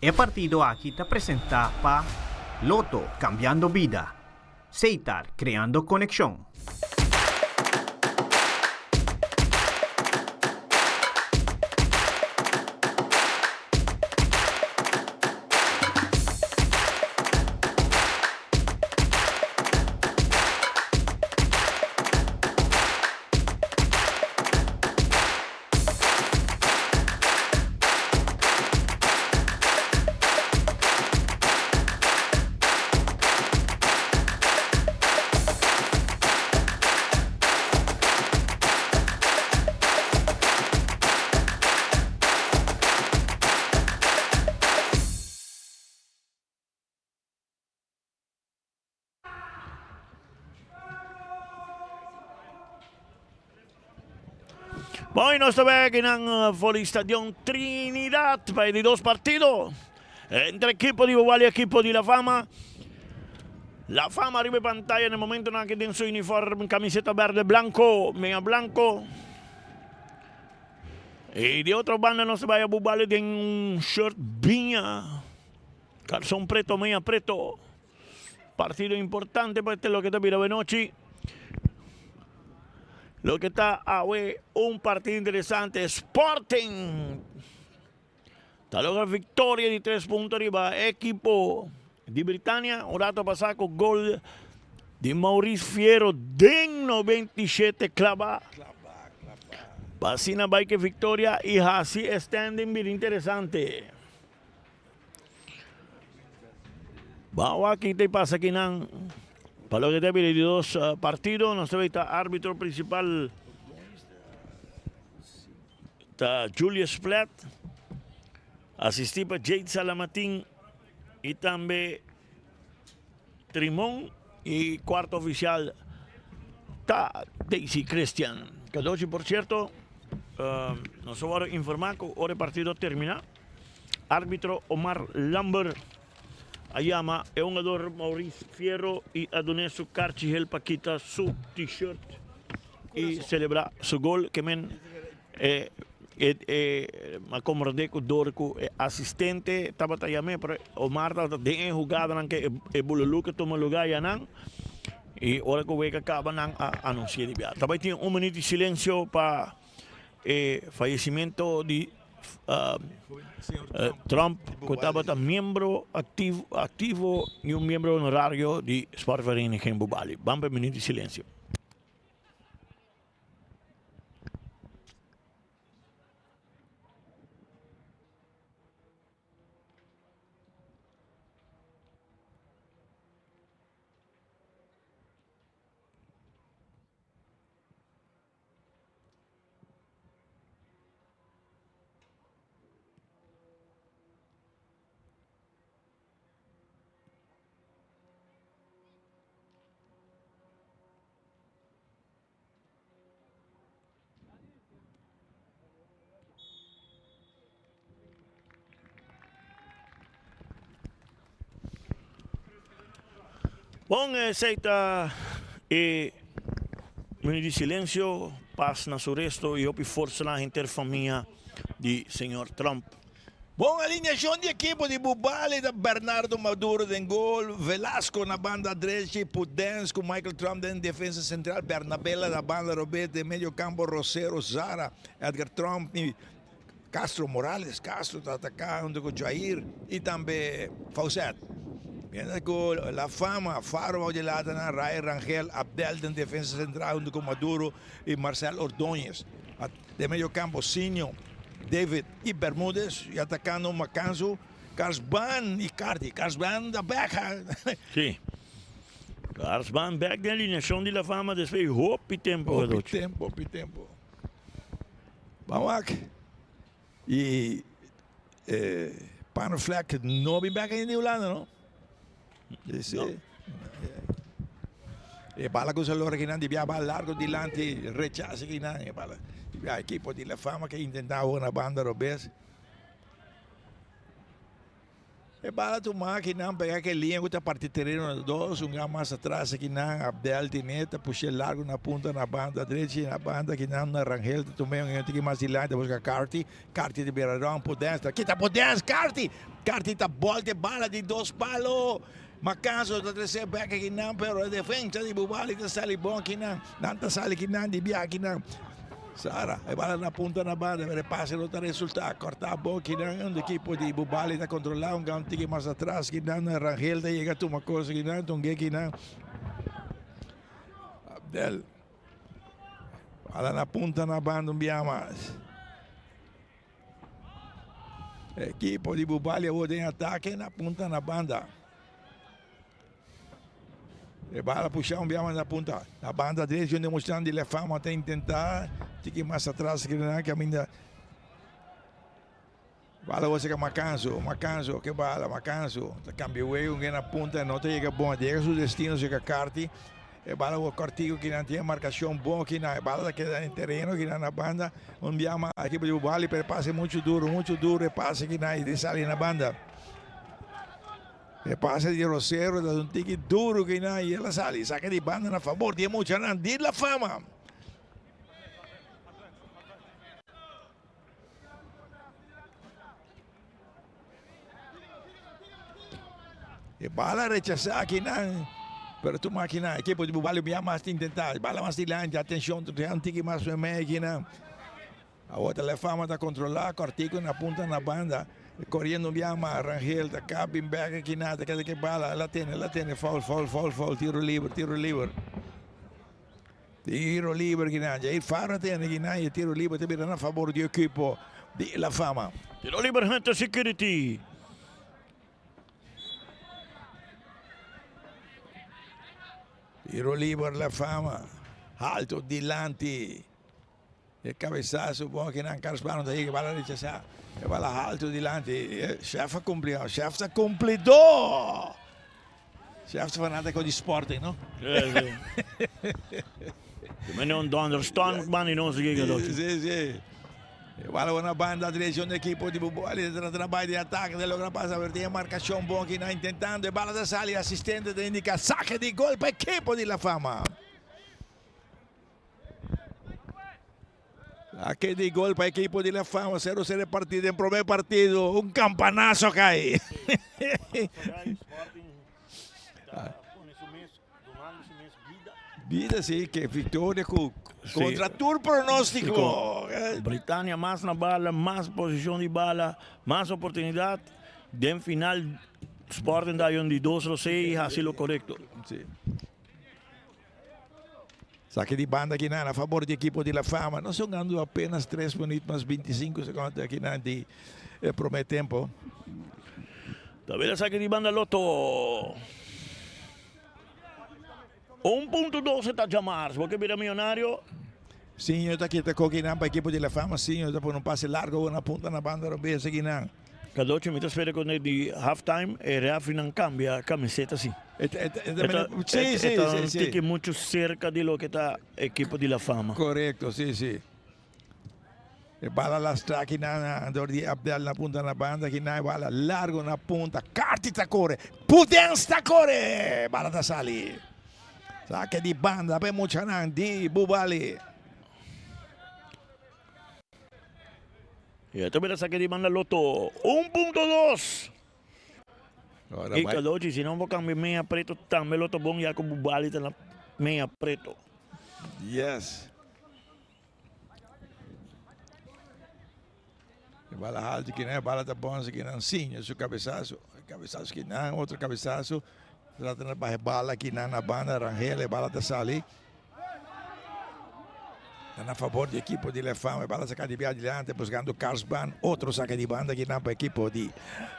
E partido aki ta presentá pa Lotto, kambiando bida. Seitar, kreando konekshon. Bon, y nos ta bek nan eh, for di Stadion Trinidad pa e di dos partido entre equipo di Bobal y equipo di La Fama. La Fama riba e pantalla na e momentonan aki den su uniform camiseta berde blanco, meña blanco. Y di otro banda nos ta bay a Bubali den un shirt biña. Calzon preto, meña preto. Partido importante pa este loke ta bira awenochi. Loke ta awe un partido interesante. Sporting ta logra victoria di tres punto riba ekipo di Britania. Un rato pasa ku gol di Maurice Fierro den 97 klaba. Pa asina bai ke victoria y hasi e standing bira interesante. Ban wak ki ta pasa akinan. Pa loke ta bira di dos partido, nos ta ta arbitro principal ta Julius Plet, asisti pa Jade Salamatin y tambe Trimon y cuarto oficial ta Daisy Christian. Cadochi por cierto, nos a worde informa cu ora e partido a termina. Arbitro Omar Lambert a yama e hungador Maurice Fierro y a dun'é su karchi hel pa kita su t-shirt y celebra su gol. Ke men e e a komprendé ku dor ku e asistente tabata yam'é pero Omar tabata den e hugadanan ke e bululú ke tuma lugá ayanan y ora ku wega kaba nan a anunsi'é di bia. Ta bai tin un minüt di silensio pa E fayecimento di Trump cu tabata miembro activo y un miembro honorario di Sportvereniging Bubali. Ban pa e minuut di silencio. Bon, esei ta e minuut di silencio, pas na su resto y hopi forsa na henter famia di señor Trump. Bon alineacion di ekipo di Bubali ta Bernardo Maduro den gol, Velasco na banda drechi, Pudens cu Michael Trump den defensa central, Bernabela na banda robes, den medio campo Rosero, Zara, Edgar Trump y Castro Morales. Castro ta ataca hunto cu Jair y tambe Faucet. Mientras cu La Fama, Faro bao di latanan, Ray Rangel, Abdel den defensa central hunto cu Maduro y Marcel Ordóñez. Den medio campo Sinio, David y Bermudez y atacando Macanzo, Karsban y Carty. Karsban ta bek ha. Sí. Karsban bek den alineacion di La Fama despues di hopi tempo. Hopi tempo, hopi tempo. Ban wak. Y eh, Pannervlek no bin bek ainda di Hulanda, no? Sí. No. E bala ku sa lora kinan di bia bala largo dilanti rechase kinan e bala di bia ekipo di La Fama ke intenta hoga na banda robes. E bala tuma kinan pega ke liña ku ta parti tereno na dos un gran mas atras kinan Abdel tine ta pushe largo na punta na banda drechi na banda kinan na Rangel ta tuma un tiki mas dilanti ta buska Carty Carty ta bira rond Podence ta kita Podence Carty. Carti ta bolta e bala di dos palo. Macanso ta trece bek akinan pero e defensa di Bubali ta sali bon akinan. Nan ta sali akinan di bia akinan. Sara, e bala na punta na banda pero e pase no ta resulta. Corta bon akinan un ekipo di Bubali ta controla un gan tiki mas atras akinan. Rangel ta yega tuma cos akinan, tunge akinan. Abdel. Bala na punta na banda un bia mas. Ekipo di Bubali awor den atake na punta na banda. E bala pusha un biaman na punta. Na banda derecho un demostrando di La Fama ta intenta tiki mas atras que na caminda. Bala awor seka Macanso, Macanso ke bala, Macanso ta cambia wego na punta no ta yega bon, yega su destino seka Carti. E bala wou kòrtiku kinan tin e markashon bon kinan. E bala ta keda den tereno kinan na banda. Un bia mas ekipo di Bubali pero e pase muchu duru, muchu duru e pase kinan i ta sali na banda. E pase di Rosero ta un tiki duru kinan i el a sali. Saka di banda na fabor di e muchanan di La Fama. E bala rechasá akinan, pero tuma akinan. Ekipo di Bubali bia mas ta intentá. E bala mas dilanti, atenshon, un tiki mas mei akinan. Awor ta La Fama ta kontrolá, kòrtiku na punta na banda. Koriendo un bia mas, Rangel ta kap bin bèk akinan, ta keda ku e bala. El a tene, el a tene, foul, foul, foul, foul, tiro liber, tiro liber. Tiro liber kinan, Jair Farro a tene kinan y e tiro liber ta bira na fabor di ekipo di La Fama. Tiro liber Hunter Security. Tiro liber La Fama, alto dilanti. E cabezazo bon kinan Carlos Plano ta yega bala rechasa. E bala alto dilanti. E chef a cumpli, chef ta cumplidor. Chef ta fanatico di Sporting, no? Mene un donder storm bani nos giga dochi. Si, si. E bala na banda direccion di equipo di Bubali ta trabalho di ataque ta logra pasa pero tin marcacion bon kinan intentando e bala ta sali asistente ta indica saque di gol pa equipo di La Fama. Saque di gol pa equipo di La Fama. 0-0 e partido en primer partido. Un campanazo cai. Vida sí, que victoria cu contra tur pronóstico. Britannia mas na bala, mas posicion di bala, mas oportunidad. Den final Sporting da un di dos lo sei haci lo corecto. Sí. Saki di banda akinan a fabor di ekipo di La Fama. Nos hungando apenas tres minuut mas 25 seconde akinan di e prome tempo. Ta bira saki di banda Lotto. 1.12 ta djamars. Bo ke bira miyonario? Sinjo ta kita kokinan pa ekipo di La Fama. Sinjo ta pone un pase largo na punta na banda robes akinan. Cadochi, mi ta spera cu di half time e referee cambia camiseta si. E ta, si, si, si, si. Tiki mucho cerca di loke ta equipo di La Fama. Correcto, si, si. E bala lastra aki na door di Abdel na punta na banda aki na e bala largo na punta. Carty ta core. Pudens ta core. Bala ta sali. Saque di banda pa e muchanan di Bubali. Y ta bira saque di banda Lotto. 1.2. Y Cadochi, si no bo cambia meya preto tambe lo ta bon ya cu Bubali ta na meya preto. Yes. E bala halto kinan, e bala ta bon kinan sin su cabezazo. Cabezazo kinan, otro cabezazo. Trata na baha e bala kinan na banda Rangel, e bala ta sali. Ta na favor di equipo di La Fama. E bala saca di adelante buscando Karsban. Otro saca di banda kinan pa equipo di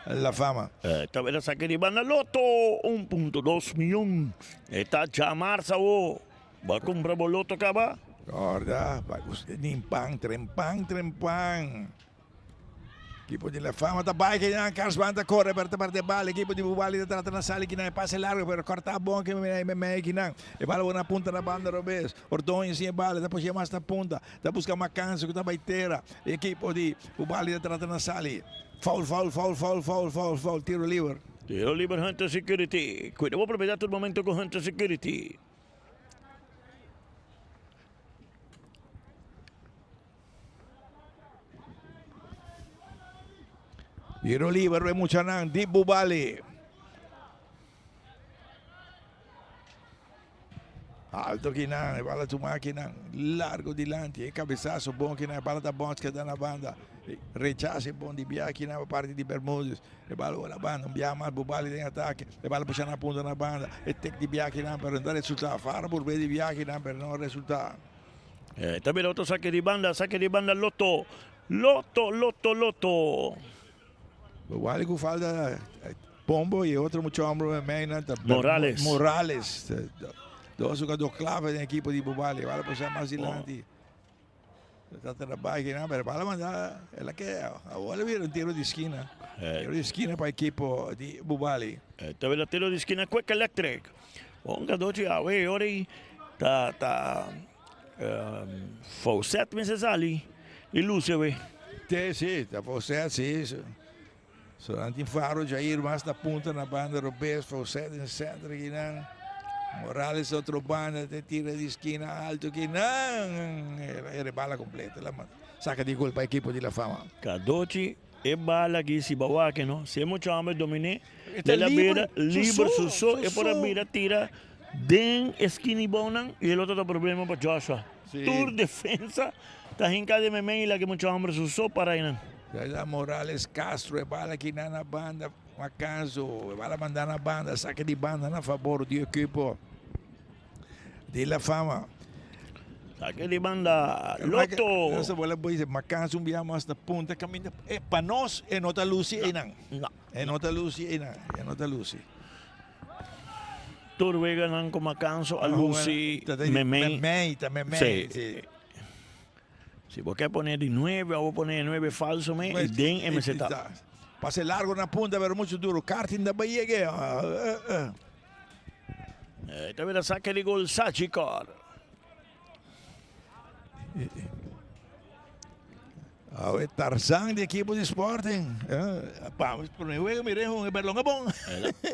La Fama. Tabela saca di banda Lotto 1.2 milyon. E ta djamars awo. Bo a cumpra bo Lotto caba? Corda, pa nin pan, trempan, trempan. Equipo di La Fama ta bai kinan, Karsban ta corre pero ta perde bala. Equipo di Bubali ta trata na sali kinan, e pase largo pero corta bon ki mei kinan. E bala na punta na banda robes. Ordoño sin e bala, ta pusha mas na punta. Ta busca Macanso cu ta bai tera. Equipo di Bubali ta trata na sali. Foul, foul, foul, foul, foul, foul, foul. Tiro liber. Tiro liber Hunter Security. Cuida bo propiedad tur momento cu Hunter Security. Tiro liber pa e muchanan di Bubali. Alto kinan, e bala tuma kinan, largo dilanti, e cabezazo bon kinan, e bala ta bounce keda na banda. Rechace bon di bia kinan pa parti di Bermudez. E bala bola banda, un bia mas Bubali den atake. E bala pusha na punta na banda, e tek di bia kinan pero no ta resulta. Fara purbe di bia kinan pero no a resulta. E ta bira otro sake di banda, sake di banda Lotto, Lotto, Lotto, Lotto. Bubali ku falta Pombo y e otro mucho hombre mei nan ta Morales. Morales. Dos jugador clave den equipo di Bubali. Bala pusha mas dilanti. Trata na bai kinan, pero bala manda el a keda. Awor a bira un tiro di skina. Tiro di skina pa equipo di Bubali. Ta bira tiro di skina Quick Electric. Un gadochi awe ora y ta ta Faucet mester sali y luce awe. Te si, ta Faucet si. So nan tin Faro Jair mas na punta na banda robes, Faucet den centro kinan. Morales otro banda te tira di skina alto kinan. E rebala completo. La saca di gol pa equipo di La Fama. Cadochi E bala aki si bo wak no, si e mucha homber dominé, el a bira liber su so, e por a bira tira den e skinny bounan i e lo ta problema pa Joshua. Tur defensa ta hinka den meimei i laga e mucha homber su so para einan. Cesar Morales Castro e bala aki nan na banda Macanzo e bala manda na banda saki di banda na fabor di ekipo di La Fama. Saki di banda Lotto. Nos a bola boy Macanzo un bia mas na punta caminda e pa nos e no ta luci einan. No. E no ta luci einan e no ta luci. Tur weganan cu Macanzo a luci memey. Memey ta memey si. Si bo ke pone di nuebe abo pone e nuebe falso me y den e mester ta. Pase largo na punta pero mucho duro. Kartin ta bay yega. E ta bira sake di gol Sachikor. Awe Tarzan di ekipo di Sporting. Pa prome wega mire un e berlonga bon.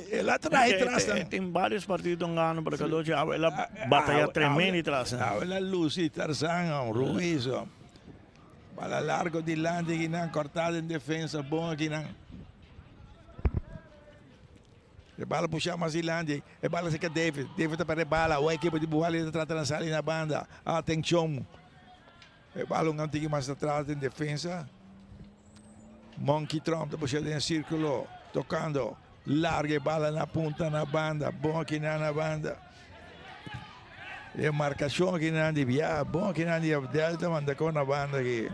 El a trae tras. Tin varios partido gano pero Cadochi awe el a batalla tremendo tras. Awe el a luci Tarzan Ruiz. Bala largo dilanti kinan corta den defensa bon akinan. E bala pusha mas dilanti. E bala seka David. David ta perde bala. O ekipo di Buhali ta trata na sali na banda. Atencion. E balon a tiki mas atras den defensa. Monkey Trump ta busca den circulo, tocando. Larga e bala na punta na banda. Bon akinan na banda. E marcacion akinan di bia. Bon akinan di Abdel ta manda con na banda aki.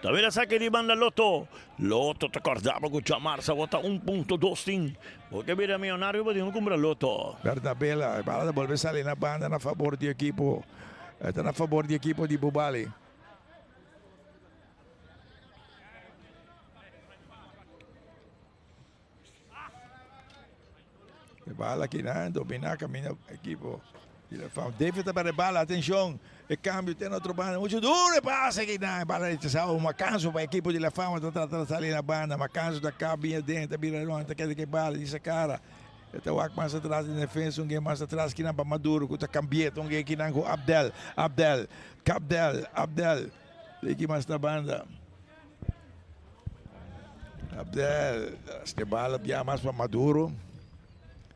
Ta bira saki di banda Lotto. Lotto ta cordaba cu djamars a bota un punto dos tin. Bo ke bira millonario bo tin cu cumpra Lotto. Bernabela, e bala ta bolbe sali na banda na fabor di ekipo. E ta na fabor di ekipo di Bubali. E bala aki nan domina camina ekipo di La Fama. David ta bari bala, atencion, e cambio te na otro banda, mucho duro e pase aki nan, e bala rechazado, Macanzo pa ekipo di La Fama ta trata di sali na banda, Macanzo ta caba bien aden, ta bira rond, ta keda ke bala, di sa cara. E ta wak mas atras den defensa, un gen mas atras kinan pa Maduro ku ta kambi'é, ta un gen kinan ku Abdel, Abdel, Abdel, Abdel, tiki mas na banda. Abdel, e bala bia mas pa Maduro,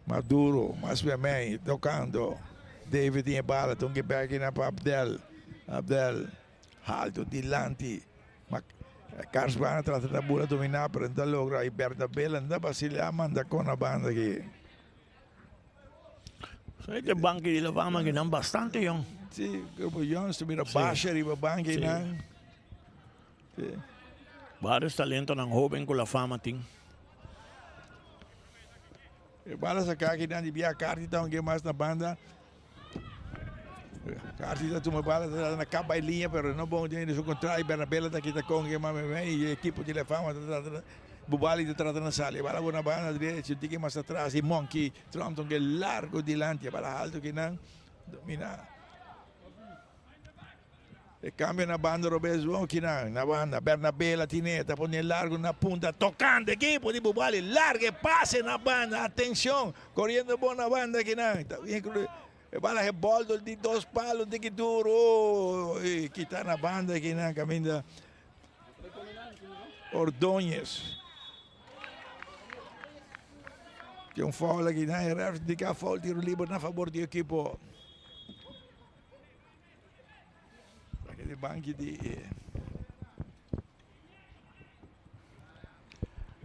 Maduro mas pa mei, tokando, David tin e bala, ta un gen bèk kinan pa Abdel, Abdel, haltu dilanti. Ma Karsbana trata ta bula dominá pero no ta logra y Bernabela no ta basilá manda con na banda aki. So e banki di La Fama aki nan bastante yong. Si, grupo yong su mira basha riba banki nan. Si. Varios talentonan hoben cu La Fama tin. E bala saca aki nan di bia Carti ta un ke mas na banda. Carti ta tuma bala ta na caba e liña pero no bon den su contrario Bernabela ta kita con ke mame me y equipo di La Fama ta trata Bubali ta trata na sali bala bo na banda derecho un tiki mas atras y Monkey Trump ta un ke largo dilanti bala alto kinan domina. E cambio na banda robes bon kinan na banda Bernabela tine ta pone largo na punta tocando equipo di Bubali larga e pase na banda atencion coriendo bon na banda kinan ta bien e bala e bol dor di dos palo un tiki duro y kita na banda kinan caminda Ordonez. Tin un foul aki na e ref indica foul tiro liber na favor di ekipo. Aki di banki di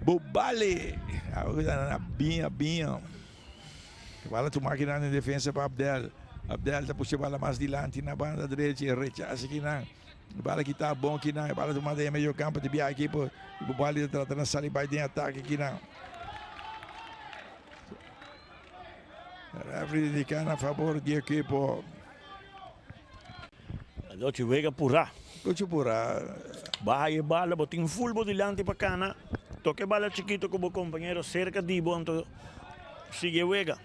Bubali. Na binha binha. Bala tuma aki nan den defensa pa Abdel. Abdel ta pusha bala mas dilanti na banda drechi. Rechase aki nan. Bala kita bon aki nan. Bala tuma den medio campo di bia ekipo. Bubali ta trata na sali bai den atake aki nan. Referee indica na favor di ekipo. Dochi wega purá. Dochi purá. Baha e bala, bo tin ful bo dilanti pa kana. Toka e bala chikito ku bo kompañero serka di bo, anto sigui e wega.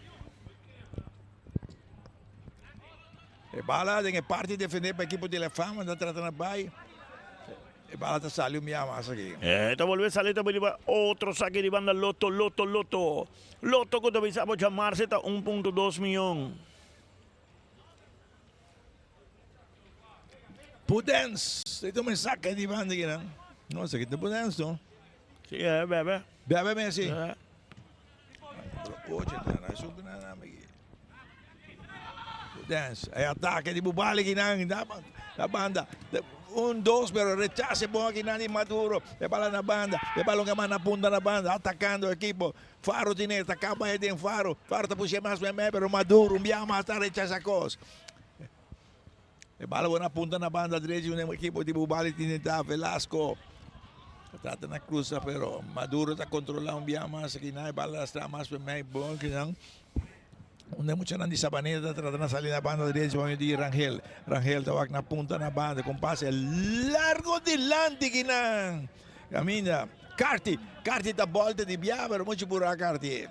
E bala den e parti defendé pa ekipo di La Fama ta trata na bai. E bala ta sali un bia mas aki. E ta bolbe sali ta bini pa otro saki di banda Lotto, Lotto, Lotto. Lotto ku ta bisa bo djamarse ta 1.2 miyon. Pudens, e ta un mensahe di banda aki nan. No, esaki ta Pudens no. Si, e bebe. Bebe mes si. Ocho ta na su na na aki. Pudens, e atake di Bubali aki nan na banda. Un, dos, pero rechase bon aki nan di Maduro. E bala na banda, e balon a manda punta na banda, atakando ekipo. Faro tine, ta kaba e den Faro. Faro ta push'e mas meme, pero Maduro un bia mas ta rechasa kos. E bala bo na punta na banda drechi un ekipo di Bubali tine ta Velasco. Ta trata na cruza pero Maduro ta controla un bia mas aki na e bala sta mas meme bon kinan. Un de muchanan di Sabaneta ta trata na sali na banda drechi pa medio di Rangel. Rangel ta wak na punta na banda con pase largo dilanti kinan. Caminda. Carti. Carti ta bolta di bia pero mucho pura Carti.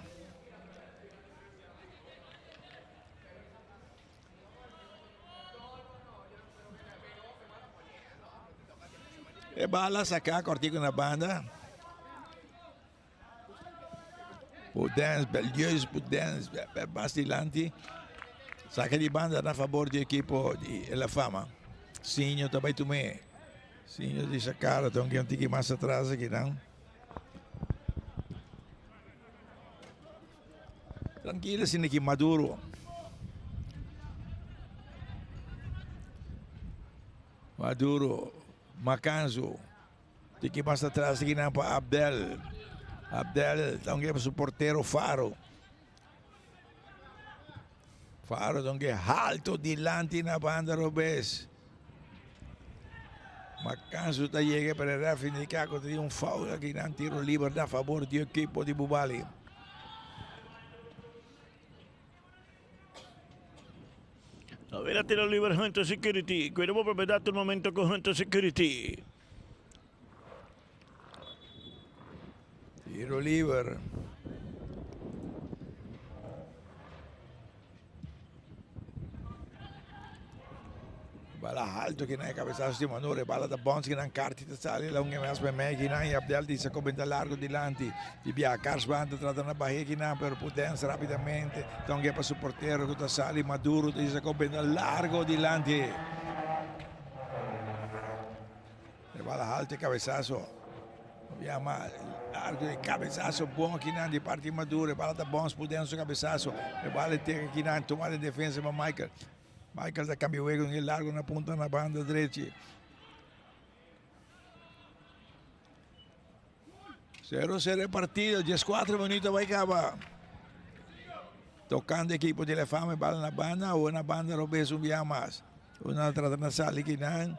E bala saca cortico na banda. Pudens, Belieus Pudens, mas dilanti. Saca di banda na favor di equipo di La Fama. Sinho ta bai tume. Sinho di sacara, ta un tiki mas atras aki nan. Tranquilo asina ki Maduro. Maduro, Macanzo. Tiki mas atras aki nan pa Abdel. Abdel ta un su portero Faro. Faro ta un halto dilanti na banda robes. Macanzo ta yega pero e ref indica cu ta tin un foul aki nan tiro liber na favor di ekipo di Bubali. A tiro liber Hunter Security. Cuida bo propiedad tur momento cu Hunter Security. Tiro liber. Bala alto que na cabezazo di Manure. Bala da Bons que na Carti ta sali. La un mas meme que na Abdel di sa comenta largo dilanti. Di bia Karsban ta trata na bahe que na pero Pudens rapidamente. Tongue pa su portero que ta sali Maduro di sa comenta largo dilanti. E bala alto e cabezazo. Yama largo e cabezazo bon aki nan di parti Maduro. E bala ta bons Pudens su cabezazo. E bala teka aki nan tuma den defensa pa Michael. Michael ta cambia wega un largo na punta na banda drechi. 0-0 e partido, 14 minuut bai caba. Tocando equipo di La Fama, e bala na banda, o na banda robes un bia mas. Una trata na sali kinan.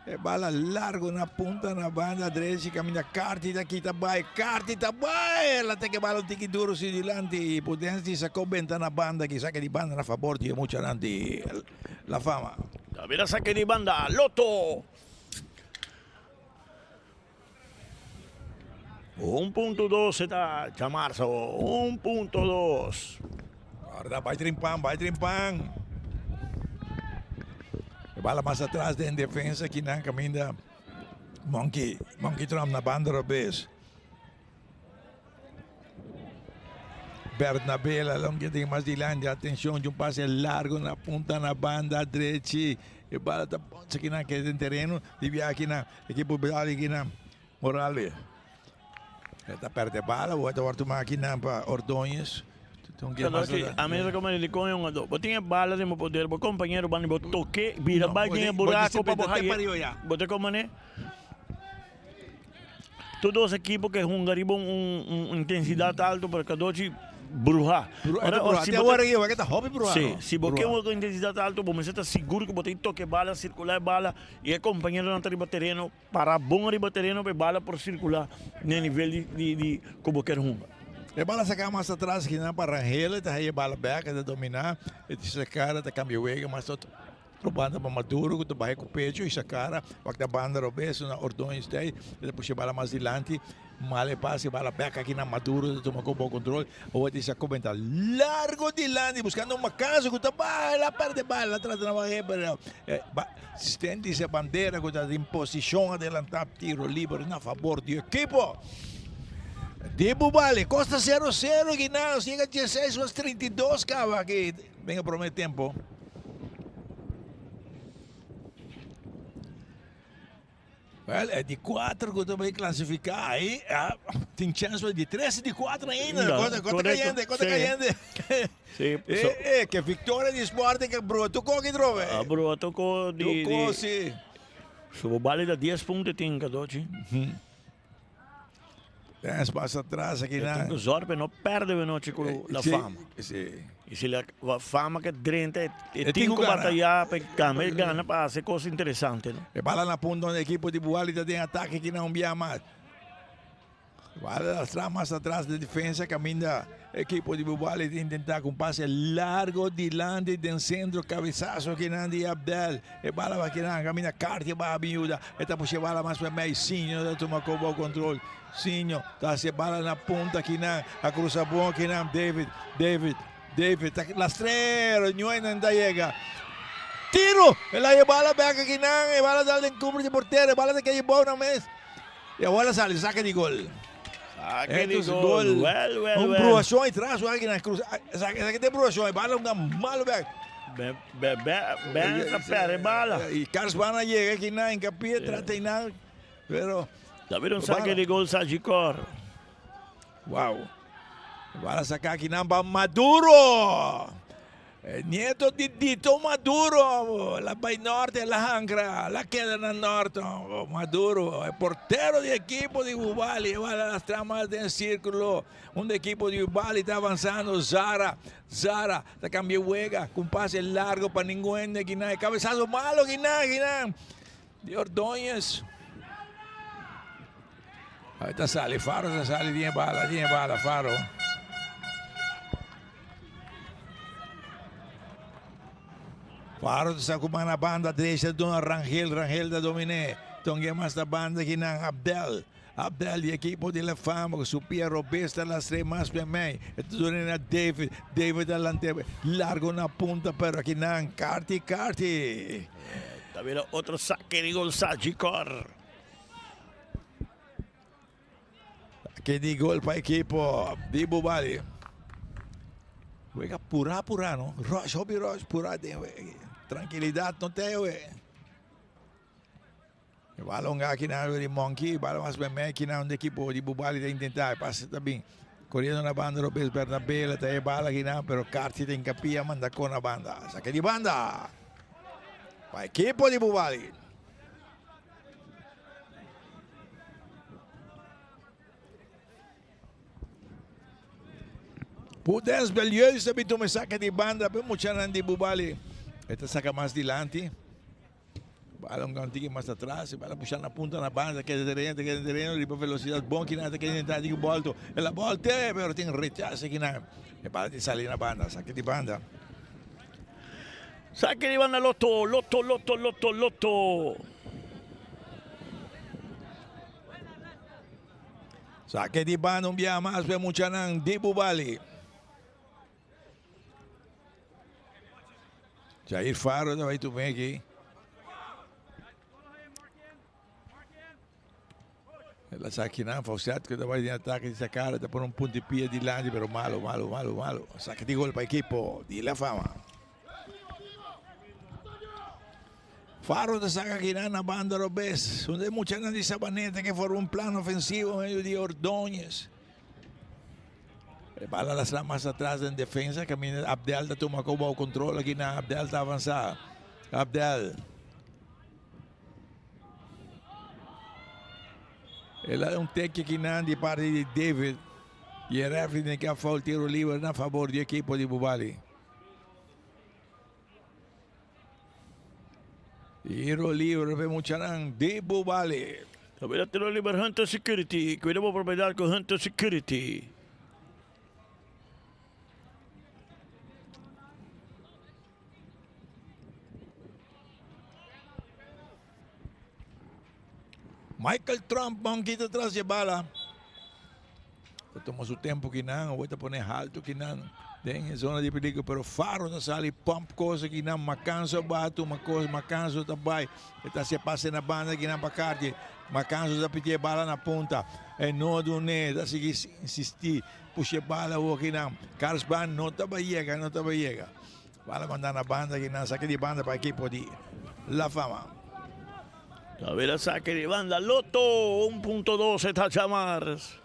E bala largo na punta na banda drechi caminda Carti ta kita bai Carti ta bai la teke bala un tiki duro si dilanti Pudens di sacó benta na banda ki saque di banda na favor di e muchanan di La Fama. Ta bira saque di banda Lotto. 1.2 e ta djamarsa 1.2. Guarda, bai trimpan, bai trimpan. E bala mas atras den defensa kinan kaminda Monkey, Monkey Trump na banda robes. Bernabela longe den mas dilanti, atencion di un pase largo na punta na banda drechi. E bala ta ponse kinan ke den tereno di biaha kinan. Ekipo Bali kinan Morales. E ta perde bala, bo ta wòrdu makinan pa Ordóñez. A mi ta kome di koño un ado. Bo tin e bala den bo poder, bo kompañero banda bo toke, bira bai den e buraco pa bo haye. Bo ta kome ne? Tur dos ekipo ke hunga riba un intensidad alto, pero kadochi bruha. Te awor aki wak ta hopi bruha. Si, si bo ke hunga ku intensidad alto, bo mester ta sigur ku bo ta toke bala, sirkula e bala, i e kompañeronan ta riba tereno. Para bon riba tereno pa e bala por circula n'e nivel di cu bo kier hunga. E bala saca mas atras kinan pa Rangel, e ta haya e bala bek, e ta domina, e ta saca, ta cambia wega mas otro banda pa Maduro cu ta baha cu pecho y saca, wak ta banda robes na Ordonez ta ey, e ta pusha e bala mas dilanti. Mal e pase bala bek aki na Maduro ta tuma bon control. Awor ta sa comenta largo dilanti buscando un Macaso cu ta baila perde bala trata na bahe pero asistente dice bandera cu ta den posicion adelanta tiro liber na favor di equipo di Bubali. Costa 0-0 aki na nos yega 16 mas 32 caba aki den e prome tempo. Wel, e di 4 ku ta bai klasifiká ahí, ah, tin chance pa di 3 i di 4 ainda. No, Kota, kota correcto. cayente, kota Sí. cayente. Sí, Eh, so, eh, ke victoria di Sporting ke broer tocó aki trobe. a broer tocó di, Tocó, di, sí. so bo bali da 10 punto tin cadochi. Dens pasa atras aki na. Tin ku zorg pa no perde e nochi ku La Fama. Si. I si La Fama ke drenta e tin ku bataya pa e kambia e gana pa hasi kos interesante no. E bala na punto unda ekipo di Buali ta den atake aki na un bia mas. Bala lastra mas atras den defensa kaminda ekipo di Bubali ta intenta ku un pase largo dilanti den sentro kabesaso akinan di Abdel. E bala ba kinan kaminda Cartier ba bin yuda. E ta pusha e bala mas pa mei. Sinho ta tuma ko bou kontrol. Sinho ta hasi e bala na punta kinan. A krusa bon kinan. David, David, David ta lastrero. Ñuenan ta yega. Tiro! El a e bala bek akinan. E bala dal den kubri di portero. E bala ta kai bou nan mes. E awor a sali saka di gol. Saka di Etos gol. gol. Wel, wel, Un wel. bruacion y tras aki na cruz. Esaki te bruacion. E bala un malo bek. Be, be, be, ben ta perde bala. Y Cars van a llega aquí na hincapié, trata y nada. Pero. David un saque de gol Sagicor. Wow. Bala saca aquí na pa Maduro. E nieto di Dito Maduro, la bai norte, la hancra, la keda na norte. Maduro, e portero di ekipo di Bubali, e bala lastra mas den circulo. Un ekipo di Bubali ta avanzando. Zara, Zara ta cambia wega cu un pase largo pa ningun hende kinan. E cabezazo malo kinan, kinan di Ordóñez. Ahí ta sali, Faro ta sali, tiene bala, tiene bala, Faro. Faro ta sa ku na banda derecha duna Rangel, Rangel ta dominé. Tongue mas na banda kinan Abdel. Abdel di ekipo di La Fama ku su pia robes ta lastr'é mas pe mei. E ta duna na David, David ta lant'é largo na punta pero kinan Carty Carty. Ta bira otro sake di gol Sagicor. Ke di gol pa ekipo di Bubali. Wega pura pura no. Rush, hopi rush pura den we. Tranquilidad no te we. E balon aki na di Monkey, balon mas ben meki na un ekipo di Bubali ta intenta, e pase ta bin. Corriendo na banda Lopez Bernabé, ta e bala aki na, pero Carty ta hincapia manda con na banda. Saque di banda. Pa ekipo di Bubali. Pudens Belieus ta bin tuma e saka di banda pa e muchanan di Bubali. E ta saka mas dilanti. Bala un tiki mas atras. E bala pusha na punta na banda. Keda tereno, ta keda tereno. Riba velocidad bon kinan ta keda intenta tiki bolto. El a bolte, pero tin rechazo kinan. E bala tin sali na banda. Saka di banda. Sake di banda Lotto, Lotto, Lotto, Lotto, Lotto. Sake di banda un biaha mas pa e muchanan di Bubali. Jair Faro ta bai tum'é aki. El a sa kinan Faucet ku ta bai den atake di Sakara ta pone un punta di pia dilanti pero malo malo malo malo. Saka di gol pa ekipo di La Fama. Faro ta saca kinan na banda robes. Un de muchanan di Sabaneta ke forma un plan ofensivo medio di Ordóñez. E bala lastra mas atras den defensa caminda Abdel ta tuma ko bou control akinan. Abdel ta avansa. Abdel. El a un teki akinan di parti di David. Y e referee tin ke a foul tiro liber na favor di ekipo di Bubali. Tiro libre pe muchanan di Bubali. Tabela tiro liber Hunter Security. Cuida bo propiedad cu Hunter Security. Michael Trump monkey ta tras di e bala. Ta tuma su tempo kinan, awor ta pone halto kinan den e zona di peligro, pero Faro ta sali pump cosa kinan, Macanso a baha tuma cosa, Macanso ta bai, e ta haci e pase na banda kinan pa Cartier, Macanso ta piti e bala na punta, e no a dun'e, ta sigui insisti, pusha e bala awor kinan, Carlsbad no ta bai yega, no ta bai yega. Bala manda na banda kinan, saki di banda pa ekipo di La Fama. Tawela sake di banda Lotto, 1.12 ta Chamars.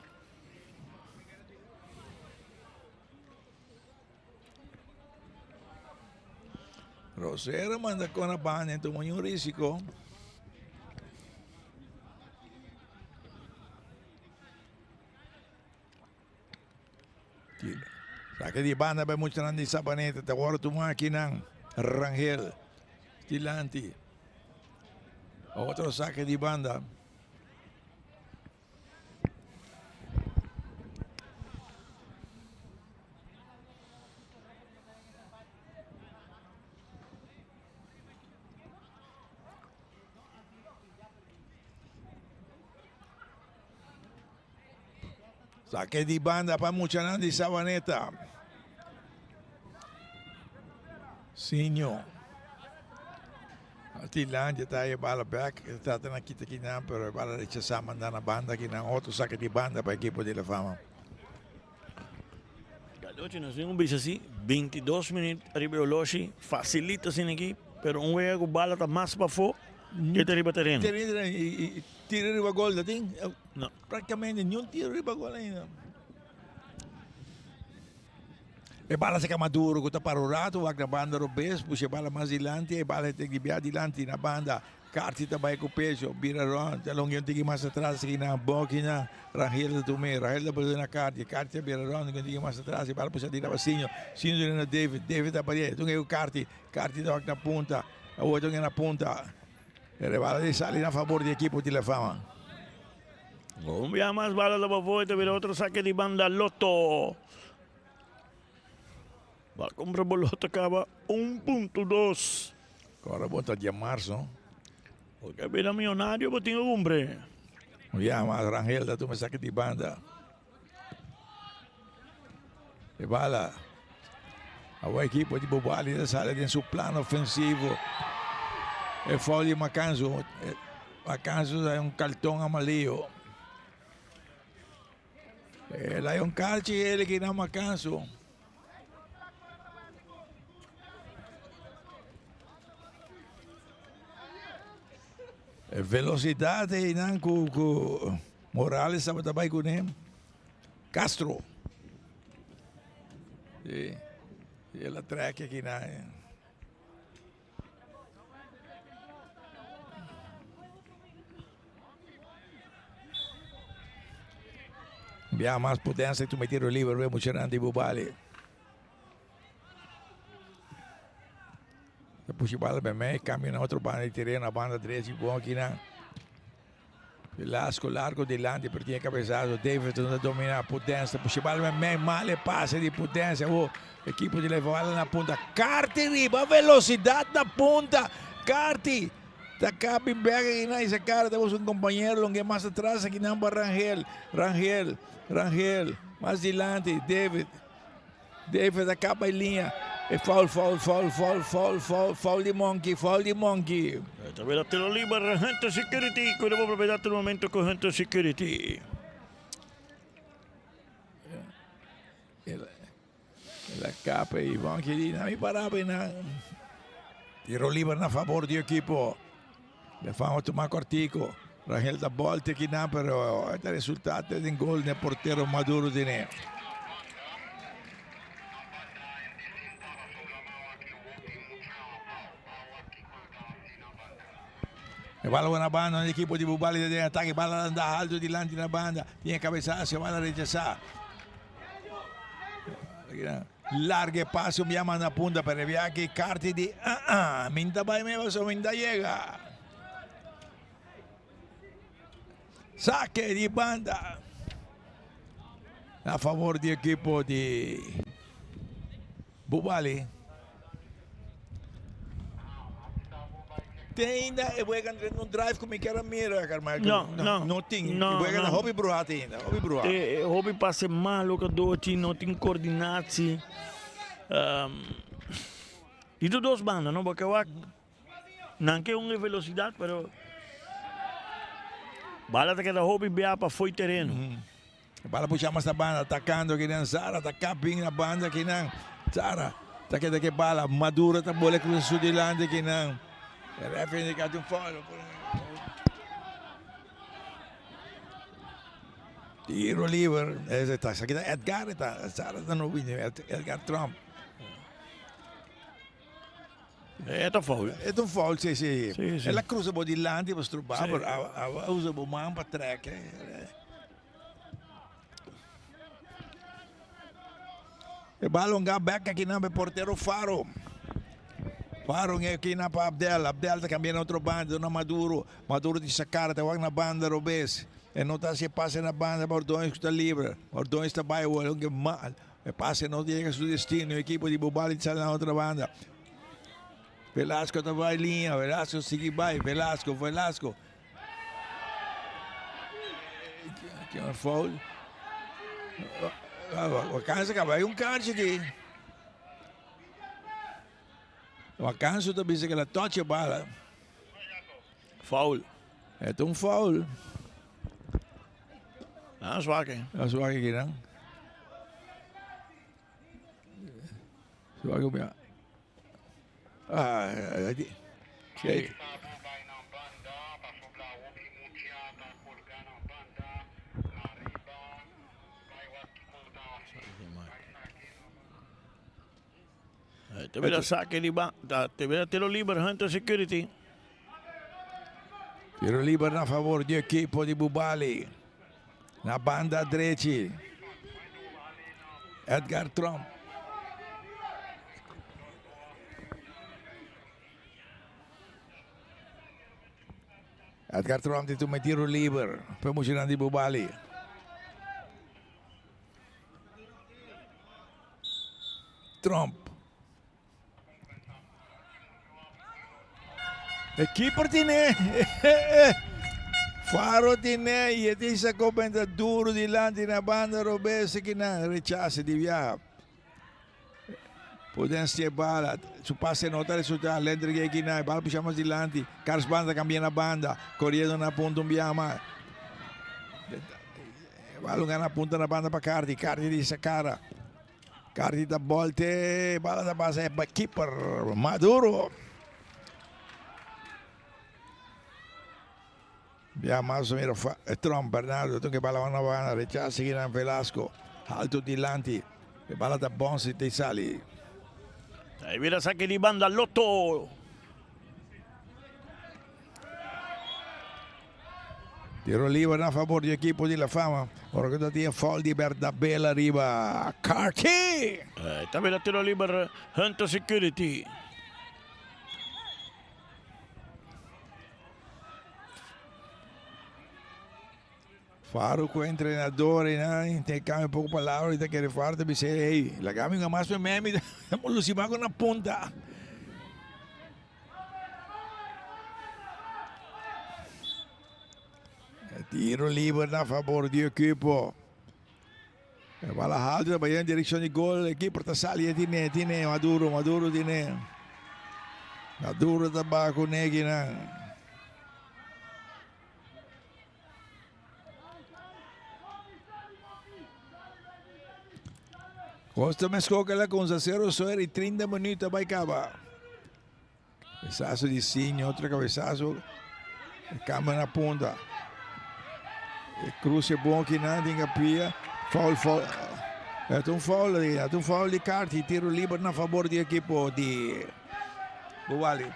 Rosero manda con a banda en tuma un risico. Sake di banda bay muchanan di Sabaneta ta wòrdu tumá akinan. Rangel dilanti. Otro sake di banda. Sake di banda pa muchanan di Sabaneta. Sinyo. Tilandia ta e bala bek. E trata na kita kinan, pero e bala rechasá manda na banda kinan. Otro sake di banda pa ekipo di La Fama. Cadochi nos tin un bisa si, 22 minuut riba e oloshi, facilito asina aki, pero un wega cu bala ta mas pafo ke ta riba tereno. Tiro riba gol ta tin? No. Practicamente niun tiro riba gol ainda. E bala se cama duro cu ta para un rato, wak na banda robes, pusha e bala mas dilanti, e bala te bia dilanti na banda. Carty ta bay cu pecho, bira rond, ta longi un tiki mas atras aki na boki na Rangel ta tume, Rangel ta pone na Carty, Carty ta bira rond, un tiki mas atras, e bala pusha tira pa Sinjo, Sinjo tira na David, David ta paria, tunga cu Carty, Carty ta wak na punta, awor tunga na punta. E rebala di sali na fabor di ekipo di La Fama. Un bia mas bala ta pafó i ta bira otro sake di banda Lotto. Ba kumpra bo loto kaba 1.2. Kora bo ta dia marzo. Bo ke bira miyonario bo tin ku kumpr'e. Un bia mas Rangel ta tuma sake di banda. E bala. Awor ekipo di Bobali ta sali den su plan ofensivo. E foul di Macanzo. Macanzo ta un carton amarillo. El hay un carchi el que na Macanzo. E velocidad einan cu cu Morales tabata bai cune. Castro. Sí. El a trek aki na. Bia mas potencia tu tiro libre ve muchanan di Bubali. Ta pushi bala bij mij, cambio na otro banda di tereno, na banda derecha, bon aki na. Velasco largo dilanti pero tiene cabezazo. David no ta domina. Pudense ta pushi bala bij mij, male pase di Pudense. Oh, equipo di leva bala na punta. Carti riba, velocidad na punta. Carti ta capi bek aki na isa cara. Ta busca un compañero longue mas atras aki nan pa Rangel. Rangel, Rangel, mas dilanti. David. David a caba e liña. E foul, foul, foul, foul, foul, foul, foul di Monkey, foul di Monkey. Ta bira tiro liber Hunter Security. Cuida bo propiedad tur momento cu Hunter Security. El, el a capa y Monkey di, na mi paraba y na. Tiro liber na favor di equipo. La Fama tuma cortico. Rangel ta bolte kinan pero e ta resulta den gol den portero Maduro tene. E bala na banda, un equipo di Bubali den ataque, bala anda alto dilanti na banda, tiene cabezazo, bala rechazá. Larga e pase un bia manda punta pero e bia aki Carty di ah ah min ta bai me paso min ta yega. Sake di banda na favor di ekipo di Bubali. Te ainda e wega den un drive ku mi kier a mira, Carmichael. No, no. No tin. No, E wega ta no. hopi bruha te ainda, hopi bruha. E, e hopi pase malo cadochi, no tin coordinatie. Um, di tur dos banda, no? Porque wak, nan ke un e velocidad, pero bala ta keda hopi bia pa fo'i tereno. Bala pusha mas na banda, atacando akinan Zara ta kap bin na banda akinan. Zara ta keda ke bala, Maduro ta bola cruza su dilanti akinan. E ref a indica un foul. Tiro liber, ese ta, esaki ta Edgar, ta, Zara ta no bini, Edgar Trump. E ta foul. E ta un foul, si, si. Si, si. El a cruza bo dilanti pa stroba, Si. pero a usa bo man pa trek. E balon ga bek aki na e portero Faro. Faro nge aki na pa Abdel. Abdel ta cambia na otro banda, duna Maduro. Maduro di sacar, ta wak na banda robes. E no ta haci e pase na banda pa Ordóñez cu ta libre. Ordóñez ta bay awor, aunke mal. E pase no yega su destino. E ekipo di Bobali sali na otro banda. Velasco ta bay liña. Velasco sigui bay. Velasco, Velasco. Ki un foul. Wakansa kaba hay un kaartje aki. Wakansa ta bisa ke la touch e bala. Foul. Het un foul. Ah, zwak hè. Dat is zwak aki dan. Zwak ja. Ah, Sí. Te bira saque di ba, te bira tiro liber Hunter Security. Tiro liber na favor di equipo di Bubali. Na banda drechi. Edgar Trump. Edgar Trump di tuma tiro liber pa muchanan di Bubali. Trump. E keeper tine. Faro tine y e tin sacó benta duro dilanti na banda robes aki nan rechace di viaha. Prudencia e bala, su pase no ta resulta, Lendrick aki nan, e bala pusha mas dilanti, Carlos Banda cambia na banda, coriendo na punta un biaha mas. E bala un gana punta na banda pa Cardi, Cardi di sa cara. Cardi ta bolte, bala ta pasa e keeper Maduro. Ya mas mira Trump Bernardo tun ke bala wana wana rechaza kinan Velasco alto dilanti e bala ta bonsi te sali. Ahí mira saque di banda Lotto. Tiro liber na favor di equipo di La Fama. Ora cu ta tin foul di Bernabela riba Carty. Eh, ta bira tiro liber Hunter Security. Faro cu entrenador y nan intercambia poco palabra y ta kere Faro ta bisa hey, laga mi mas me memi, luci mas cu na punta. Tiro liber na favor di equipo. E bala alto ta bai en direccion di gol. Equipo ta sali e tine, tine Maduro, Maduro tine. Maduro ta baha cu neginan. Costa mesco que la con 0 0 y 30 minutos bai caba. Cabezazo di Sinho, otro cabezazo. Cambio na punta. E cruce bon aki nan tin Capilla. Foul, foul. Het un foul, het un foul di Carti. Tiro liber na favor di equipo di Bubali.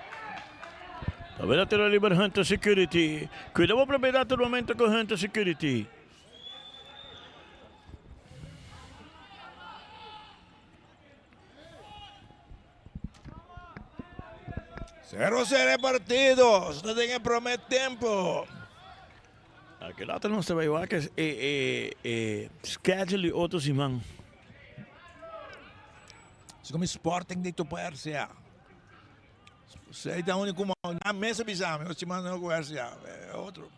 Tabela tiro liber Hunter Security. Cuida bo propiedad tur momento cu Hunter Security. Sero sero e partido. Sta den e prome tempo. Aki later nos ta bai wak e e e schedule di otro siman. Si como Sporting di topa RCA. Sei ta único na mesa bisami, o siman no ku RCA, otro.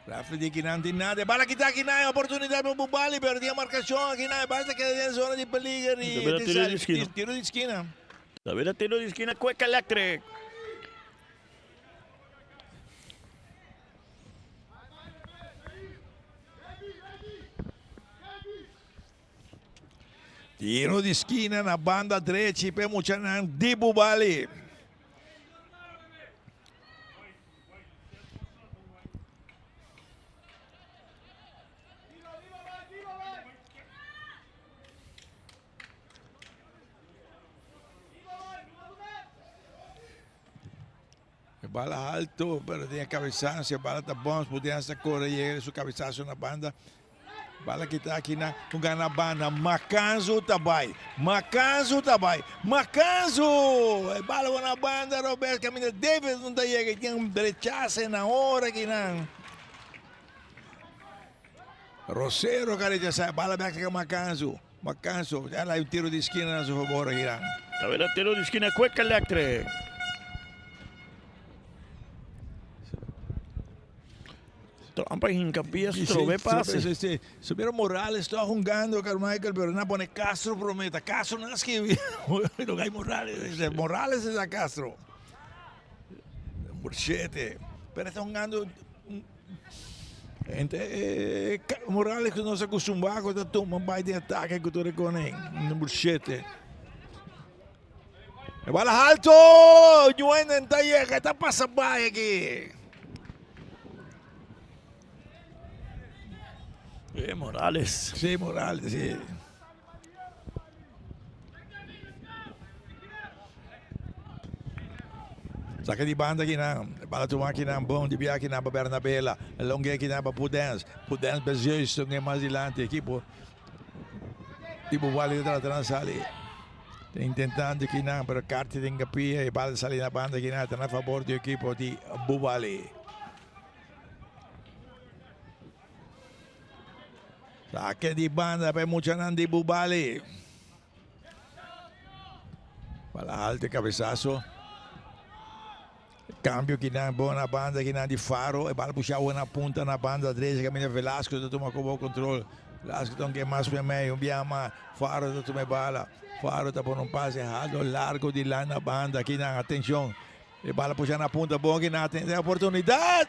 Referee di kinan tin nada. E bala kita kinan oportunidad pa Bubali, pero tin marcacion kinan. E bala ta keda den zona di peliger y Tabela tiro di esquina. Tiro di esquina. Tabela tiro di esquina Quick Electric. Tiro di esquina na banda drechi pe muchanan di Bubali. E bala alto, pero tin e cabezazo, e bala ta bons, podía hasta corre llega su cabezazo na banda. Bala kita aki na ku gana banda. Makanzu ta bai. Makanzu ta bai. Makanzu! E bala bo na banda Robert kaminda David no ta yega. Tin un rechase na ora kinan. Rosero ka rechasa. E bala bek ka Makanzu. Makanzu. Ya la un tiro di skina na su favor akinan. Tabela tiro di skina Quick Electric. Trump a hinca pia strobe pase. Si, si, si. Mira Morales ta hungando Carmichael, pero na pone Castro prometa. Castro no escribi. Lo hay Morales. Morales es a Castro. Number 7. Pero está hungando Gente, eh, Morales que no se acostumbra a toma un baile de ataque que tú recones. Number 7. E bala halto! Ñuenen ta yega, ta pasa bai aki. E Morales. Sí, Morales, sí. Saca di banda aki nan. Bala tuma aki nan. Bon di bia aki nan pa Bernabela. Longe aki nan pa Pudens. Pudens Bezeus longe mas dilanti. Equipo di Bubali ta trata na sali. Ta intentando aki nan, pero Carti den kapia e bal sali na banda aki nan. Ta na fabor di equipo di Bubali. Saque di banda pa e muchanan di Bubali. Bala alto e cabezazo. Cambio ki nan bon na banda ki nan di Faro. E bala pusha na punta na banda derecha caminda Velasco ta tuma como control. Velasco ta un mas pe meio. Un bia mas. Faro ta tuma e bala. Faro ta pone un pase alto largo di lan na banda ki nan. Atencion. E bala pusha na punta bon ki nan. Tem oportunidad.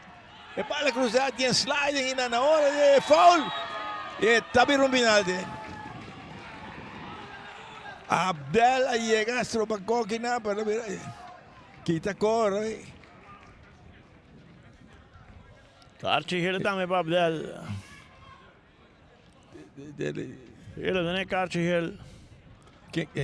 E bala cruza tin sliding y na ora de foul. E ta bira un penalti. Abdel a yega stroba koki na pero mira kita kore. Kaartje gele tambe pa Abdel. El a duna e kaartje gel.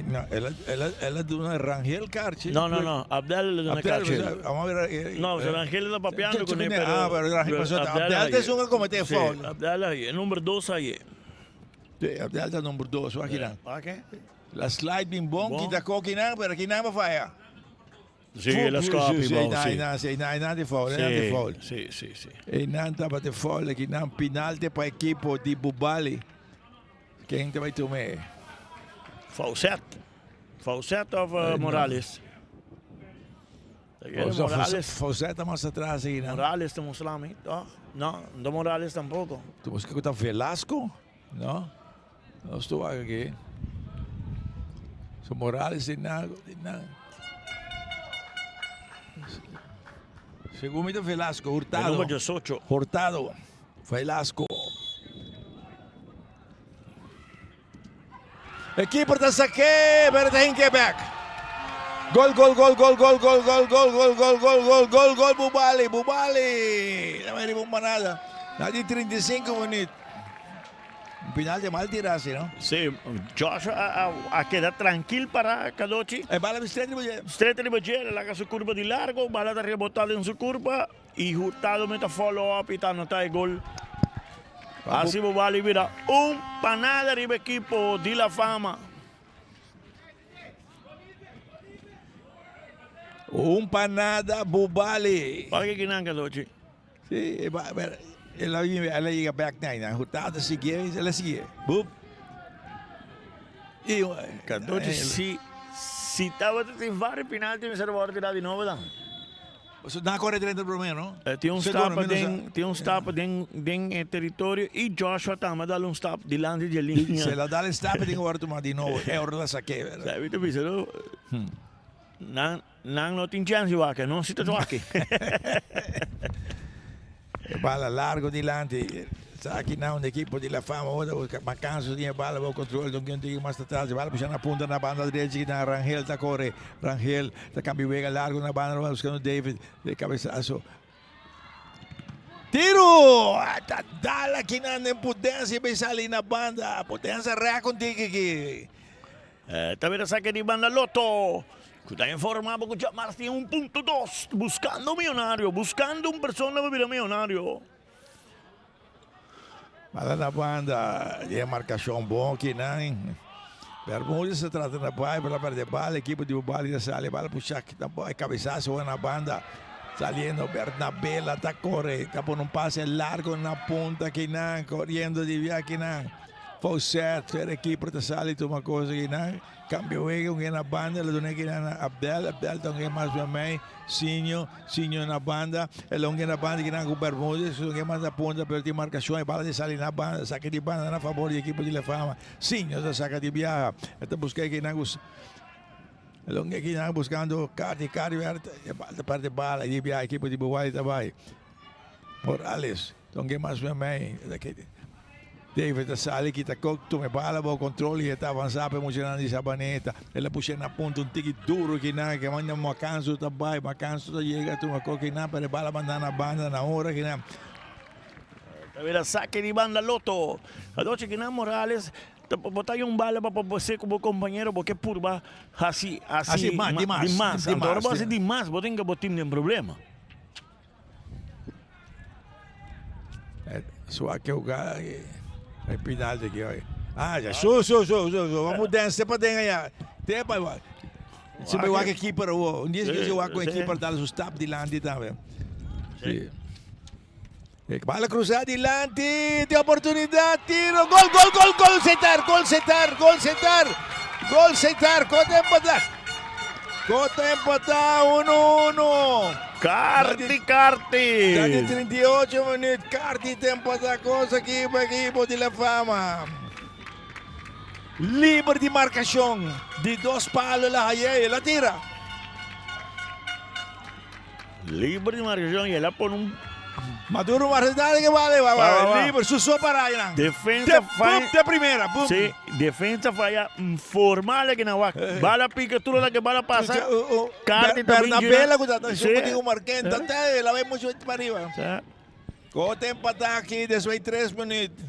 No, el a duna Rangel kaartje. No, no, no. Abdel a duna kaartje gel. No, Rangel ta papiando con él, pero... Ah, pero Rangel, Abdel ta esun a comete foul. Abdel a e number dos a e. Sí, Abdel ta number dos, wak kinan. Wak ke? La slide bin bon, kita ko kinan, pero kinan pa faya. Sí, el a scopi bou, sí. Sí, sí, nan di foul, nan di foul. Sí, sí, sí. E nan tabata foul aki nan penalti pa ekipo di Bubali. Ken ta bai tuma e? Faucet. Faucet of Morales? Morales. Faucet ta mas atras aki nan. Morales ta mustra mi, toch? No, no Morales tampoco. Tu busca ku ta Velasco? No? Nos tu wak aki. So Morales tin nan, tin nan. Segun mi ta Velasco, Hurtado. El numero 18. Hurtado, Velasco. E keeper ta saké, pero ta hinké bek. Gol gol gol gol gol gol gol gol gol gol gol gol gol gol Bubali Bubali ta bai riba un manada na di 35 minuut. Un penalti mal tirá si no. Si, Joshua a a keda trankil para Cadochi. E bala bin stret riba dje. Stret riba dje, el a laga su kurpa di largo, bala ta rebotá den su kurpa i Hurtado meta follow up i ta anotá e gol. Asi Bubali bira un panada riba ekipo di La Fama. Un panada Bubali. Wak aki nan Cadochi. Sí, e ba, pero el a el a yega bek na einan. Hurtado siguié, el a siguié. Bup. I, Cadochi, si, si tabata tin varios penalti mester a wòrdu tirá di nobo dan. Pasobra nan a kore drenta promé, no? Tin un stap den, tin un stap den, den e teritorio i Joshua tambe a dal un stap dilanti dje liña. Si el a dal e stap e tin ku wòrdu tumá di nobo. E ora el a sak'é, bèrdat? Sa mi ta bisa no, nan, nan no tin chèns di wak, nos si ta wak. E bala largo dilanti. Sa aki nan un ekipo di La Fama ora busca Macanso tin e bala bo control don quien tiki mas atrás. E bala pusha na punta na banda derecha ki nan Rangel ta corre. Rangel ta cambia wega largo na banda buscando David de cabezazo. Tiro! Ta dal aki nan den Pudensia y bay sali na banda. Pudensia rek un tiki aki. Ta bira sake di banda Lotto cu ta informa bo cu djamars tin un punto dos buscando un miyonario, buscando un persona pa bira miyonario. Bala na banda, e marcacion bon akinan. Bermudez ta trata na bai, pero a perde bala, ekipo di Bubali ta sali, bala pusha e cabezazo na banda. Saliendo Bernabela ta core, ta pone un pase largo na punta akinan, coriendo di bia akinan. Faucet, e keeper ta sali tuma cosa akinan. Cambio wega un na banda, lo duna akinan na Abdel, Abdel ta un mas mei, Sinio, Sinio na banda, el un na banda akinan cu Bermudez, un mas na punta, pero tin marcacion, e bala ta sali na banda, saca di banda na favor di ekipo di La Fama. Sinio ta saca di biaha, e ta busca akinan cu el un akinan buscando Cardi, Cardi, e bala ta perde bala, di biaha ekipo di Buwali ta bay. Morales, ta un mas mei, David ta sali kita kok tuma e bala bou kontrol i e ta avansá pa e muchanan di Sabaneta. El a pusha na punta un tiki duru kinan ke manda Makansu ta bai, Makansu ta yega tuma kok kinan pero e bala manda na banda na ora kinan. Ta bira sake di banda Lotto. Adochi kinan Morales ta bo ta un bala pa bo se ku bo kompañero bo ke purba hasi hasi di mas. Anto ora bo hasi di mas bo tin ke bo tim den problema. Suak e hugada aki. E penalti aki hoy. Ah, ya. Su, su, su, su, su. Vamos den, sepa den allá. Tepa igual. Siempre igual que keeper hubo. Un día se igual con keeper dale su stap dilanti también. Sí. Bala cruzada dilanti, de oportunidad, tiro, gol, gol, gol, gol, Setar, gol, Setar, gol, Setar, gol, Setar, Cota empatar. Cota empatar, 1-1. Carti, Carti. Dani 38 minuut, Carti te empatar cosa aquí pa equipo de la fama. Liber di marcación, di dos palos la haye, la tira. Liber di marcacion y el a pone un. Maduro marca dale que vale, va, va, va. Liber, su so para ahí, nan. Defensa De, falla. boom, de primera, boom. Sí, defensa falla formal que na wak. Bala pica tur la que bala pasa. Carti ta bin Bernabela ku ta Sí. su digo marquenta, te la ve mucho para arriba. Sí. Kote empata aquí después de 3 minutos.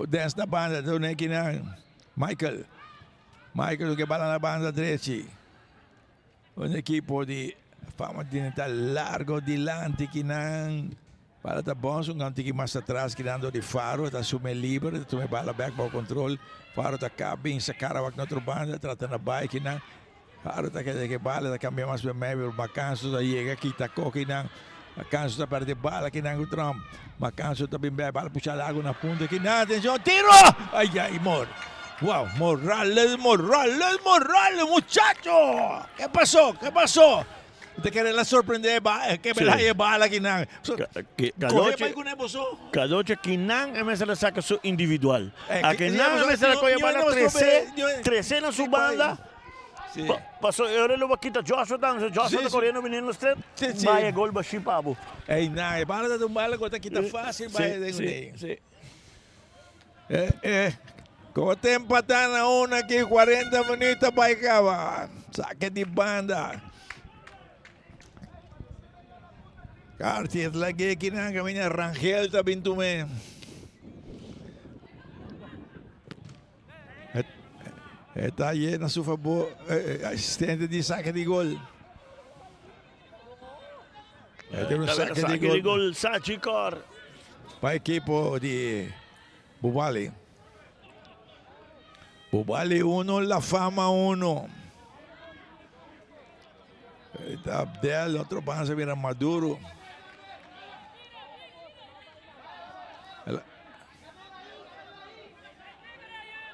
Dens na banda duna kinan Michael. Michael ke bala na banda drechi. Un ekipo di Fama Continental largo dilanti kinan. Bala ta bons un tiki mas atras kinan dor di Faro ta asume liber ta tuma e bala bek bou control. Faro ta kap bin sa kara wak na otro banda trata na bai kinan. Faro ta keda ke bala ta kambia mas bemei pero Macanso ta yega kita ko kinan. Macanso ta perde bala kinan ku Trump. Macanso ta bin bek bala pusha largo na punta kinan atencion tiro! Ay ay mor. Wow Morales Morales Morales muchacho! Ke paso? Ke paso? Ta kere la sorprende ba ke Sí. bela e bala kinan. So, kohe Cadoche bai kuné boso. Cadoche kinan e mester a saka su individual. Eh, A ki- kinan e mester a kohe bala trese trese na su banda. Sí. Paso e ora lo ba kita Joshua tambe. So Joshua Sí, ta sí. corriendo viniendo straight. Sí, sí. Vaya gol bashi pa bo. Ey, na, e bala ta un bala ku ta kita fácil Sí, bai den sí, un sí. Eh, eh. Ko ta empatá na un aki 40 minuut ta bai kaba. Sake di banda. Cartier lag'é kinan kaminda Rangel ta bin tum'é. E ta yena su fabor asistente di sake di gol. E ta un sake di gol. Sachi Cor. Pa ekipo di Bubali. Bubali 1, La Fama 1. Abdel, otro banda mira Maduro.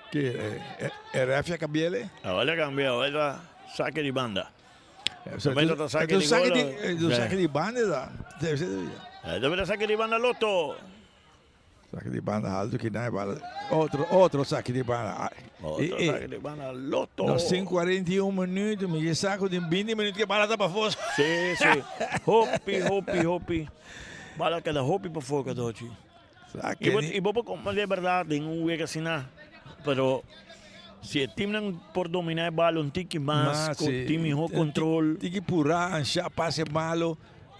Ke e ref ya cambiele? Awor a cambia, awor ta saque di banda. Momento ta saque di gol. Saque di banda da. Debe saque di banda Lotto. Saque di banda alto ki nai bala. Otro, otro saque di banda. Otro saque di banda Lotto. Nos tin 41 minuut, mi ke sa ku tin 20 minuut ke bala ta pafó. Sí, sí. Hopi, hopi, hopi. Bala keda hopi pafó kadochi. Saque I bo, di. i bo por komprendé bèrdat den un wega asina, pero si e timnan por dominá e bal un tiki mas, Mas, ku sí. tin mihó kontrol. Tiki purá, anshá pase malo.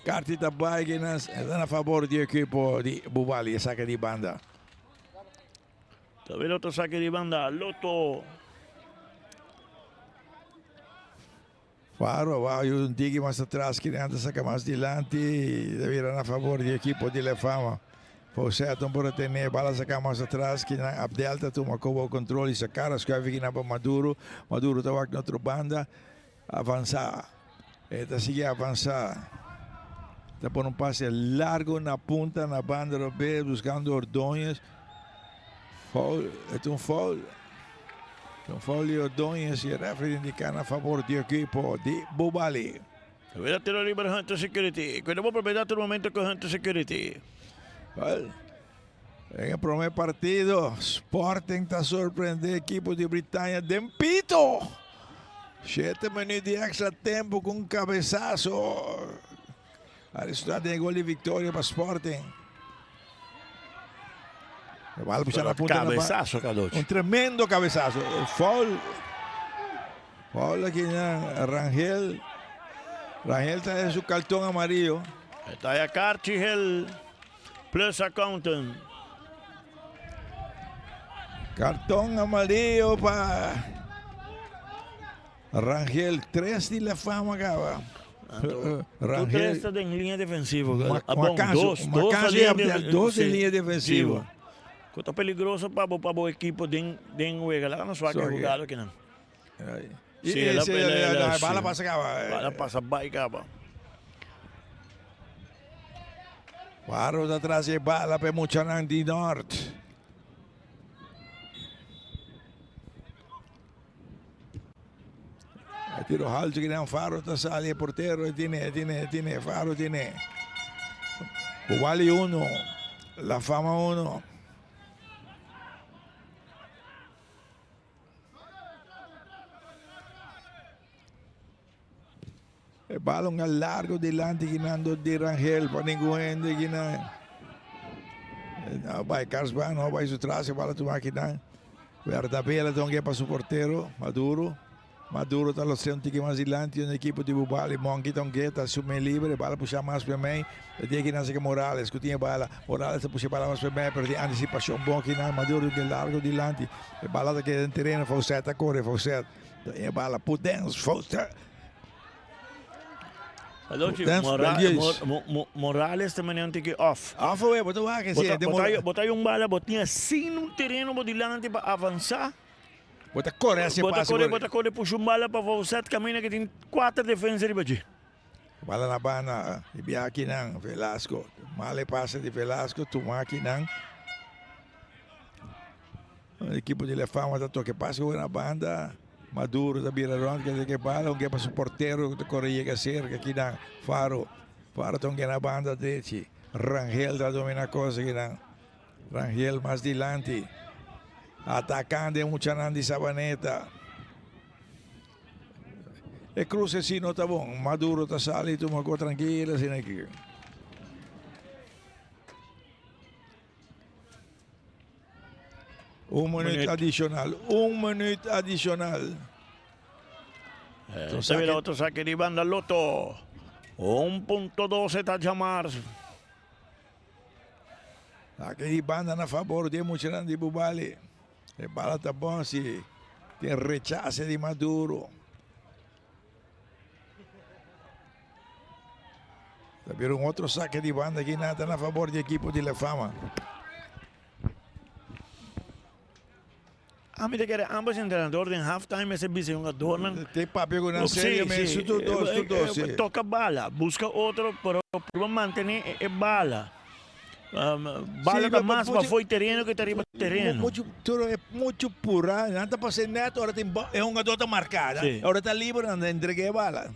Carti ta bai ke nan ta na fabor di ekipo di Bubali e saka di banda. Ta bira otro saka di banda, Lotto. Faro a bai un tiki mas atras ke nan ta saka mas dilanti ta bira na fabor di ekipo di La Fama. Faucet no por a tene e bala saka mas atras ke nan Abdel ta tuma kobo kontrol i saka a skuif aki nan pa Maduro. Maduro ta wak na otro banda. Avansa. E ta sigui avansa. Ta pone un pase largo na punta na banda robes buscando Ordóñez. Foul, e ta un foul. Ta un foul di Ordóñez y e referee indica na favor di equipo di Bubali. Wera tiro liber Hunter Security. Cuida bo propiedad tur momento cu Hunter Security. Wel, den e prome partido, Sporting ta sorprende equipo di Britannia den pito. Shete minuut di extra tempo cu un cabezazo. A resulta den e gol di victoria pa Sporting. E bal pucha na punta na Cabezazo, Cadochi. Un tremendo cabezazo. Foul. Foul aki na Rangel. Rangel ta en su cartón amarillo. Está ya kaartje geel. Plus accountant. Cartón amarillo pa Rangel. Tres di La Fama caba. Rangel. Tres ta den linea defensivo. Macanzo, Dos, Macanzo y Abdel, dos en linea defensivo. Cu ta peligroso pa bo pa bo equipo den den wega. Laga nos wak e jugada akinan. Sí, el, el, el, el, bala pasa caba. Bala pasa bai caba. Barros atrás e bala pe muchanan di Noord. E tiro halto que dan Faro ta sali e portero e tiene, tiene, tiene, Faro tiene. Bubali 1, La Fama 1. E balon a largo dilanti ginando di Rangel pa ningun hende gina. No bai Karsban, no bai su tras, e bala tuma kinan. Berdabela donge pa su portero, Maduro. Maduro ta los un tiki mas dilanti un equipo di Bubali. Monkey donge ta su me libre, bala pusha mas pe mei. E dia kinan seke Morales, ku tin e bala. Morales ta pusha e bala mas pe mei, pero tin anticipashon bon kinan. Maduro donge largo dilanti. E bala ta keda den tereno, Faucet ta kore, Faucet. Ta e bala Pudens, Faucet. Alochi, Morales ta mane un tiki off. Off awe, bo ta wak ese. Bo ta un bala, bo tin asina un tereno bo dilanti pa avansa. Bo ta kore hasi pase. Bo ta kore pusha un bala pa Faucet kaminda ki tin kuater defensa riba dje. Bala na banda di bia akinan Velasco. Mal e pase di Velasco, tuma akinan. Ekipo di La Fama ta toke pase ku na banda. Maduro ta bira rond ke ke bala un ke pa su portero ta kore yega serka kinan Faro. Faro ta un ke na banda drechi. Rangel ta domina kos kinan. Rangel mas dilanti. Atakando e muchanan di Sabaneta. E cruce si no ta bon. Maduro ta sali tuma ko trankilo asina aki. Un minuut adicional. Un minuut adicional. Entonces mira otro saque de banda Lotto. 1.12 ta djamars. Saque di banda na favor di e muchanan di Bubali. E bala ta bon si tin rechase di Maduro. Ta bira un otro saque di banda aki na ta na favor di ekipo di La Fama. Ami ta kere ambos entrenador den half time mester bisa e hungadornan. Te papia ku nan serio mes, su tur dos, tur dos, si. Toka bala, buska otro, pero purba mantene e bala. Bala ta mas pafó e tereno ke ta riba tereno. Muchu, tur e muchu pura, nan ta pasa e net ora tin e hungador ta marka, ora ta liber nan ta entrega e bala.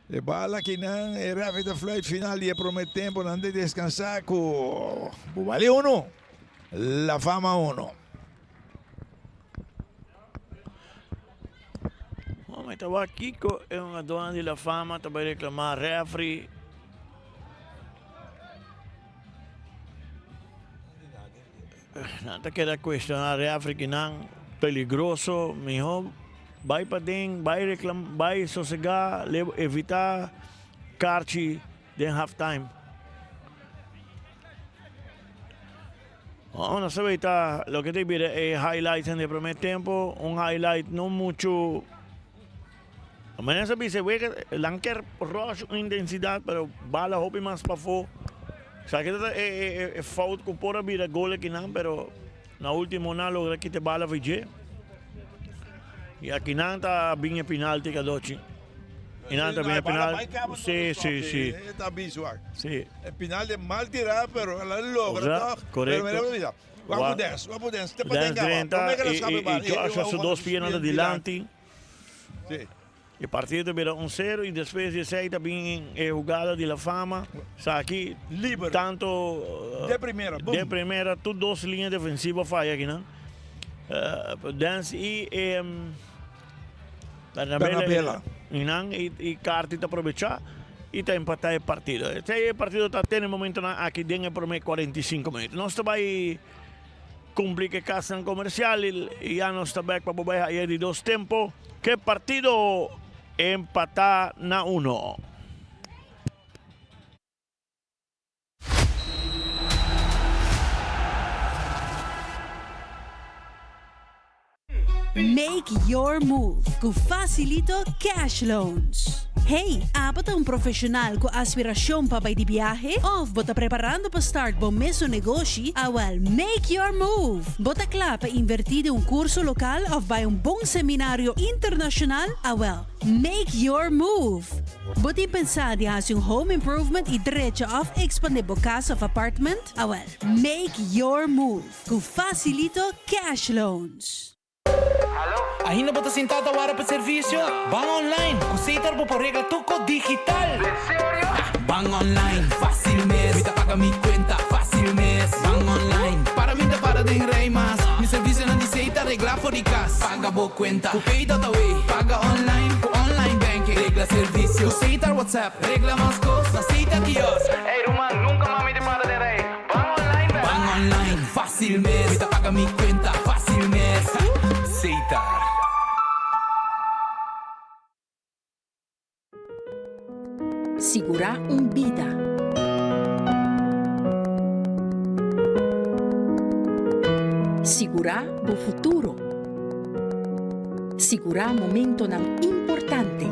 E bala kinan e referee ta fluit final di e prome tempo nan ta descansa cu Bubali uno, La Fama uno. Hombre, ta wak kiko e hungadornan di La Fama ta bay reclama referee. Nan ta keda cuestiona referee kinan peligroso, miho bay paden, bay reclam, bay sosega, evita karchi den half time. Nos ta weta loke ta bira e highlights den e primer tempo, un highlight no mucho. Manera sa bisa e wega nan kier rush un intensidad pero bala hopi mas pafo. Esaki ta e fout cu por a bira gol akinan pero na ultimo nan a logra kita e bala for dje. Y akinan ta bin e penalti Cadochi. Y nan ta bin e penalti. Si si si. Si. E penalti mal tira pero el a logra toch. Correcto. Wak Dens, Dens drenta y Joshua su dos pianan ta dilanti. Sí. E partido ta bira un sero y despues di esey ta bin e hugada di La Fama. Sa aki Liber. tanto De primera, boom. de primera tur dos linea defensivo a faya akinan. Dens y Bernabela Bernabela. y nan y Carty ta aprovecha y ta empata e partido. Esey e partido ta te na e momentonan aki den e prome 45 minuut. Nos ta bay Cumpli cu e casnan comercial y ya nos ta bek pa bo bay haya di dos tempo cu e partido empata na uno. Make your move cu Facilito Cash Loans. Hey, abo ta un profesional cu aspiracion pa bay di biahe? Of bo ta preparando pa start bo mesun negoshi? Awel, make your move! Bo ta cla pa inverti den un curso local of bay un bon seminario internacional? Awel, make your move! Bo tin pensa di haci un home improvement y drecha of expande bo cas of apartment? Awel, make your move! Cu Facilito Cash Loans. Ainda bo ta sinta ta wara pa servicio? Ban online! Cu Setar bo por regla tuco digital! Ban online, facil mes! Mi ta paga mi cuenta, facil mes! Ban online, para mi ta para den rij mas! Mi servicionan di Setar regla for di cas! Paga bo cuenta cu Pay.awe! Paga online cu online banking! Regla servicio cu Setar WhatsApp! Regla mas cos na Setar kiosk! Ey ruman, nunca mas mi ta para den rij! Ban online bek! Ban online, facil mes. Mi ta paga mi cuenta, facil mes. Setar. Sigurá un bida. Sigurá bo futuro. Sigurá momentonan importante.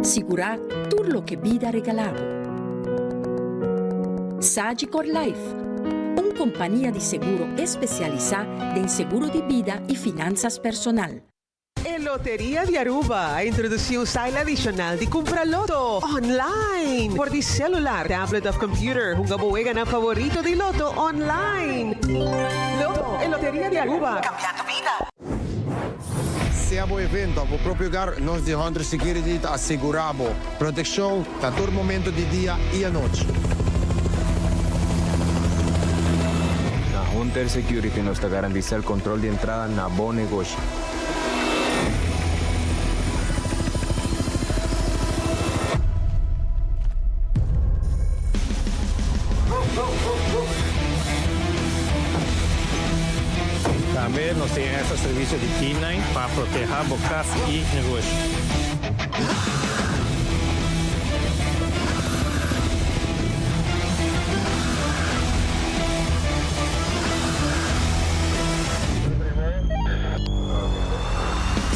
Sigurá tur loke bida regalá bo. Sagicor Life, un kompania di seguro espesialisá den seguro di bida i finansas personal. E Loteria di Aruba a introduci un style adicional di cumpra loto online por di celular, tablet of computer. Hunga bo weganan favorito di loto online. Loto, e Loteria di Aruba, cambiando bida. Sea bo evento of bo propio hogar, nos di Hunter Security ta asegura bo proteccion na tur momento di dia y anochi. Na Hunter Security nos ta garantisa el control di entrada na bo negoshi. Nos tin extra servicio di K-nine pa proteha bo cas y negoshi.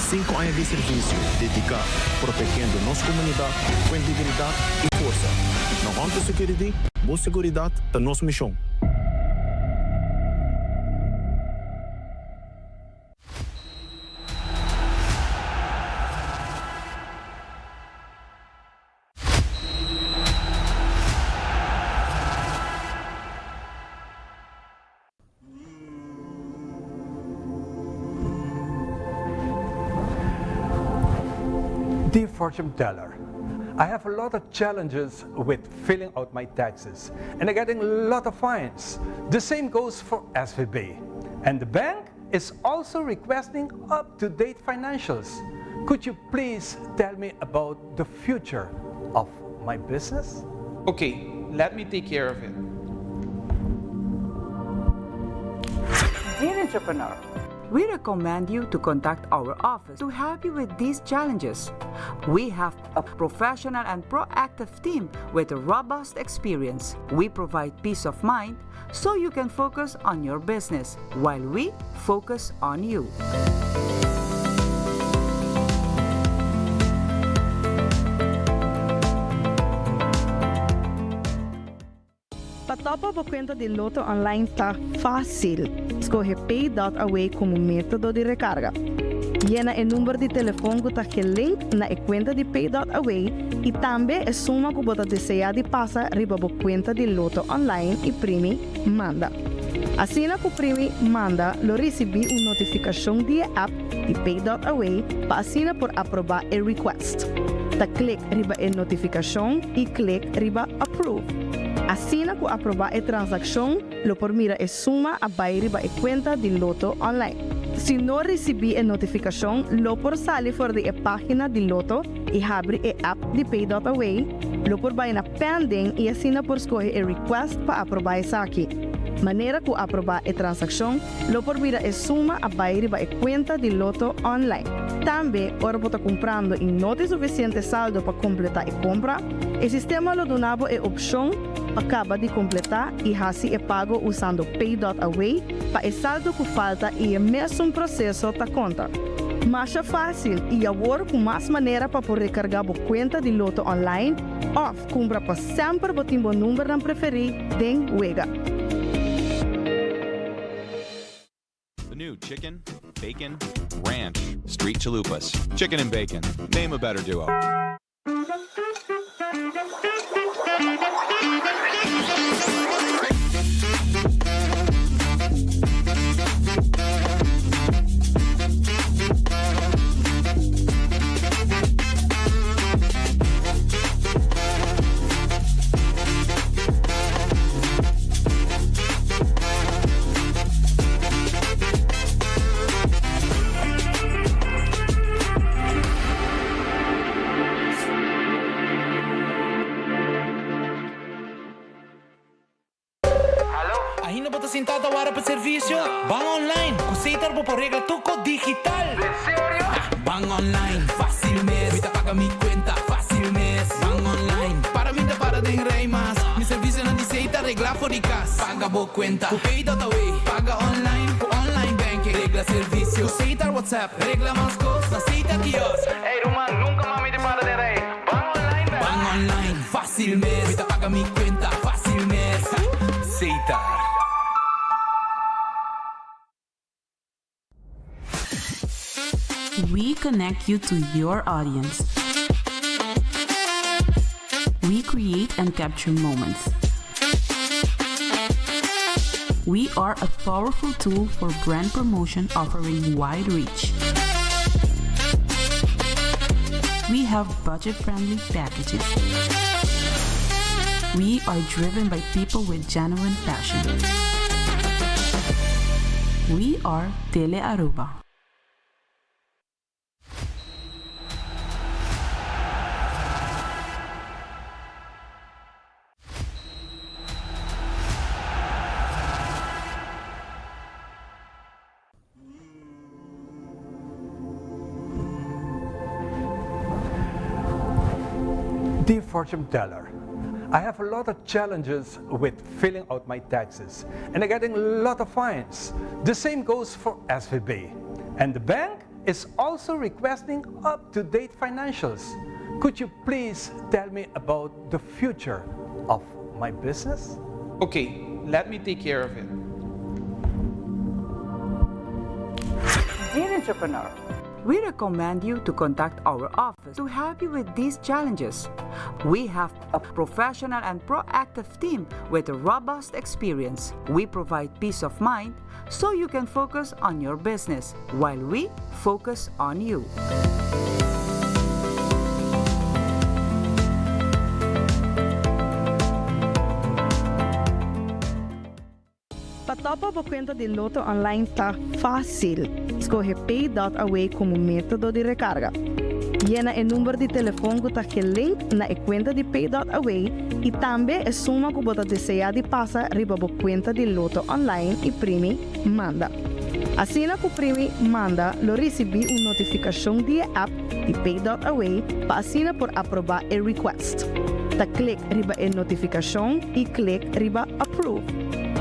Cinco aña di servicio dedica protegiendo nos comunidad cu integridad y forsa. Na Hunter Security, bo seguridad ta nos mision. Dear fortune teller, I have a lot of challenges with filling out my taxes and I'm getting a lot of fines. The same goes for SVB. And the bank is also requesting up-to-date financials. Could you please tell me about the future of my business? Okay, let me take care of it. Dear entrepreneur, we recommend you to contact our office to help you with these challenges. We have a professional and proactive team with a robust experience. We provide peace of mind so you can focus on your business while we focus on you. Pa topa bo cuenta di Lotto Online ta facil. Scoge Pay.Away como metodo di recarga. Yena e number di telefon cu ta gelink na e cuenta di Pay.Away y tambe e suma cu bo ta desea di pasa riba bo cuenta di Lotto Online y primi Manda. Asina cu primi Manda lo ricibi un notificacion di e app di Pay.Away pa asina por aproba e request. Ta click riba e notificacion y click riba Approve. Asina cu aproba e transaccion lo por mira e suma a bay riba e cuenta di Lotto Online. Si no ricibi e notificacion lo por sali for di e pagina di Lotto y habri e app di Pay.Away, lo por bay na Pending y asina por scoge e request pa aproba esaki. Manera cu aproba e transaccion, lo por mira e suma a bay riba e cuenta di Lotto Online. Tambe, ora bo ta cumprando y no tin suficiente saldo pa completa e compra, e sistema lo duna bo e opcion pa caba di completa y haci e pago usando Pay.Away pa e saldo cu falta y e mesun proceso ta conta. Masha facil y awor cu mas manera pa por recarga bo cuenta di Lotto Online of cumpra pa semper bo tin bo numbernan preferi den wega. The new chicken, bacon, ranch, street chalupas. Chicken and bacon. Name a better duo. Ainda bo ta sinta ta wara pa servicio? Ban online! Cu Setar bo por regla tur cos digital! Den serio? Ban online, facil mes! Mi ta paga mi cuenta, facil mes! Ban online, para mi ta para den rij mas! Mi servicionan di Setar regla for di cas! Paga bo cuenta cu Pay.away! Paga online cu online banking! Regla servicio cu Setar WhatsApp! Regla mas cos na Setar kiosk! Ey ruman, nunca mas mi ta para den rij! Ban online bel! Ban online, facil mes! Mi ta paga mi cuenta, facil mes! Setar. We connect you to your audience. We create and capture moments. We are a powerful tool for brand promotion offering wide reach. We have budget friendly packages. We are driven by people with genuine passion. We are Tele Aruba. Dear fortune teller, I have a lot of challenges with filling out my taxes and I'm getting a lot of fines. The same goes for SVB. And the bank is also requesting up-to-date financials. Could you please tell me about the future of my business? Okay, let me take care of it. Dear entrepreneur, we recommend you to contact our office to help you with these challenges. We have a professional and proactive team with a robust experience. We provide peace of mind so you can focus on your business while we focus on you. Pa topa bo kuenta di Lotto online ta fásil. Skohe Pay.awe komo método di rekarga. Yena e number di telefon ku ta gelink na e kuenta di Pay.awe i tambe e suma ku bo ta deseá di pasa riba bo kuenta di Lotto online i primi Manda. Asina ku primi Manda lo risibí un notifikashon di e app di Pay.awe pa asina por aprobá e request. Ta klik riba e notifikashon i klik riba Approve.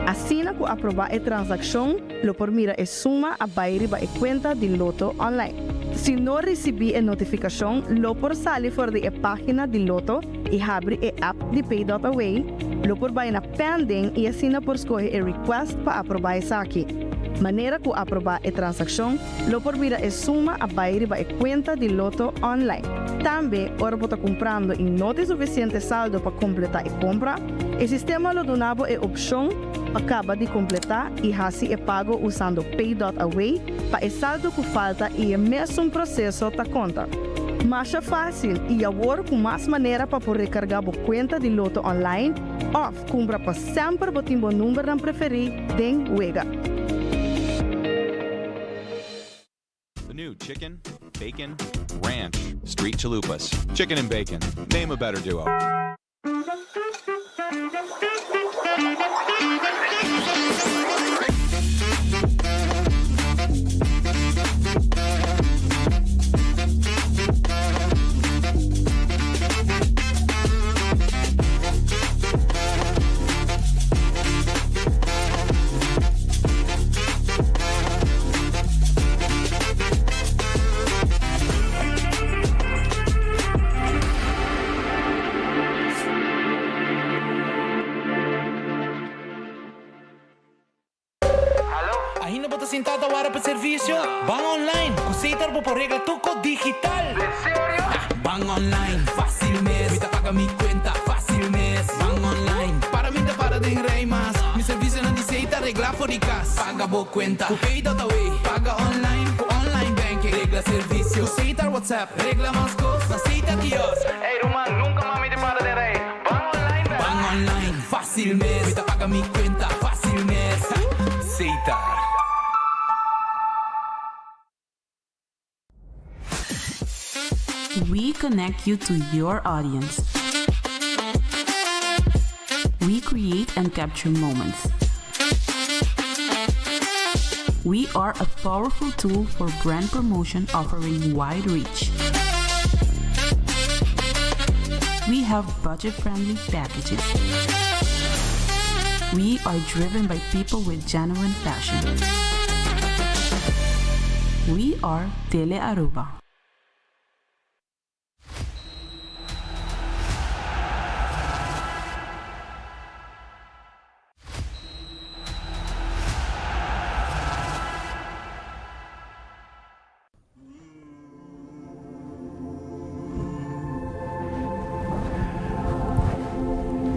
Asina ku aprobá e transakshon lo por mira e suma a bai riba e kuenta di Lotto Online. Si no risibí e notifikashon lo por sali for di e página di Lotto i habri e app di Pay.Away, lo por bai na Pending i asina por skohe e request pa aprobá esaki. Manera ku aprobá e transakshon lo por mira e suma a bai riba e kuenta di Lotto Online. Tambe, ora bo ta kumprando i no tin sufisiente saldo pa kompletá e kompra, e sistema lo duna bo e opshon pa kaba di kompletá i hasi e pago usando Pay.Away pa e saldo ku falta i e mesun proseso ta konta. Masha fásil i awor ku mas manera pa por rekargá bo kuenta di Lotto Online òf kumpra pa semper bo tin bo numbernan preferí den wega. The new chicken, bacon, ranch, street chalupas. Chicken and bacon. Name a better duo. Ainda bo ta sintá ta wara pa servisio? Ban online! Ku Setar bo por regla tur kos digital! Ban online, fácil mes. Mi ta paga mi cuenta, fácil mes. Ban online, para mi ta para den rij mas. Mi servicionan di Setar regla for di cas. Paga bo cuenta, cu Pay.awe. Paga online, cu online banking. Regla servicio, cu Setar WhatsApp. Regla mas cos, na Setar kiosk. Ey ruman, nunca mas mi ta para den rij. Ban online bel. Ban online, fácil mes. Mi ta paga mi cuenta, fácil mes. Setar. We connect you to your audience. We create and capture moments. We are a powerful tool for brand promotion offering wide reach. We have budget friendly packages. We are driven by people with genuine passion. We are Tele Aruba.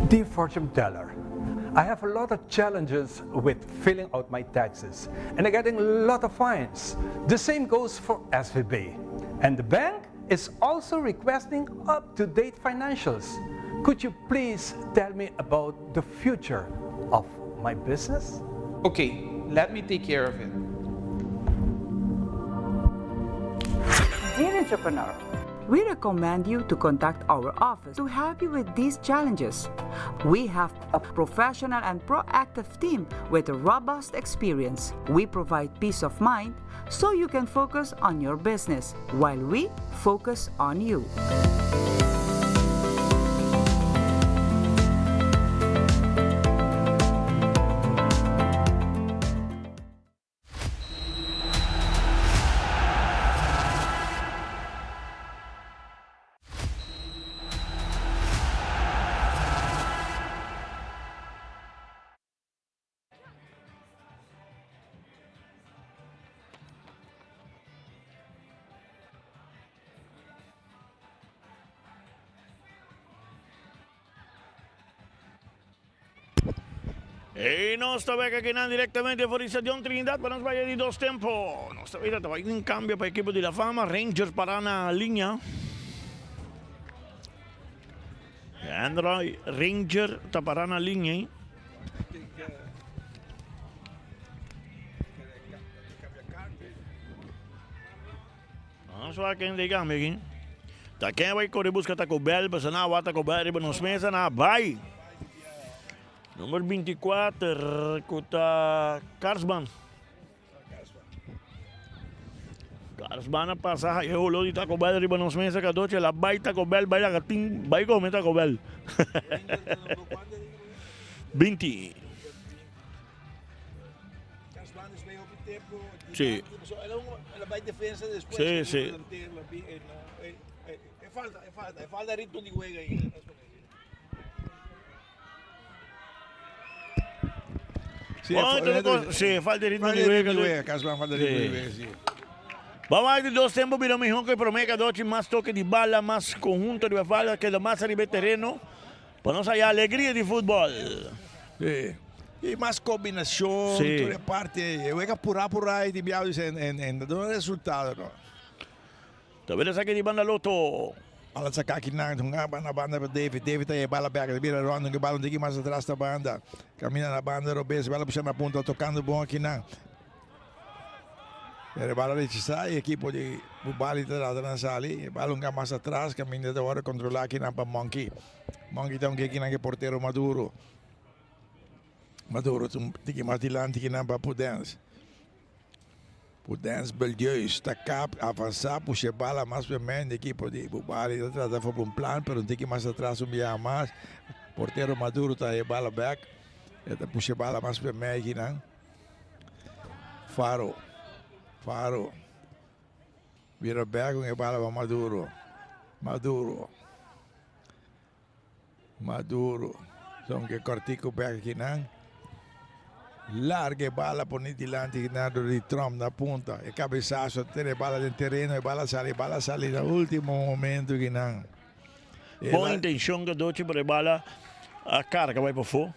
Dear fortune teller, I have a lot of challenges with filling out my taxes and I'm getting a lot of fines. The same goes for SVB. And the bank is also requesting up-to-date financials. Could you please tell me about the future of my business? Okay, let me take care of it. Dear entrepreneur, we recommend you to contact our office to help you with these challenges. We have a professional and proactive team with a robust experience. We provide peace of mind so you can focus on your business while we focus on you. Y nos ta bek akinan directamente for di Stadion Trinidad pa nos baya di dos tempo. Nos ta mira ta bay un cambio pa ekipo di La Fama. Rangers para na linea. Androy Ranger ta para na linea. Nos wak ken di cambio aki. Ta ken bay corre busca Taco Bell, pasobra nan a wak Taco Bell riba nos mesa, nan a bay. Number 24 ku ta Karsman. Karsman a pasa e holo di Taco Bell riba nos mesa kadochi, el a bay Taco Bell, bay laga tin, bay come Taco Bell. 20. Sí. Sí, sí. Sí, falta de ritmo di wega. Vamos a ver dos tempo bira mihó que promé kadochi mas toque di bala, mas conjunto riba bala, keda mas ariba e tereno. Pa nos haya alegria di futbol. Sí. Y mas combinacion, Sí. tur e parti. E wega pura pura y di biaha dice en en en duna resultado no. Ta bira esaki di banda Lotto. Bala saca aki nan, hunga na banda pa David. David ta e bala bek, ta bira rond, hunga bala un tiki mas atras ta banda. Camina na banda robes, bala pusha na punta, tocando bon aki nan. Pero e bala rechasa y ekipo di Bubali ta trata na sali. E bala hunga mas atras, caminda ta worde controla aki nan pa Monkey. Monkey ta hunga aki nan ke portero Maduro. Maduro ta un tiki mas dilanti aki nan pa Pudens. Pudens Beldeus ta kap avansa pusha e bala mas bemen di ekipo di Bubali ta trata forma un plan pero un tiki mas atras un biaha mas. Portero Maduro ta e bala bek. E ta pusha e bala mas bemen aki nan. Faro, Faro. Bira bek con e bala pa Maduro. Maduro. Maduro. Son ke kortico bek aki nan. Larga e bala pone dilanti akinan dor di Trump na punta. E cabezazo tene e bala den tereno, e bala sali, e bala sali na ultimo momento akinan. Bon intencion Cadochi pero e bala a carga bay pafo.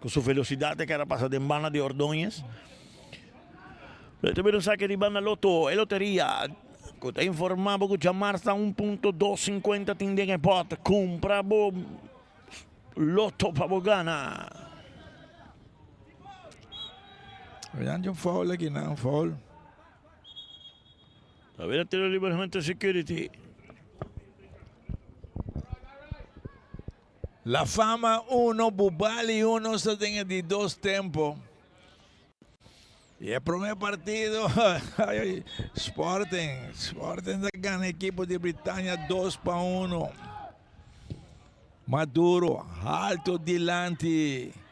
Cu su velocidad e kera pasa den banda di Ordóñez. Pero ta bira un saque di banda Lotto, e loteria cu ta informa bo cu djamars ta un punto dos cincuenta tin den e pot. Cumpra bo Lotto pa bo gana. Nan un foul aki nan, foul. Ta bira tiro liber Hunter Security. La Fama uno, Bubali uno sta den e di dos tempo. Y e prome partido Sporting, Sporting ta gana ekipo di Britania 2-1. Maduro alto dilanti.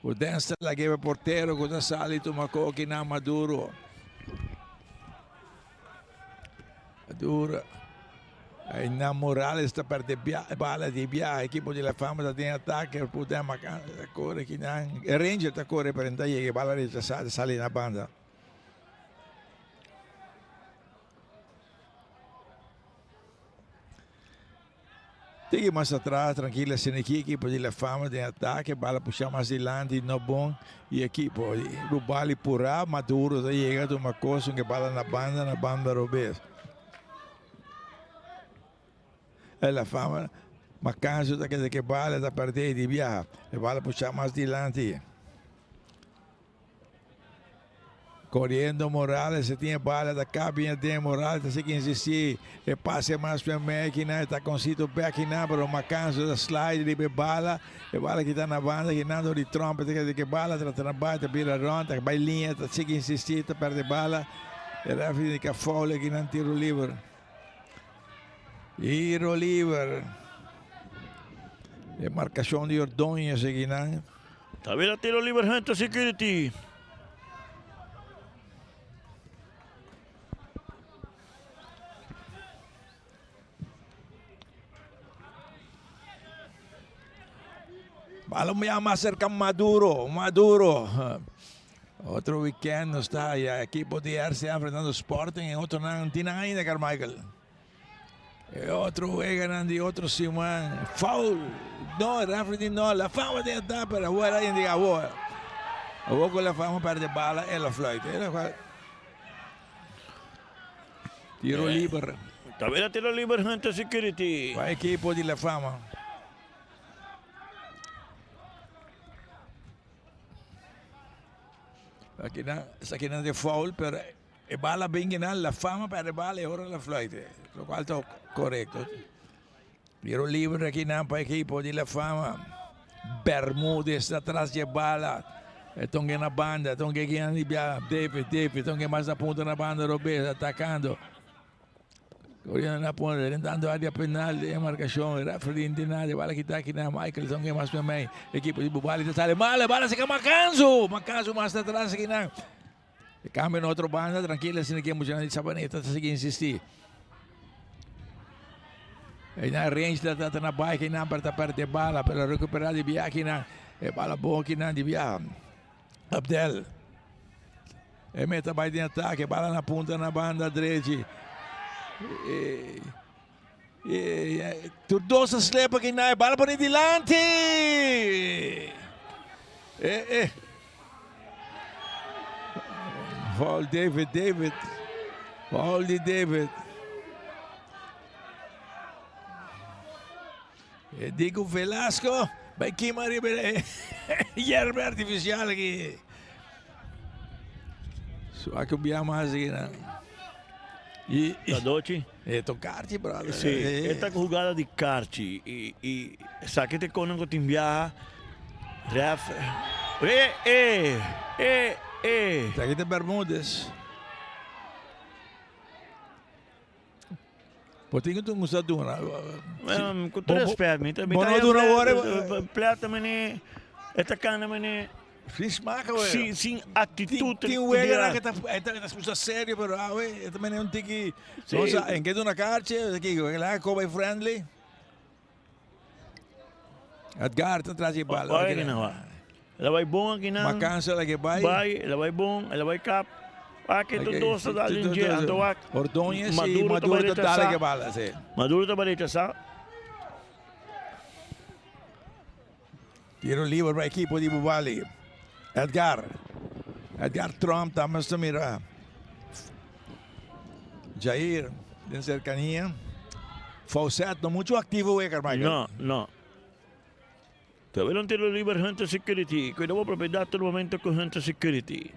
Pudens ta laga e portero ku ta sali tuma koki na Maduro. Maduro. Einan Morales ta perde bala di biaha. Ekipo di La Fama ta den atake. Pudens ta kore kinan. Ranger ta kore pero no ta yega. E bala rechasá ta sali na banda. Tiki mas atras, trankil asina aki ekipo di La Fama den atake, bala pusha mas dilanti no bon y ekipo di Bubali pura, Maduro ta yega tuma cos un ke bala na banda, na banda robes. E La Fama Macancio ta keda ke bala ta perde di biaha, e bala pusha mas dilanti. Coriendo Morales e tin e bala ta cabi aden Morales ta sigui insisti e pase mas pa e mekina e ta consito bek kinan pero Macanzo ta slide riba e bala e bala kita na banda kinan dor di Tromp ta keda ke bala ta trata bai ta bira rond ta bai liña ta sigui insisti ta perde bala e referee indica foul akinan tiro liber tiro liber e marcacion di Ordonez akinan. Ta bira tiro liber Hunter Security. Balon ya mas cerca Maduro, Maduro. Otro weekend nos ta ya equipo di RCA enfrentando Sporting en otro nan tin ainda Carmichael. E otro weganan di otro siman. Foul. No, referee di no. La Fama den atake, pero awor a indica awor. Awor cu La Fama perde bala, el a fluit. El a Tiro liber. Tabela tiro liber Hunter Security. Pa ekipo di La Fama. Aki nan, esaki nan de foul, pero e bala bin kinan, La Fama perde bala y ora la fluit. Lo cual ta correcto. Tiro libre aki nan pa ekipo di La Fama. Bermudez ta tras di e bala. E tonge na banda, tonge kinan di bia David, David, tonge mas na punta na banda robes, atacando. Corriendo na punta, drentando área penal de marcación. Referee no tin nada, bala kita aki nan, Michael tonge mas memey. Ekipo di Bubali ta sali mal, bala saka Macanzo, Macanzo mas ta tras aki nan. E cambio na otro banda, tranquilo, asina ke muchanan di Sabaneta ta sigui insisti. E na range ta trata na bai kinan pero ta perde bala pero recupera di bia kinan e bala bon kinan di bia Abdel e meta bai den atake bala na punta na banda drechi e e tur dos a slepa kinan e bala pone dilanti e e Foul David David foul di David E di ku Velasco bai kima riba e yerba artificial aki. Suak un bia mas aki nan. I, i, Cadochi. E to karchi, brother. Sí, e ta jugada di karchi. I, i esaki te konan ku tin biaha. Ref. E, e, e, e. Esaki ta Bermudez. Bo tin ku gusta duna. Ku tur respet, mi ta Bo no duna awor. Plata mene, e ta kana mene. Sin smaak awe. Sin sin actitud. Tin wega ku ta e ta gusta serio pero awe e ta mene un tiki. No sa en ke duna karchi kiko e koba e friendly. Edgar ta tras di bala. Oye aki nan wa. El a bai bon aki nan. Macansa la ke bai. Bai, el a bai bon, el a bai kap. Aki tur dos ta dal den dje, anto wak. Ordóñez y Maduro ta dal ke bala, si. Maduro ta bai rechasá. Tiro liber pa ekipo di Bubali. Edgar. Edgar Trump ta mester mira. Jair den cercania. Faucet no mucho activo hoy, Carmichael. No, no. Terwijl un tiro liber Hunter Security. Cuida bo propiedad tur momento cu Hunter Security.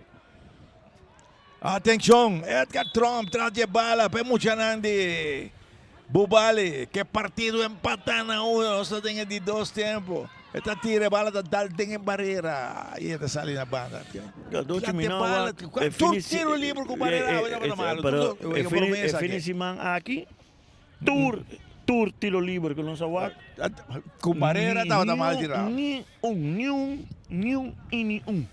Atencion, Edgar Trump tras di e bala pa e muchanan di Bubali. Ke partido empata na uno, nos ta den e di dos tempo. E ta tira e bala ta dal den e barera y e ta sali na banda. Doce mi no wak. Tur tiro liber cu barera awe tabata malo. Pero e fin di siman aki tur tur tiro liber cu nos a wak. Cu barera tabata mal tira. Ni un, ni un, ni un y ni un.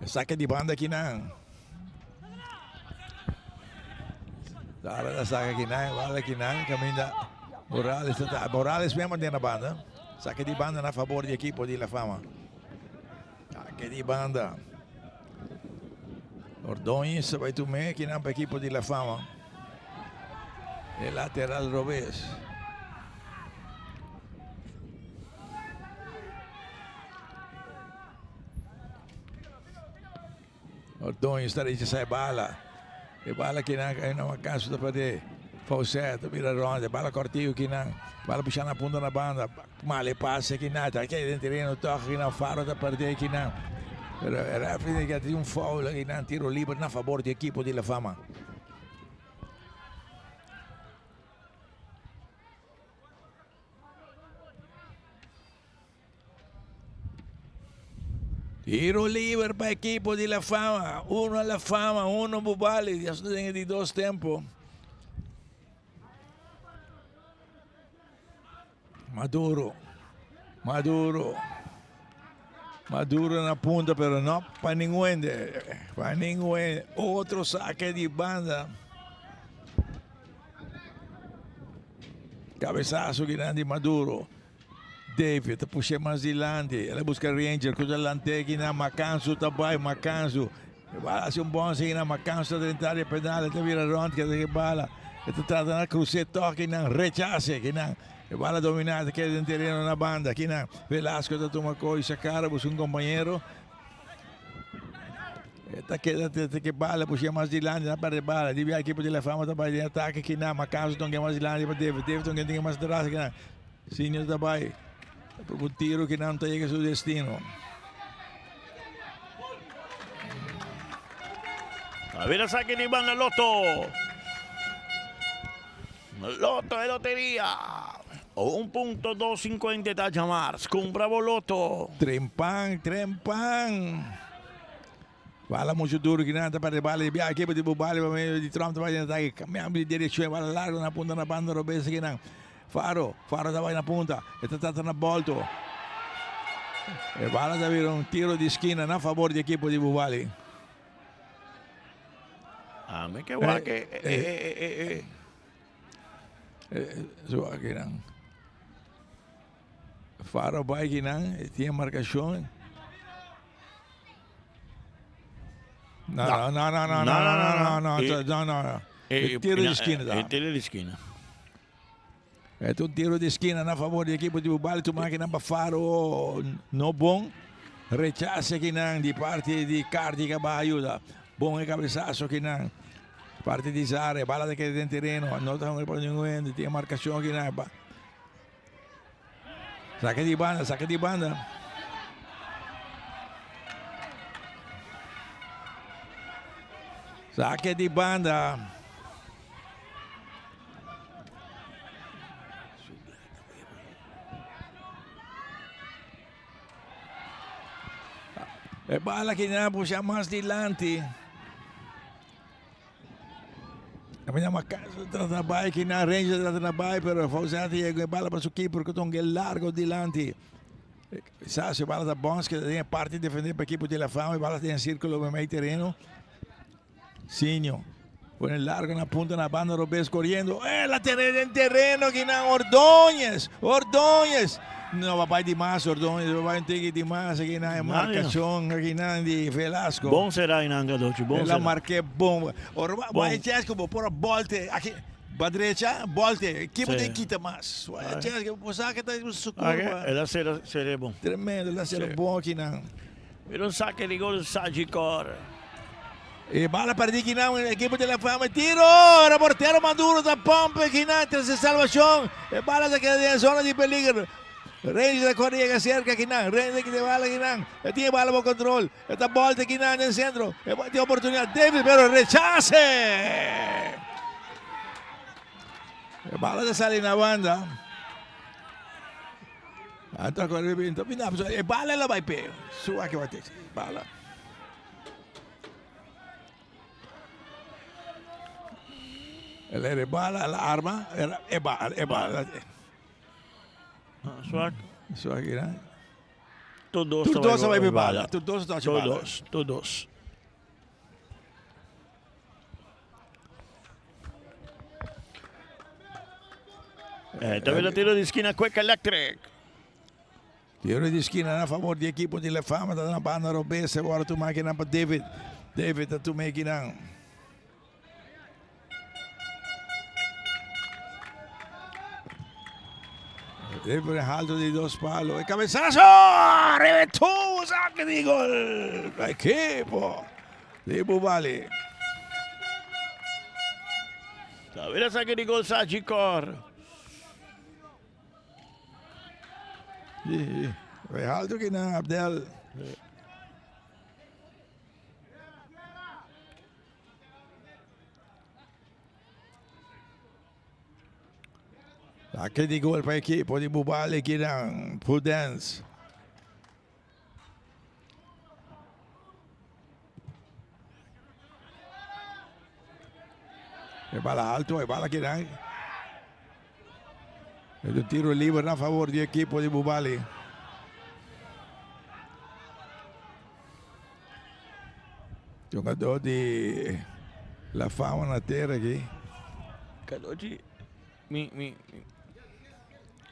E sake di banda akinan. Dara ta saka akinan, bala akinan, kaminda Morales ta ta. Morales mesmo den na banda. Sake di banda na fabor di ekipo di La Fama. Sake di banda. Ordóñez ta bai tum'é akinan pa ekipo di La Fama. E lateral robes. Ordóñez ta rechasá e bala. E bala kinan ka na makansu ta perde. Faucet ta bira rond. E bala kòrtiku kinan. Bala pushá na punta na banda. Mal e pase kinan. Ta keda den tereno tòg kinan. Faro ta perde kinan. Pero e referee di tin un foul kinan. Tiro liber na fabor di ekipo di La Fama. Tiro liber pa ekipo di La Fama. Uno a La Fama, uno Bubali. Ya den e di dos tempo. Maduro. Maduro. Maduro na punta, pero no pa ningun hende. Pa ningun hende. Otro saque di banda. Cabezazo grande Maduro. David ta pushe mas dilanti. El a busca Ranger ku ta lant'é kinan. Macansu ta bai, Macansu. E bala hasi un bon asina. Macansu ta drenta área penal. E ta bira rònt keda e bala. E ta trata na cruce toch kinan rechace kinan. E bala domina ta keda den tereno na banda kinan. Velasco ta tuma coy sacara busca un compañero. E ta keda te ke bala pushia mas dilanti na perde bala. Di bia equipo di La Fama ta bay den atake kinan. Macaso ta mas dilanti pa David. David ta un mas atras kinan. Senior ta bay. Un tiro kinan ta yega su destino. A ver saque di banda Lotto. Lotto e loteria. 1.250 ta djamars. Cumpra bo Lotto. Trempan, trempan. Bala mucho duro ki nan ta perde bala di biaha ekipo di Bubali pa medio di Trump ta bai den atake cambiando di direccion e bala largo na punta na banda robes aki nan Faro, Faro ta bai na punta e ta trata na bolto e bala ta bira un tiro di skina na favor di ekipo di Bubali. Ami ke wak e e e e e. So aki nan. Faro bai aki nan e tin e marcacion. No, no, no, no, no, no, no, no, no, no, no. E tiro di skina ta. E tiro di skina. E un tiro di skina na favor di equipo di Bubali. Tu máquina pa Faro no bon. Rechace kinan di parte di Cardi que va ayuda. Bon e cabezazo kinan. Parte di Zare. Bala de keda den terreno. No ta pa ningun hende. Tiene marcación kinan. Saque di banda, saque di banda. Saque di banda. E bala que na puxa mas dilanti. Caminda Macaso trata bai ki na Ranger trata na bai pero Fauzan ta yega e bala pa su keeper ku ta un gel largo dilanti. Sa su bala ta bons keda den e parti defender pa ekipo di La Fama e bala ta den sirkulo meimei tereno. Sinio pone largo na punta na banda robes koriendo el a tene den tereno kinan Ordóñez Ordóñez no ba bai dimas Ordóñez ba bai un tiki dimas kinan e markashon kinan di Velasco. Bon sera einan Gadochi bon El a sera. mark'é bon. Ora bo Bon. a chèns ku bo por a bòlte aki ba drecha bòlte ki bo Sí. tin kita mas. Bo a chèns ku bo sa ke ta su Aki kurva. el a sera ser'é bon. Tremendo el a sera Sí. bon akinan. Mira un sake di gol Sagicor. E bala perdí kinan ekipo di La Fama tiro era portero Maduro ta pompe kinan trese salvacion e bala ta keda den zona di peligro Rangers ta kore yega cerca kinan Rangers ta kita e bala kinan e tin e bala bo control e ta bolta kinan den centro e tin oportunidad David pero rechase e bala ta sali na banda Anto kore e bala lo bai pe su aki wak bala. El a rebala la arma, e bala, e bala. Swak. Swak ira. Tur dos Tur dos a bai bala. Tur dos a Tur bala. dos, tur dos. Eh, también la tiro de esquina Quick Electric. Tiro di skina na favor di ekipo di La Fama ta na banda robes e wòrdu tuma akinan pa David. David ta tuma ekinan. David halto di dos palo. E cabezazo! Reventó! Saque di gol! Pa ekipo di Bubali. Tawera saque di gol Sagicor. Rehalto ki na Abdel. Saque di gol pa equipo di Bubali kinan Prudence. E bala alto, e bala kinan. E un tiro liber na favor di equipo di Bubali. Jugador di La Fama na tera aki. Cadochi, mi, mi,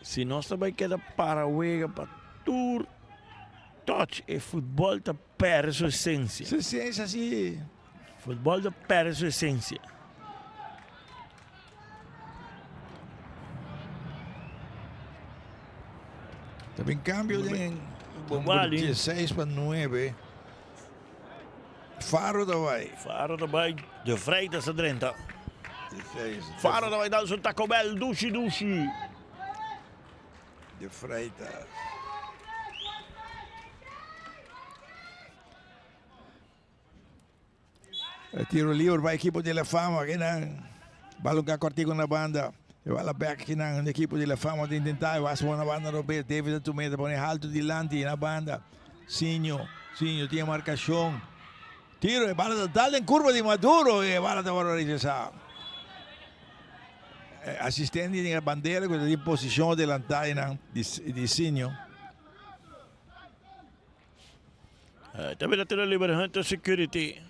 si nos ta bai keda para wega pa tur touch e futbol ta perde su esencia. Su esencia, si. Futbol ta perde su esencia. Ta bin cambio den bomber 16 pa 9. Faro ta bai. Faro ta bai. De Vrijdag sa drenta. Faro ta bai dal su Taco Bell dushi dushi. De Vrijdag. E tiro libre pa equipo di La Fama. Kinan balonga cortico na banda. E bala back kinan e equipo di La Fama ta intenta. E was na banda robes. David a tumeta pone alto dilanti na banda. Sinho, Sinho tiene marcación. Tiro, e bala ta dal den curva di Maduro. E bala ta worde rechazada. Asistente di bandera cu ta den posicion adelanta di, di Sinho. Ta bira tiro liber Hunter Security.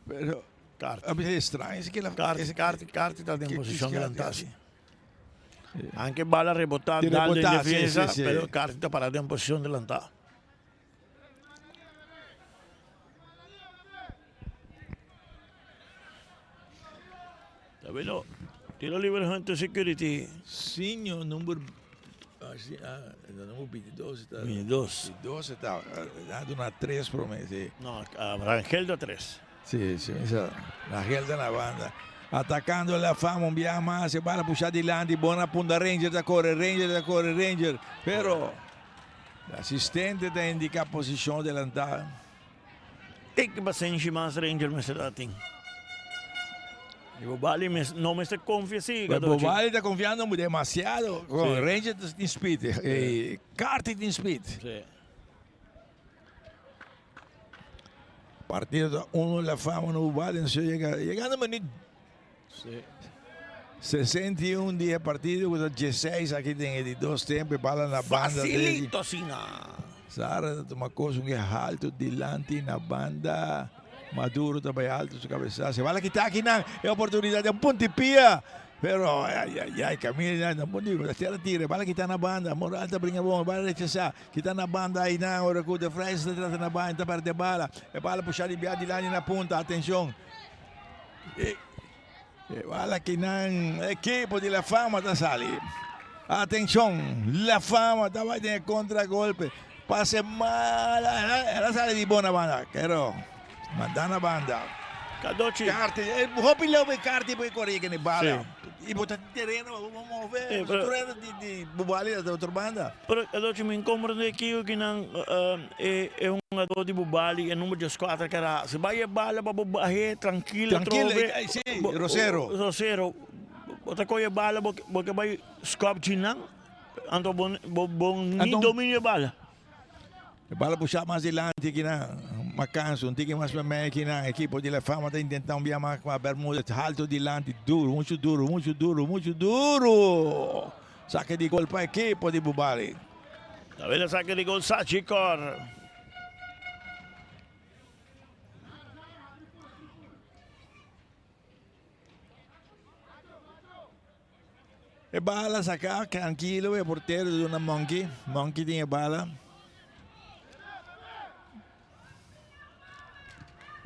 Pero Kaart. A bisa extraño es que la Kaart, kaart, kaart ta den posicion delantá si. Aunque bala rebotá Di dal den rebotá, sí, defensa, sí, sí. pero kaart ta pará den posicion delantá. Ta bira tiro liber Hunter Security. Siño number ah, si, ah, number 22 ta. 22. 22 ta. Ah, duna 3 prome, si. No, ah, Rangel da 3. Si, si, misa. Rangel ta na banda. Atacando la fama un biaha mas, e bala pusha dilanti, bona punta Ranger ta corre, Ranger ta corre, Ranger. Pero asistente ta indica posicion delantá. Tiki pasenshi mas Ranger mester ta tin. Y Bobali mes, no mester confia si, Pero Gadochi. Bobali ta confiando demasiado. Con Sí. Ranger tin speed. Eh, Carty tin speed. Sí. Partido ta uno la fama no Bobali no llega llegando minuut Sí. 61 di e partido ku ta 16 aki den e di dos tempo e bala na banda Facilito asina. Sara ta tuma kos un ke haltu dilanti na banda. Maduro ta bai haltu su kabesa. Se bala kita akinan e oportunidat den punti pia. Pero ay ay ay Camila na punti tera tira bala kita na banda. Moral ta bringa bon bala rechasa. Kita na banda ainan ora ku De Vries ta trata na banda ta perde bala. E bala pusha di bia dilanti na punta. Atenshon. E bala kinan ekipo di La Fama ta sali. Atenshon, La Fama ta bai den e kontragolpe. Pase mala, el a sali di bon na banda, pero manda na banda. Kadochi. Carti, hopi leu bay Carti por kore kende bala. I bo ta tereno, bo move, tereno di Bubali ta otro banda. Pero Kadochi mi comprende kiko kinan e e hungador di Bubali e number dieskuater kera si bai e bala pa bo bah'é trankil Trankil, atrobe. si, Rosero. Rosero, bo ta kohe e bala bo bo ke bai skòp djinan anto bo bo bo ni dominio e bala. E bala pusha mas dilanti kinan Macanso un tiki mas p'e kinan ekipo di La Fama ta intenta un bia mas ma Bermudez halto dilanti duro muchu duro muchu duro muchu duro sake di gol pa ekipo di Bubali. Ta bira sake di gol Sachikor. E bala saca trankilo e portero duna Monkey. Monkey tin e bala.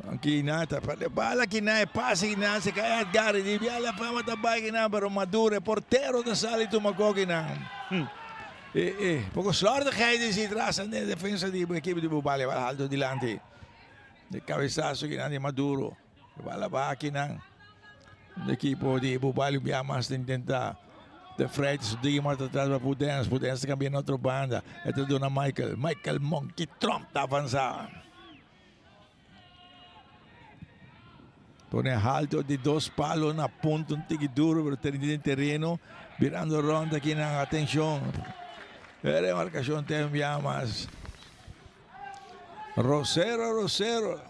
Monkey na ta e bala ki na e pase ki na se cae Edgar di bia la fama ta bai ki na pero Maduro e portero ta sali tuma ko ki na. Hmm. E e poco slordigheid is hier tras en de defensa di equipo di Bubali bala alto dilanti. De cabezazo ki na di Maduro. E bala ba ki nan. Equipo di Bubali bia mas ta intenta. De Freitas su digi mas atrás pa Pudens. Pudens ta cambia na otro banda. E ta duna Michael. Michael Monkey Trump ta avanza. Pone alto di dos palo na punto un tiki duro pero teni den terreno. Birando rond aki nan. Atencion. E remarcacion te bia mas. Rosero, Rosero.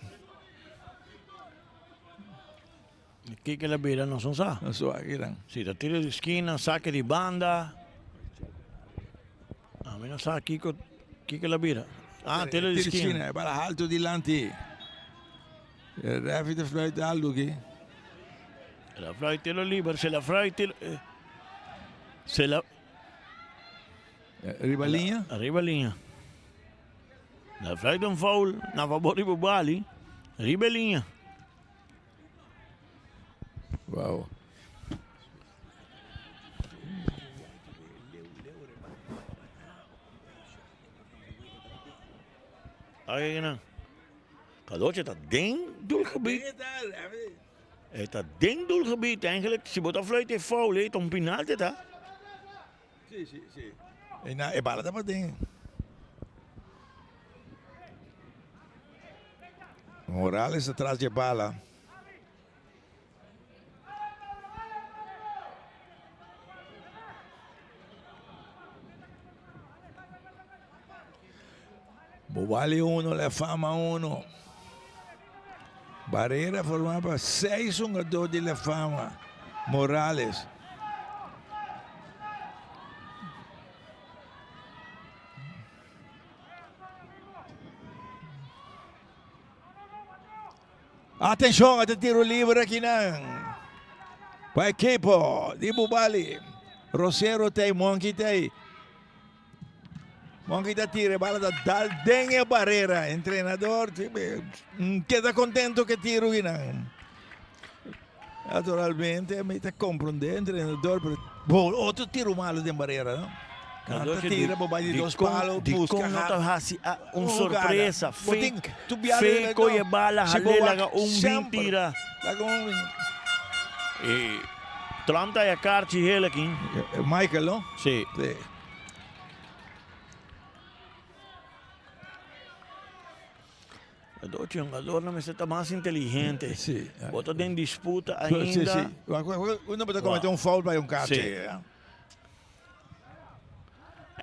Kiko el a bira nos no sa. No sa kinan. Si ta tiro di skina, sake di banda. Ami no sa kiko kiko el a bira. Ah, tiro di skina. E bala halto dilanti. E refi ta fluit algo aki. El a fluit tiro liber, se la fluit tiro se la Riba liña? Riba liña. La fluit un foul na favor di Bubali. Riba liña. Wow. Aki nan. Cadochi ta den doelgebied. E ta den doelgebied. Eigenlijk, si bo ta fluit e foul, e ta un penalti ta. Si, si, si. E na, e bala ta pa den. Morales atrás de bala. Bobali uno, La Fama uno. Barrera formá pa seis hungadó di La Fama. Morales. Atenshon, a ta tiro liber akinan pa ekipo di Bubali. Rosero ta ei, Monkey ta ei. Monkey ta tira, e bala ta dal den e barera. Entrenador keda kontento ku e tiro akinan. Naturalmente mi ta comprende entrenador pero bo otro tiro malo den barera no. Nan ta tira bo bai di dos palo busca Dikon no ta hasi un sorpresa fake fake koye bala hale laga un bin tira. E Trump ta haya karchi hel aki. Michael no? Si. Adochi hungadornan mester ta mas inteligente. Sí. Bo ta den disputa ainda. Sí, sí. Uno bo ta comete un foul pa un kachi. Sí.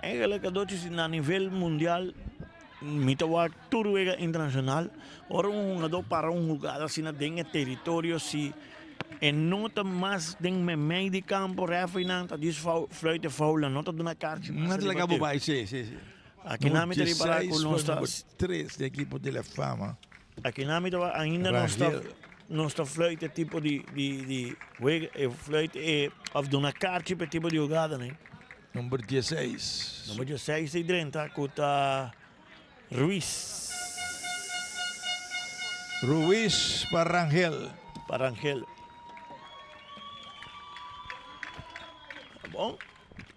Eigenlijk adochi si na nivel mundial mi ta wak tur wega internacional ora un hungador para un hugada asina den e teritorio si e no ta mas den memey di campo refereenan ta dis fluit e foul nan no ta duna kachi mas No ta laga bo bai, sí, sí, sí. Aki nan mi ta ripará ku nos ta. Tres di ekipo di La Fama. Aki nan mi ta ainda nos ta nos ta fluit e tipo di di di wega e fluit e of duna karchi pa e tipo di hugada ne. Number dieseis. Number dieseis di drenta ku ta Ruiz. Ruiz pa Rangel. Pa Rangel. Bon.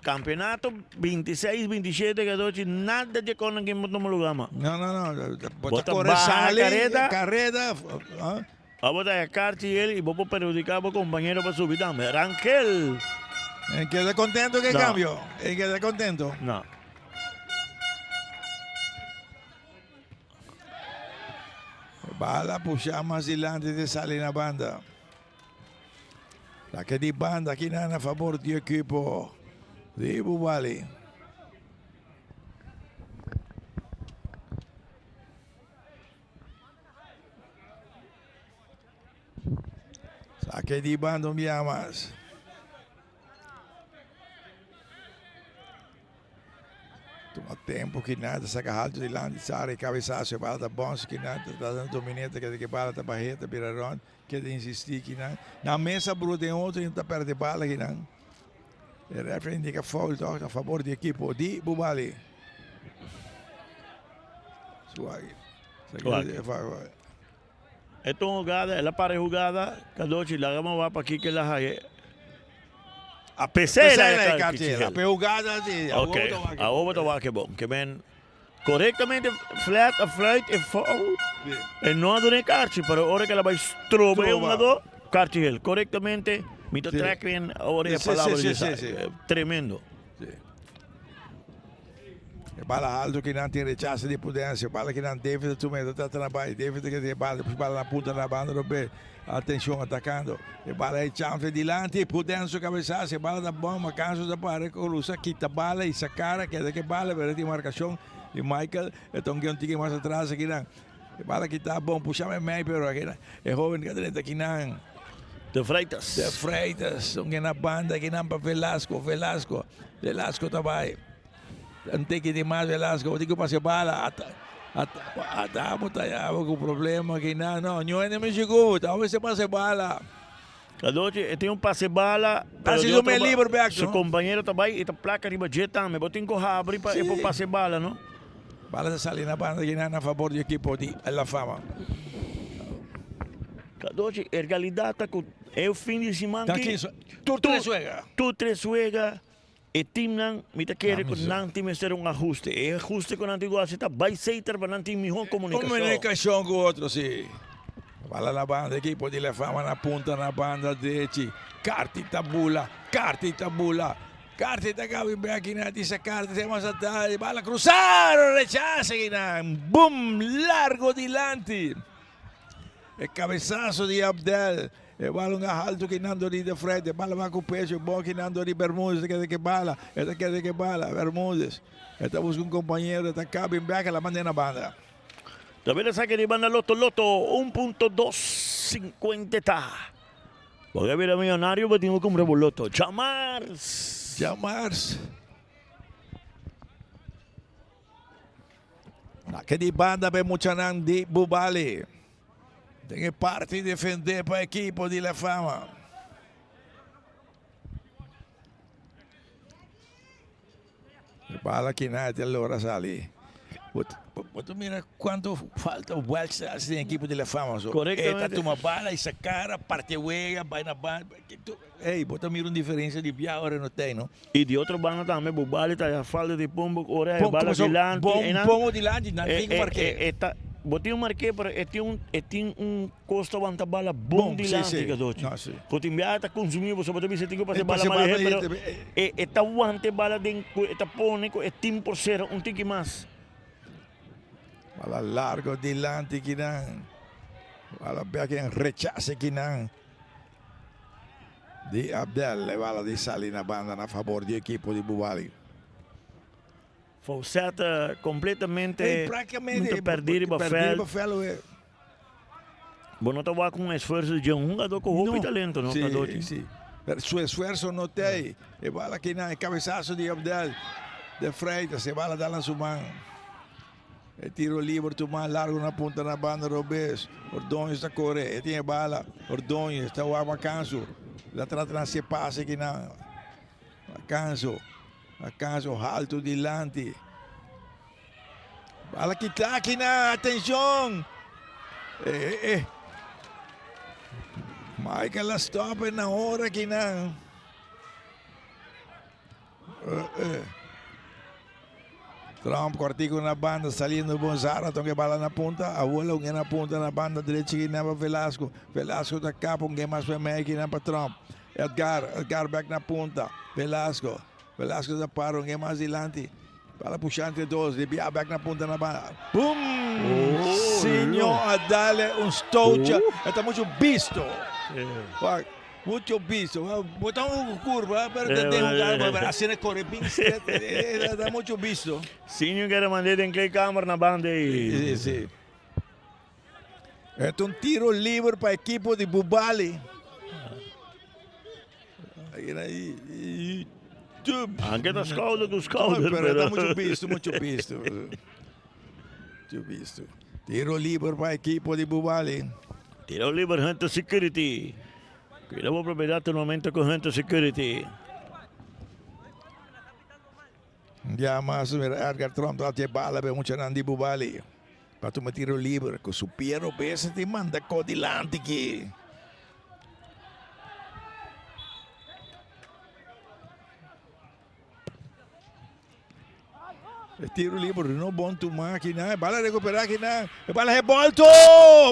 Campeonato 26, 27 catorce nada dje konan kin bo tuma lugar ma. No, no, no. Bo ta corre sali, careda. Careda. Ah? Bo ta kaartje el y bo por perjudica bo compañero pa subi tambe. Rangel. En queda contento que no. cambio. En queda contento. No. Bala pusha mas dilanti de sali na banda. Saque di banda aki nan na fabor di ekipo di Bubali. Saque di banda un bia mas. Tuma tempo ki nan ta saka haltu dilanti Sara e kabesaso e bala ta bòns ki nan ta trata di dominé ta keda ki bala ta bah'é ta bira rònt keda insistí ki nan nan mes a brua den otro i nan ta pèrdè bala ki nan e rèfri a indika foul tòg na fabor di ekipo di Bubali. Suaki. E ta un hugada, el a para e hugada, Cadochi laga ma wak pakiko el a haya. A pesey el a haya e karchi. A pe hugada si. Ok, awor bo ta wak e bon. Ke men korektamente flat a fluit e foul e no a duna e karchi, pero ora ke el a bai stroba e hungadó, karchi hel. Korektamente mi ta trek den awor e palabra di sa. Tremendo. E bala alto ki nan tin rechaso di Prudencio. Bala ki nan David a tuma e ta trata na bai. David ta keda e bala despues bala na punta na banda robes. Atencion atacando. E bala e chanfle dilanti. Prudencio cabesazo. E bala ta bon ma Canso ta para cruza kita bala y sacara keda ke bala pero tin marcacion di Michael. E ta un tiki mas atras aki nan. E bala kita bon pusha me mei pero aki nan e hoben ka drenta aki nan. De Freitas. De Freitas. Un na banda aki nan pa Velasco. Velasco. Velasco ta bai. Un tiki di mas Velasco. Bo tin ku pasa e bala. Ata ata ata bo ta ya bo ku problema aki nan. No, nio hende mishi ku bo. Ta mester pasa e bala. Cadochi e tin un pase bala. Pero di otro liber bek, su compañero ta bay y ta placa riba dje tambe. Bo tin cu habri pa e por pase bala, no? Bala ta sali na banda di nan na fabor di ekipo di La Fama. Cadochi, e realidad ta cu e fin di siman aki. Tur tres wega. Tur tres wega. E teamnan, mi ta kere ku nan tin mester un ahuste. E ahuste ku nan tin ku hasi ta bai Seiter pa nan tin mihó komunikashon. Komunikashon ku otro, si. Bala na banda ekipo di La Fama na punta na banda drechi. Carty ta bula, Carty ta bula. Carty ta gabi bek i nan tisa Carty te mas atras. Bala krusa, rechase kinan. Bum! Largo dilanti. E cabezazo di Abdel. E bala un halto ki Nando di de frente. E bala va cu pecho. Bon ki Nando di Bermudez. Ta keda ke bala. E ta keda ke bala. Bermudez. E ta busca un compañero. E ta caba in bek. E la manda na banda. Tambe ta saki di banda Lotto Lotto 1.250 ta. Bo ke bira millonario bo tin ku kumpra bo Lotto. Djamars. Djamars. Saque di banda pa e muchanan di Bubali. Den e parti defende pa ekipo di La Fama. E bala kina te lora sali. Bo ta mira cuanto falta Welch ta haci den ekipo di La Fama. So, e ta tuma bala y sacara, parti wega, bay na banda. Ey, bo ta mira un diferencia di bia ora no tey, no? Y di otro banda tambe bo bali ta haña falta di pombo ora e bala dilanti. Bon pombo dilanti, nan tin ku mark'é. E ta, bo tin un mark'é pero e tin un, e tin un kos ta wanta bala bon dilanti Cadochi. Ku tin biaha ta konsumí bo, so bo ta bisa e tin ku pasa e bala mas lihé pero e e ta wanta e bala den ku e ta pone ku e tin por sera un tiki mas. Bala largo dilanti kinan. Bala bek en rechase kinan. Di Abdel e bala di sali na banda na fabor di ekipo di Bubali. Foucet completamente perdi riba veld. Bo no ta wak un esfuerso di un hungador cu hopi talento no Cadochi. Si, si. Su esfuerso no ta ey. E bala kinan e cabezazo di Abdel de Freitas e bala dal na su man. E tiro liber tuma largo na punta na banda robes. Ordóñez ta kore, e tin e bala. Ordóñez ta wak Macanso. La trata na hasi e pase akinan. Macanso, Macanso haltu dilanti. Bala kita akinan, atenshon! Eh, eh. Michael a stop e na ora akinan. Eh, eh. Trump cortico na banda saliendo bon Zara toque bala na punta abuela un na punta na banda derecha que na Velasco Velasco ta capo un mas pa meio que na pa Trump Edgar Edgar back na punta Velasco Velasco ta para un mas dilanti bala puxa entre dos de bia back na punta na banda boom oh, Siñor a dale un stootje oh. Está mucho visto yeah. Mucho bisto. Bo ta un curva, pero te den un pero asina corre bin straight. Ta mucho bisto. Sinjo kere mand'é den kleedkamer na banda ei. Si, si. E ta un tiro liber pa ekipo di Bubali. Anke ta schouder ku schouder, pero ta mucho bisto, mucho bisto. Mucho bisto. Tiro liber pa ekipo di Bubali. Tiro liber Hunter Security. Cuida bo propiedad tur momento cu Hunter Security. Ya mas mira Edgar Tromp ta haci bala be muchanan di Bubali. Pa tuma tiro liber cu su pie robes e tin manda co dilanti ki. E tiro liber no bon tuma akinan. E bala recupera akinan. E bala rebolto!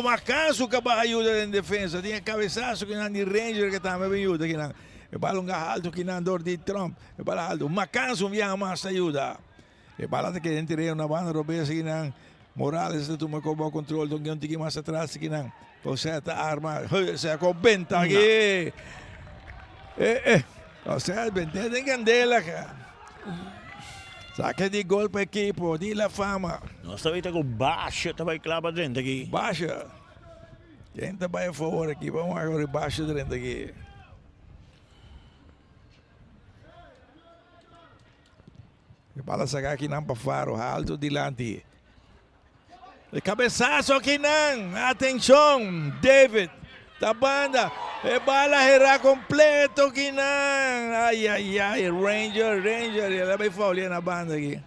Macanso que baja ayuda den defensa. Tin e cabezazo kinan di Ranger que tambe ben ayuda kinan. E bala un alto kinan door di Trump. E bala alto. Macanso un biaha mas ta ayuda. E bala ta keda den tereno na banda robes kinan. Morales ta tuma ko control. Don un tiki mas atras kinan. José ta arma. José ko benta aki. Eh eh. José benta den candela. Saque di gol pa equipo di La Fama. Nos ta wita ku Basha ta bai klaba drenta aki. Basha. Ken ta bai a favor aki? Vamos a ver Basha drenta aki. E bala saca akinan pa Faro, alto dilanti. E cabezazo akinan, atencion, David ta banda, e bala hera completo akinan. Ay, ay, ay, Ranger, Ranger, el a bay faulia na banda aki.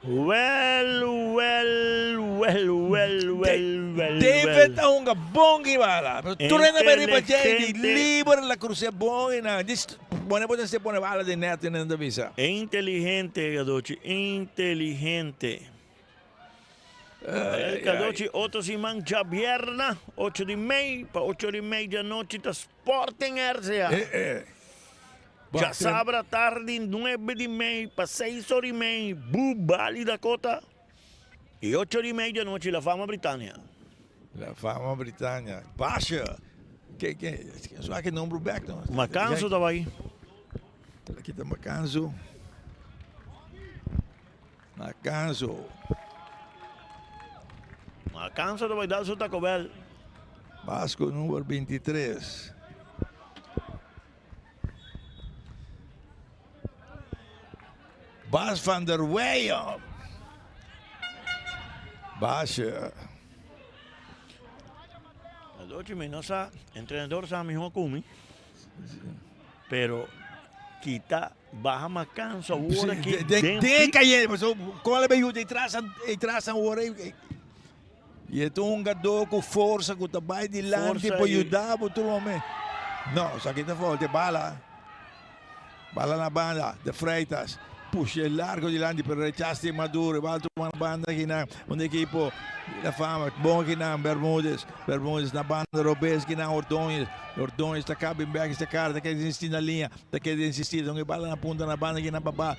Wel, wel, wel, wel, wel, wel. David a hunga bon ki bala. Pero tur hende bai riba dje di liber la cruce bon y nan. Dis pone bo den pone bala den net y nan ta bisa. Inteligente Cadochi, inteligente. El Cadochi otro siman djabierna ocho di mei pa ocho di mei di anochi ta Sporting RCA. Djasabra tardi nuebe di mei pa seis ora i mei Bubali Dakota i ocho ora i mei di anochi La Fama Britania. La Fama Britania. Basha! Ke ke ke ke nombro bek no? Macanso ta bai. Kita Macanso. Macanso. Macanso ta bai dal su Taco Bell. Vasco number 23. Bas van der Weyen. Basje. Adochi mi no sa, entrenador sa mihó ku mi. Pero kita baha Macanso awor aki den Den cayendo, paso con la be yuda e trasan awor e Y e ta un hungadó ku forsa ku ta bai dilanti pa yuda bo tur momento. No, esaki ta fout, e bala. Bala na banda, De Freitas pusha e largo dilanti pero rechas di Maduro. E bala tuma na banda akinan un ekipo di La Fama. Bon akinan Bermudez. Bermudez na banda robes akinan Ordóñez. Ordóñez ta kaba bek esta kara ta keda insisti na liña. Ta keda insisti. Don e bala na punta na banda akinan pa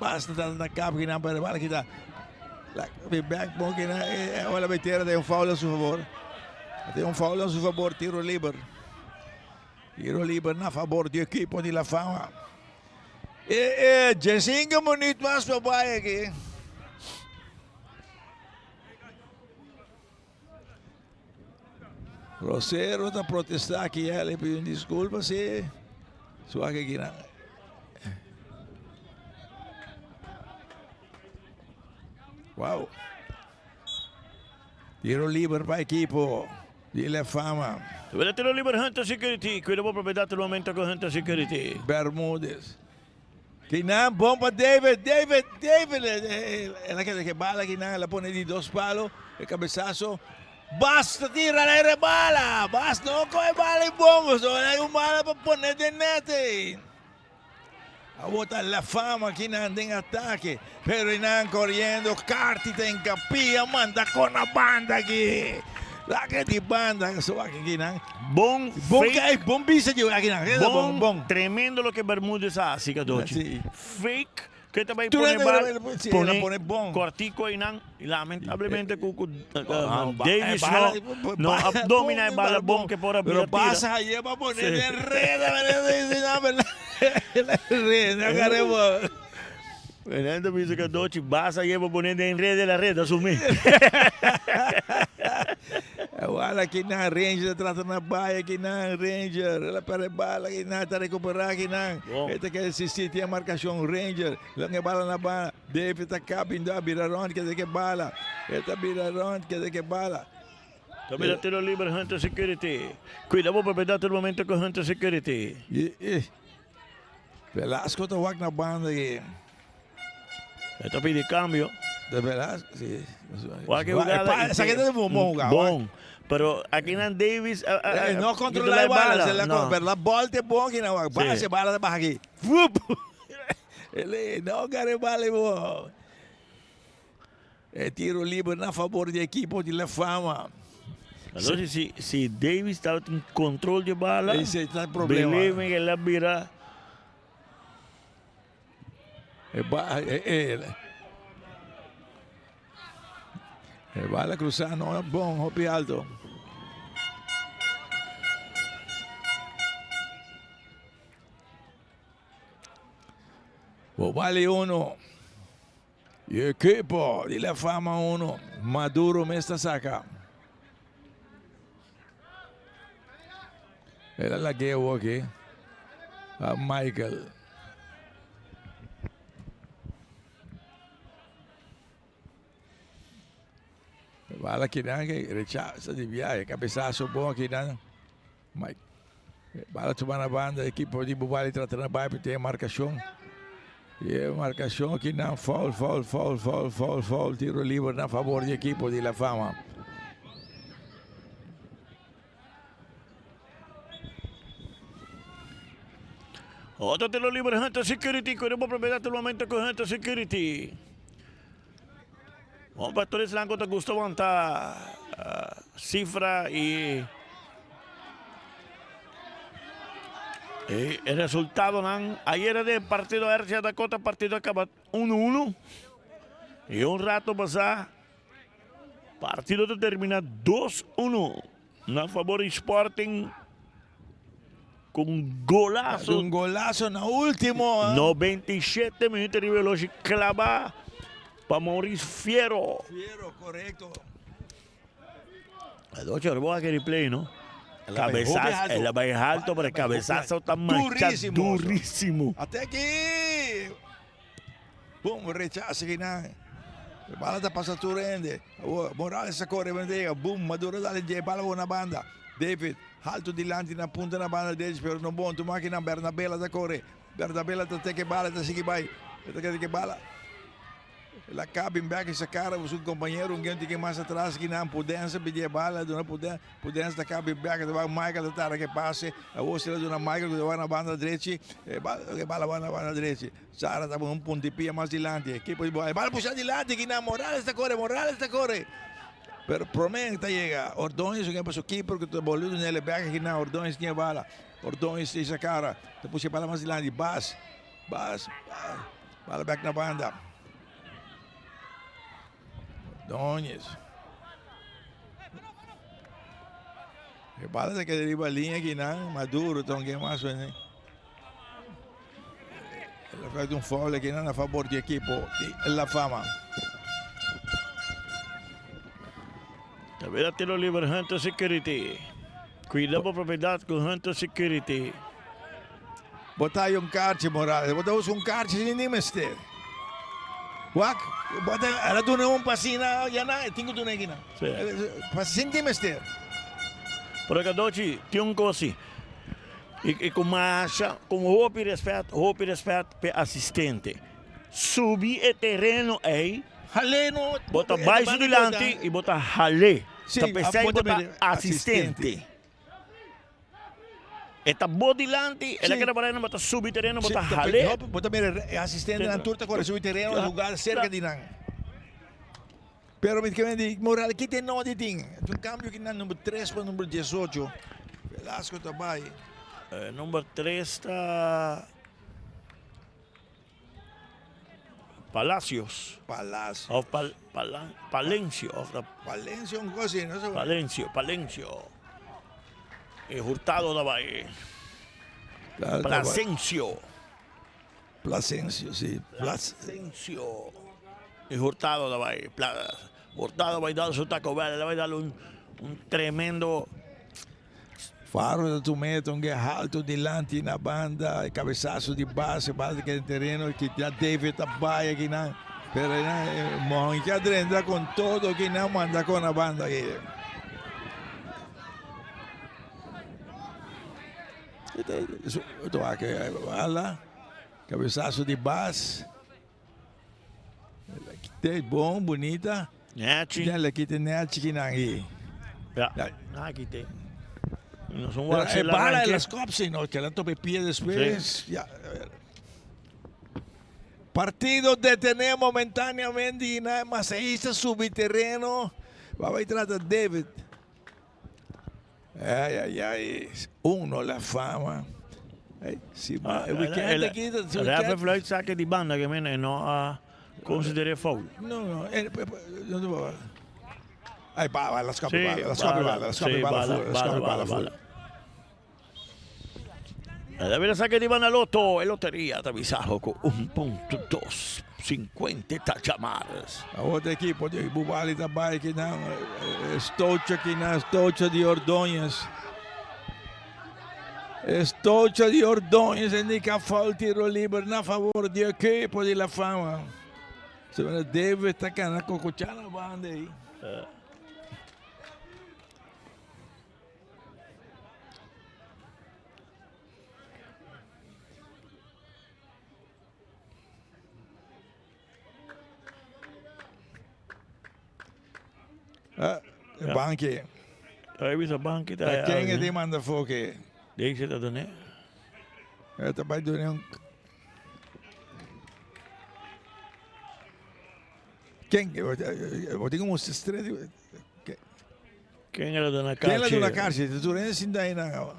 Basta ta na kap kinan pero bala kita. La back bon kinan ora bay tera tin un foul a su favor. Tin un foul a su favor tiro liber. Tiro liber na favor di ekipo di La Fama. E e 15 minuut mas pa bay aki. Rosero ta protesta aki ya le pidi un disculpa si suak aki nan. Wow. Tiro liber pa equipo di La Fama. Wela tiro liber Hunter Security. Cuida bo propiedad tur momento cu Hunter Security. Bermudez. Kinan bon pa David, David, David. El a keda ke bala kinan, el a pone di dos palo, e cabezazo. Basta tira la e bala, basta no coge bala y bon, so hay un bala pa pone den net. Awor ta La Fama kinan den atake, pero nan corriendo, Carty ta en capilla, manda con la banda aki. Laga di banda, so aki kinan. Bon Bon fake. Kijk, bon bisa di aki nan. Bon, bon, bon. Tremendo loke Bermudez a hasi Cadochi. Sí. Fake ke ta bai pone bal, sí, pone, pone bon. Cortico einan y lamentablemente ku ku uh, Davis no no a domina e bala bon ke por a Pero pasa ayer pa pone sí. den reda, reda, reda, Fernando bisa Cadochi basa lleva pone den red de la red asumí. Wala kinan Ranger trata na baya kinan Ranger la perde bala kinan ta recupera kinan esta ke insistir tin marcacion Ranger longe bala na bala David ta cabindo a bira rond kede ke bala esta bira rond kede ke bala. Ta bira tiro liber Hunter Security. Cuida bo propiedad tur momento cu Hunter Security. Velasco ta wak na banda aki. E ta pidi cambio. De Velasco, si. Wak e jugada. Esa que bon bon jugada. Bon. Pero aki nan Davis no controla e bala, se la no. Pero la ball te bon aki nan wak. Bala se bala ta baha aki. Fup. Ele no gare bala bon. E tiro liber na favor di ekipo di La Fama. Entonces si si Davis tabatin control di bala, Ese ta e problema. believe me el a bira. E ba e e e bala cruza no bon hopi alto. Bo bali uno. E ekipo di La Fama uno, Maduro mes ta saka. El a lag'é awor aki pa Michael. E bala kinan ke rechaza di biahe, kabesaso bon akinan. Mike. Bala tuma na banda, ekipo di Bubali trata na bai pa tin e markashon. Y e marcacion aki nan foul, foul, foul, foul, foul, foul, tiro liber na favor di equipo di La Fama. Otro tiro liber Hunter Security, cuida bo propiedad el momento con Hunter Security. Bon, pa tur esnan ku ta gusta wanta sifra i e resultadonan ayera den partido RC Dakota partido a kaba 1-1 i un rato pasá partido ta termina 2-1 na fabor di Sporting ku un golazo. Un golazo na ultimo. 97 minuut riba e loshi klaba pa Maurice Fiero. Fiero, correcto. El ocho bo a replay, no? Cabezazo, el a bai alto, pero cabezazo ta mancha durísimo. Ate aki. Boom, rechazo aki nan. Bala ta pasa tur hende. Morales a kore bendega. Boom, Maduro dale dje bala bo na banda. David, alto dilanti na punta na banda derecha, pero no bon. Tuma aki nan Bernabela ta kore. Bernabela ta teke bala, ta sigui bai. E ta teke bala. El a caba in bek sa cara cu su compañero, un gente que mas atras ki nan Pudense pidi e bala, duna Pudense, Pudense ta caba in bek, ta bai Michael ta tarda ke pase, awor si el a duna Michael cu ta bai na banda drechi, e bala, e bala bai na banda drechi. Sara ta pone un puntipia mas dilanti, ekipo di e bala pusha dilanti ki nan Morales ta core, Morales ta core. Pero prome ta yega Ordonez, un pa su keeper cu ta bolbe duna el e bek aki nan, Ordonez tin e bala, Ordonez ta sa cara, ta pusha e bala mas dilanti, Bas, Bas, Bas. Bala bek na banda. Ordóñez. E bala ta keda riba liña aki nan. Maduro ta un ke mas wene. El a fai un foul aki nan a fabor di ekipo di La Fama. Tabela tiro liber Hunter Security. Cuida bo propiedad cu Hunter Security. Bo ta hay un karchi, Morales. Bo ta usa un karchi sin ni mester. Wak, bo ta, el a duna un pasina ya na, e tin ku duna aki na. Sí. Pa sin tin mester. Pero Cadochi, tin un kos si. I, i ku masha, ku hopi respet, hopi respet p'e asistente. Subi e tereno ei. Hal'é no. Bo ta bai su dilanti i bo ta hal'é. Sí, Ta p'esei bo bo ta ta mira asistente. E ta bo dilanti, el a keda pará, bo ta subi tereno, bo ta hal'é. Bo ta mira e asistentenan tur ta kore subi tereno na lugar serka di nan. Pero mi ta di Moral kita e no di tin. Un kambio ki nan number tres pa number diesocho. Velasco ta bai. Number tres ta Palacios. Palacios. Of pal, pala, Palencio. Of ta, Palencio un cosa así, no sé. Palencio, Palencio. E Hurtado ta bai. Claro, ta bai. Plasencio. Plasencio, sí. Plas Plasencio. E Hurtado ta bai. Pla, Hurtado bai dal su Taco Bell. El a bai dal un, un tremendo. Faro ta tuma un guer halto dilanti na banda, e cabezazo di base, base keda den tereno, kita David ta bay akinan, pero Mohon a drenta con todo akinan manda con na banda aki. Bala, cabezazo di base. Kite bon, bunita. Nechi. Ya le kite nechi kinan i. Ja, na kite. No son Pero e bala el skop si no, que la tope pie después. Ja. Partido detene momentáneamente y na Maseísta subi terreno. Va a trata David. Ay, ay, ay. Uno la fama. Ay, si Ah, el weekend aquí, si Refe weekend. fluit saque di banda que men no a consideré foul. No, no, no te va. Ay, va, va, la scopi Sí, bala, la scopi bala, bala, la scopi sí, bala, bala, full, la bala, scopi bala, bala, full. bala. La saque di banda Lotto e Lotteria ta bisajo cu 1.250 ta chamars. Awor ta ekipo di Bubali ta bai kinan, Stocha kinan, Stocha di Ordóñez. Stocha di Ordóñez indica foul tiro liber na favor di ekipo di La Fama. Se David ta cana cococha na banda ahí. Ah, banki. Ai bisa banki ta. Ta ken e tin manda foke? Deze ta done. E ta bai done un Ken? Bo tin un stret. Ken el a duna karchi? Ken el a duna karchi? Tur hende sinta einan awa.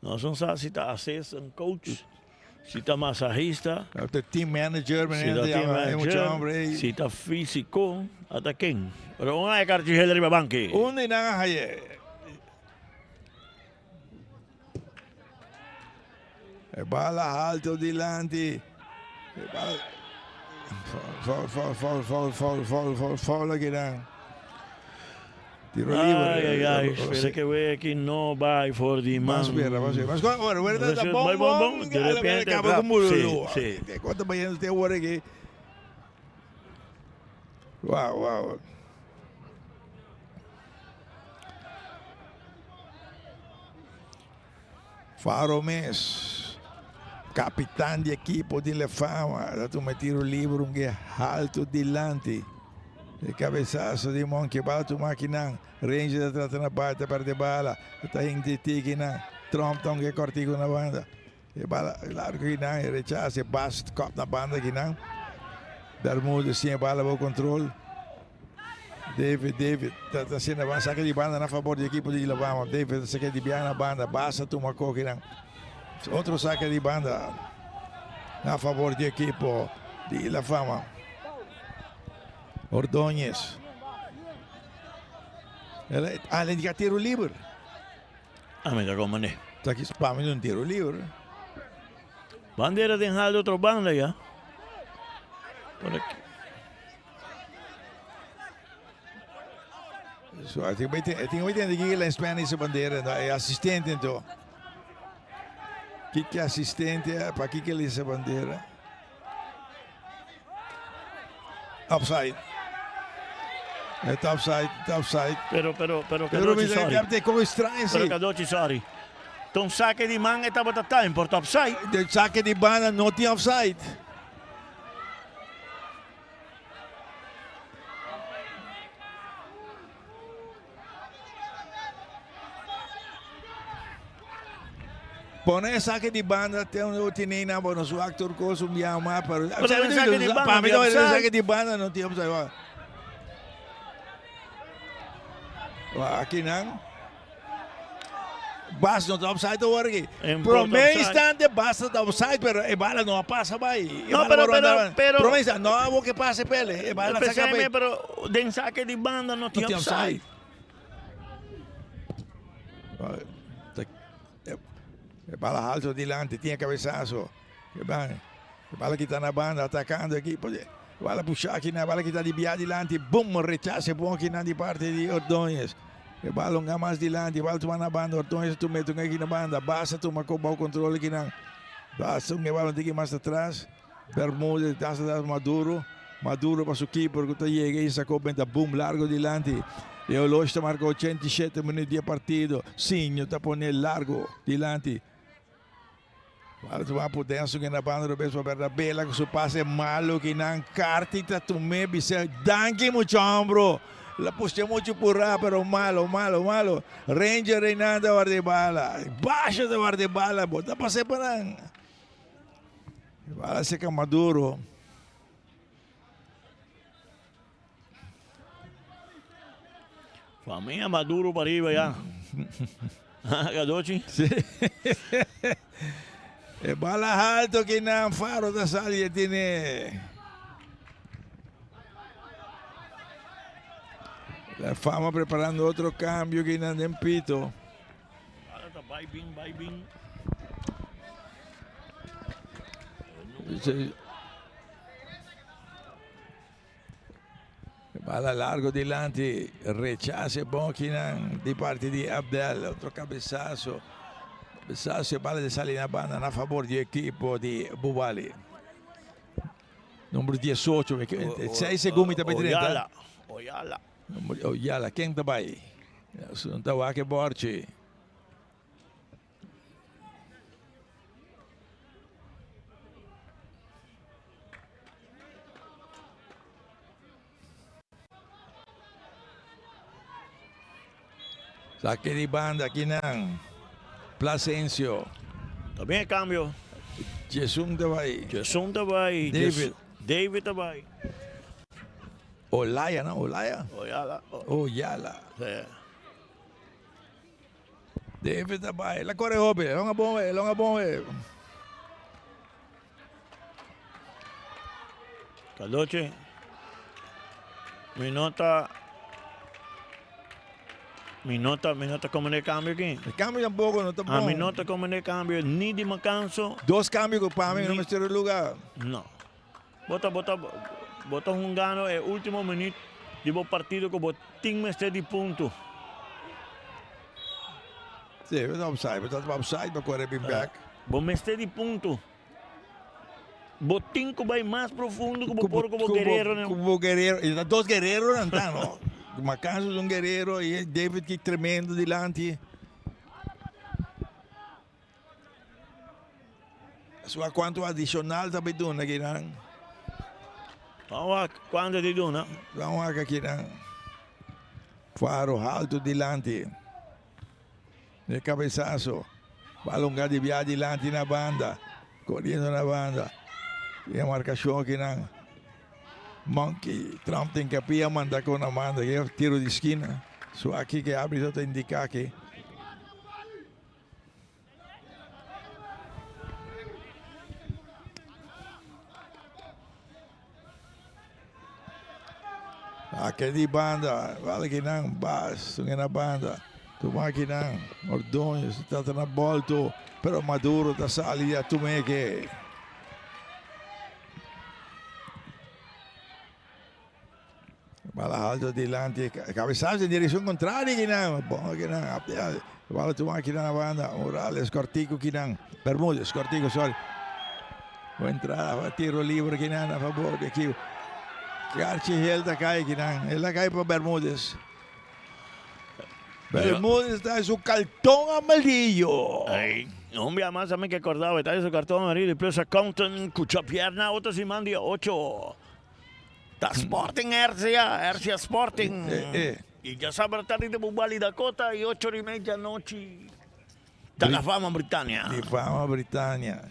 Nos no sa si ta assistant coach, si ta masahista. Ta team manager, si ta team manager, si ta fisico, ata ken. Pero un haya karchi gel riba banki. Un di nan a haye. E bala alto dilanti. E bala foul, foul, foul, foul, foul, foul, foul, foul aki nan. Tiro libre. Ay, ay, ay, spera ke wea aki no bai for di man. Mas spera, mas spera. Mas ora, ora ta bon, bon, bon, de repente kaba ku mululu. Si, si. Kon ta bayendo te ora aki. Wow, wow. Faro mes, kapitan di ekipo di Lefama, ta tuma e tiro liber un ge haltu dilanti. E kabesaso di Monkey bala tuma akinan. Ranger ta trata na bai, ta perde bala. E ta hinti tiki nan. Trump ta un ge kòrtiku na banda. E bala largu akinan, e rechasa, e bas kòp na banda akinan. Bermudez tin e bala bou kontrol. David, David ta ta haciendo ban saque di banda na favor di equipo di Alabama. David ta saque di biaha na banda, basta tuma kokinan. Otro saque di banda na favor di equipo di La Fama. Ordóñez. El a indica tiro liber. A mi ta komprende. Ta ki pa mi un tiro liber. Bandera den hal di otro banda ya. Por aki. So, I think I think we think que la Spanish bandera, no, e asistente então. Que que assistente, para que que ele essa bandera? Offside. Het offside, het offside. Pero, pero, pero, Pero Cadochi, mi sorry. te como extraño, Pero sí. Cadochi, sorry. Ton saque di man e tabata time por offside. De saque di banda no tin offside. Pone saque di banda te un tine na bo su actor cos un bia ma pero Pero el saque di banda pa mi no no tin el offside. saque di banda no tin offside. Wa. Wa, Aki nan. Bas no ta offside awor aki. En por Prome offside. instante Bas ta offside pero e bala no a pasa bai. E No, bala pero- por pero- andar- pero- Prome instante no abo que pase pele. E bala saca Pensé, pe. pero den saque di banda no No tin tin offside. offside. E e bala alto dilanti, tin cabezazo. E ban. E bala kita na banda atacando equipo. E bala puxa aki na bala kita di bia dilanti. Boom, rechace bon aki na di parte di Ordóñez. E bala un mas dilanti, bala tuma na banda, Ordóñez tu mete un aki na banda. Basta tuma ko bou control aki na. Basta un e bala un tiki mas atras. Bermudez, das das Maduro. Maduro pa su keeper ku ta yega i sacó benta boom largo dilanti. E olosh ta marca 87 minuut di e partido. Sinho ta pone largo dilanti. Bala tuma Pudenso na banda robes pa Bernabela ku su pase malo ki nan Carti ta tum'é bis'é danki mucho hombro. La pushe mucho purá pero malo malo malo. Ranger Reynan ta warda e bala. Basha ta warda e bala. Bo ta pas'é pa nan. E bala seka Maduro. Famia Maduro pa riba ya. Gadochi? Sí. E bala alto ki nan Faro ta sali e tiene. La Fama preparando otro cambio ki nan den pito. Bala ta bai bin, bai bin. Sí. Bala largo dilanti, rechace bon kinan di parti di Abdel, otro cabezazo. Cabezazo e bala di sali na banda na favor di equipo di Bubali. Numero 18, 6 secondi ta bij Oyala, Oyala. Oyala, ken ta bay? Ta wak borchi. Sake di banda akinan. Plasencio. Ta bien e cambio. Jesum ta bai. Jesum ta bai. David. David ta bai. Olaya no? Olaya? Oyala. Oyala. Sí. David ta bai. La corre hopi. Longa bon we. Longa bon we. Cadoche. Mi no ta Mi no ta mi no ta comprende e cambio aki. E cambio tampoco no ta bon. Ami no ta comprende e cambio ni di Macanso. Dos cambio cu pa mi no mester luga. No. Bo ta bo ta bo ta hungando e ultimo minuut di bo partido cu bo tin mester di punto. Si, bo ta offside, bo ta offside pa core bin back. Bo mester di punto. Bo tin ku bai mas profundo ku bo por ku bo guerreronan. Ku bo guerrero. E ta dos guerreronan ta no. Macanso ta un guerrero y David ki tremendo dilanti. Su a cuanto adicional ta bay duna kinan. Vamos wak cuanto di duna. Vamos wak akinan. Faro alto dilanti. E cabesazo. Balon ga di bia dilanti na banda. Coriendo na banda. E marcacion akinan. Monkey. Trump tin capia manda con na banda. E tiro di esquina. Su aki ke arbitro ta indica aki. Ake di banda, wal kinan, Bas, tungen na banda, tuma kinan, Ordóñez ta ta na bolto, pero Maduro ta sali a tumeke. Bala alto dilanti, cabezazo en dirección contraria kinan, bon kinan, bala tuma kinan na banda, Morales, cortico kinan, Bermúdez, cortico, sorry. Buena entrada, tiro libre kinan a favor di equipo. Karchi Hill ta kai kinan, el a kai pa Bermúdez. Bermúdez ta su cartón amarillo. Ay, un bia mas ami ke acordaba, ta su cartón amarillo y plus a Compton cucha pierna otro siman dia 8. Ta Sporting RCA, RCA Sporting. Eh, eh. Y ya sabe tardi de Bubali Dakota y 8 y media noche. Ta la fama Britania. Di fama Britania.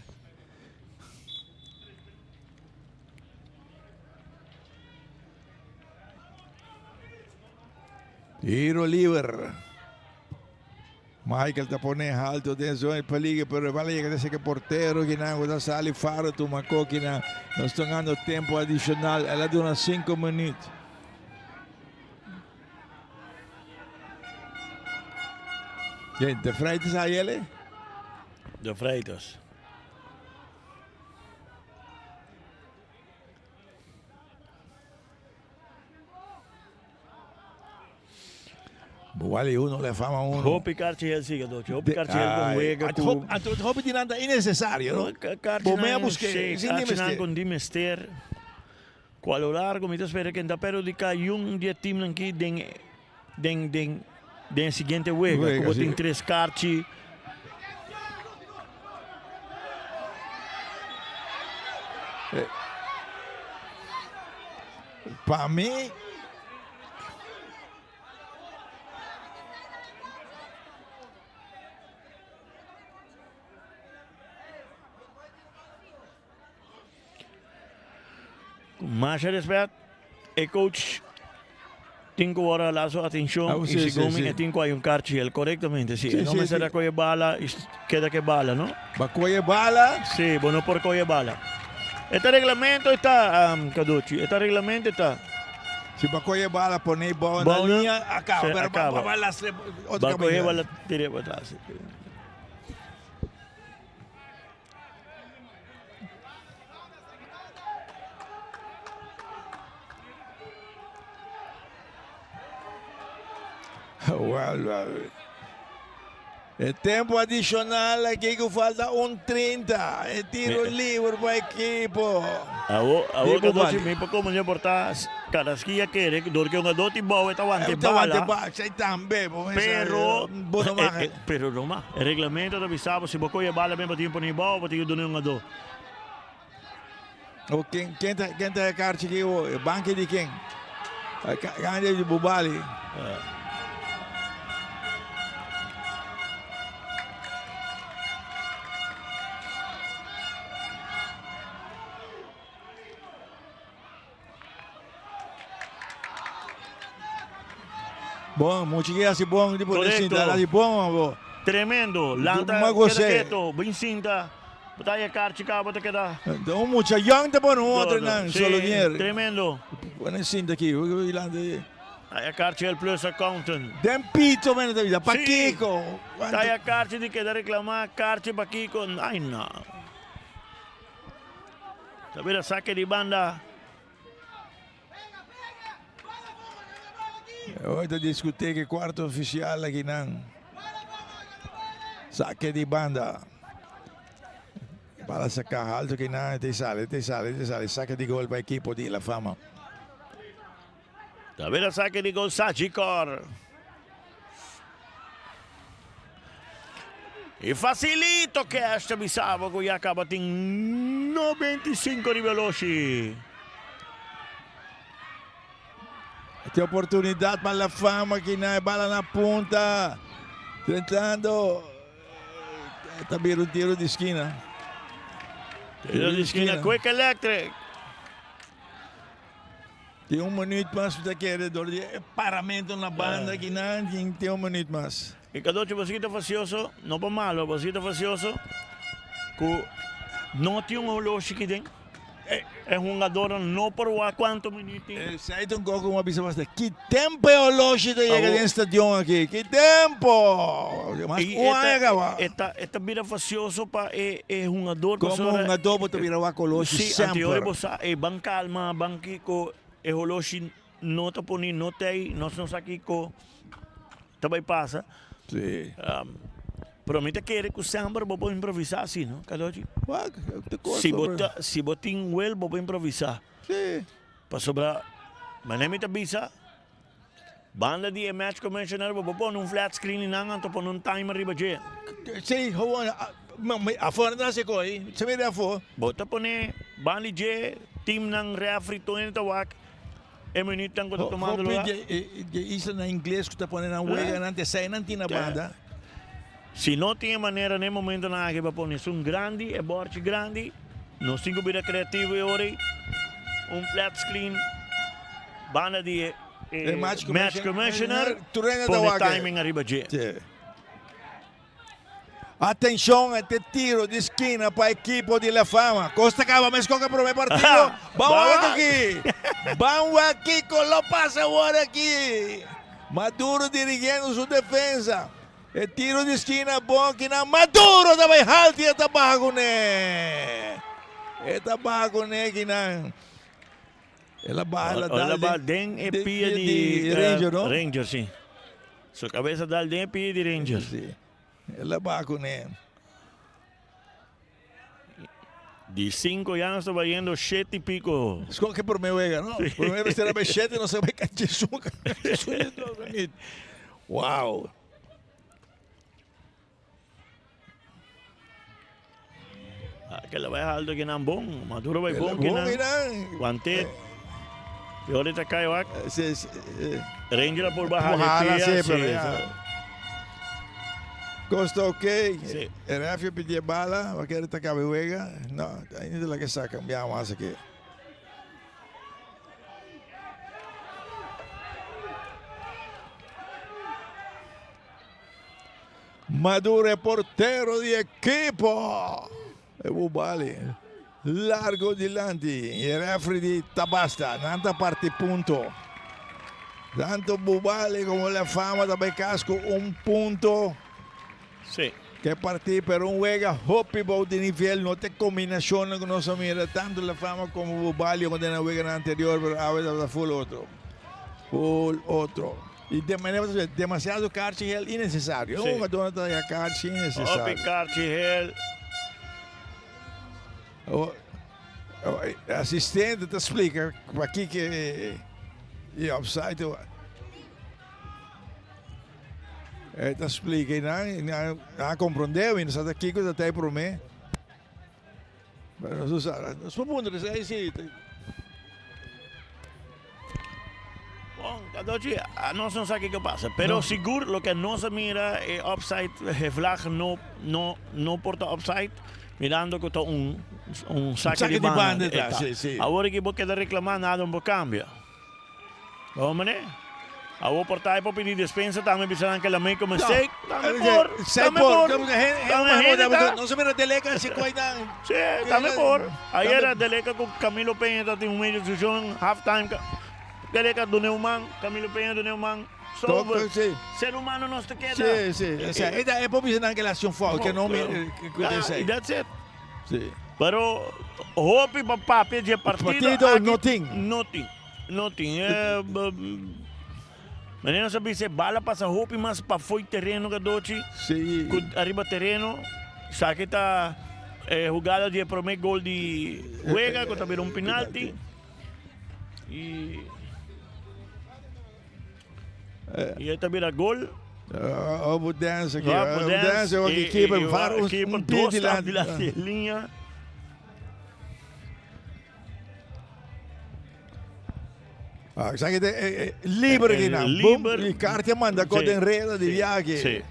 Tiro liber. Michael ta pone alto den zona di peligro, pero bala yega desde que portero kinan ta sali faro tuma kokinan. Nos ta gando tempo adicional. El a duna 5 minuut. De Freitas a yele? De Freitas. Wally uno le fama uno. Hopi karchi hel siga dochi. Hopi karchi hel con wega ku. Anto hopi di nan ta innecesario, no? Bo mea buske sin di mester. Con di mester. Cu a lo largo mi ta spera ken ta perhudica yun di e teamnan ki den den den den e siguiente wega. Cu bo tin tres karchi. Pa mi. Ku masha respet, e coach tin ku wòrdu hala su atenshon Ah, i sí, sí, segun mi sí. e tin ku hay un karchi el korektamente. Si Sí, e no sí, mester sí. a kohe bala i keda ku e bala, no? Ba kohe bala? Sí, bo no por kohe bala. E ta reglamento e ta, Caducci, e ta reglamento e ta. Si ba kohe bala pone e bou na Bou na- liña, a kaba. Sí, Pero a kaba. ba ba lastra otro Ba kohe kaminda. bala tira pa atras. Well, well. E tempo adicional aki ku falta un 30. E tiro liber pa ekipo. Awo, awo Di ka dosi Bubali. mi pa komo por ta Carrasquilla kere dor ke un adoti bou e ta wante E ta wante bala. bala, esei tambe bo mester Pero, bo no mag. eh, eh, pero no mag. E reglamento ta bisa bo si bo kohe bala ben bo tin pone bou bo tin ku duna un ado. O ken ken ta ken ta e karchi ki o e banki di ken? Kande di Bubali. Bon, mucha ke hasi bon di por sinta, hasi bon abo. Tremendo, lanta keda keto, bin sinta, bo ta haya karchi kaba ta keda. Un mucha young ta pone un otro nan, Solonier. Tremendo. Pone sinta aki, lanta. Haya karchi el plus accountant. Den pito men ta bisa, pakiko? Ta haya karchi di keda reclama, karchi pakiko, ay no. Ta bira sake di banda. Hoy ta discuti ke cuarto oficial aki nan. Sake di banda. Bala saca alto ki nan te sale, te sale, te sale. Sake di gol pa equipo di La Fama. Ta bira sake di gol Sagicor. E facilito cash ta bisabo ku ya kaba tin 95 riba oloshi. Te oportunidad pa La Fama ki na e bala na punta. Tentando ta bira un tiro di skina. Tiro di skina Quick Electric. Tin un minuut mas mi ta kere dor di e paramento na banda aki nan tin tin un minuut mas. E kadochi bo sigui ta fasioso, no pa malo, bo sigui ta fasioso ku no tin un holoshi aki den. E hungadornan no por wak kuantu minuut tin. Esei ta un kos ku mi a bisa basta. Ki tempo e holoshi ta yega den stadion aki? Ki tempo! Mas un aña kaba. E ta e ta bira fasioso pa e e hungador Komo hungador bo ta bira wak holoshi Si, semper. anto bo sa e ban kalma, ban kiko e holoshi no ta poni, no t'ei, nos no sa kiko ta bai pasa. Si. Pero mi ta kere ku semper bo por improvisa si, no, Kadochi? Wak, te kos Si bo ta si bo tin wel bo por improvisa. Si. Pasobra manera mi ta bisa. Banda di e match commissioner bo por pone un flat screen y nan anto pone un timer riba dje. Si, gewoon afo nan ta haci coi, se mira afo. Bo ta pone banda di dje, teamnan, referee, tur hende ta wak e minuutnan cu ta tumando lugar. Hopi dje islanan ingles cu ta pone nan weganan te esai nan tin na banda. Si no tin e manera na e momentonan aki pa pone esun grandi, e borchi grandi, nos tin cu bira creativo e ora ey. Un flat screen banda di e E match match commissioner Turena ta pone wak. timing ariba dje. Sí. Atencion, este tiro di esquina pa equipo di La Fama. Costa caba mes con el primer partido. Ban wak aki. Ban wak kico lo pasa awor aki. Maduro dirigiendo su defensa. E tiro di skina bon kinan Maduro ta bai haltu i e ta baha kuné. E ta baha kuné kinan. El a baha el a dal El a baha den e pia di Ranger no? Ranger si. Su kabes a dal den e pia di Ranger. Si. El a baha kuné. Di cinco ya nos ta bayendo shete y pico. Scoge prome wega, no? Prome mester a bay shete, nos a bay cachisun. Wow. Aquel bay alto que nan bon. Maduro bay bon que nan. Guante. Y ahorita cae wak. Ranger por bajar de pia. Costa ok. Sí. E refio pidi e bala, pa kere ta kabe wega. No, ainda la ke sa kambia mas aki. Maduro e portero di ekipo. E Bubali largo dilanti. E refri di ta basta. Nan ta parti punto. Tanto Bubali como La Fama ta bay cas cu un punto. Sí. Ke parti pero un wega hopi bou di nivel. No te combinacionnan cu nos a mira tanto La Fama como Bubali con den weganan anterior pero awe tabata full otro. Full otro. Y de manera demasiado kaartje geel innecesario. Sí. Un jugador ta ya kaartje innecesario. Hopi kaartje geel. Oh, oh, asistente ta splika pakiko e offside. E ta splika y nan nan a comprende mi no sa ta kiko ta tei prome. Pero nos sa nos por puntra esei si. Bon, Cadochi, nos no sa kiko pasa, pero sigur loke nos a mira e offside, e vlag no no no por ta offside, mirando ku ta un un sake di banda. Si, si. Awor aki bo keda reclama nada no por cambia. Bo mane? Awor por ta e por pidi despensa tambe bisa nan ke la make a mistake. Tambe por, tambe por. Tambe hende ta. No se mira Deleca si koi nan. Sí, tambe por. Ayer Deleca ku Camilo Peña ta tin un medio discusion half time. Deleca dune un man, Camilo Peña dune un man. So, ser humano nos ta keda. Sí, sí. O sea, e por bisa nan ke la haci un foul, ke no mi Y that's it. Sí. Pero hopi pa papia dje partido. Partido no tin. No tin. No tin. Manera nos a bisa e bala pasa hopi mas pafoi tereno Cadochi. Sí. Ku ariba tereno. Esaki ta e hugada di e prome gol di wega ku ta bira un penalti. Y y e ta bira gol. Oh, dance aki. Oh, dance aki. Keeper, var un pie dilanti. Dilanti e liña. Ah, sa que eh, eh, libre que na. Libre. Y Cartier manda con en reda de viaje. Sí.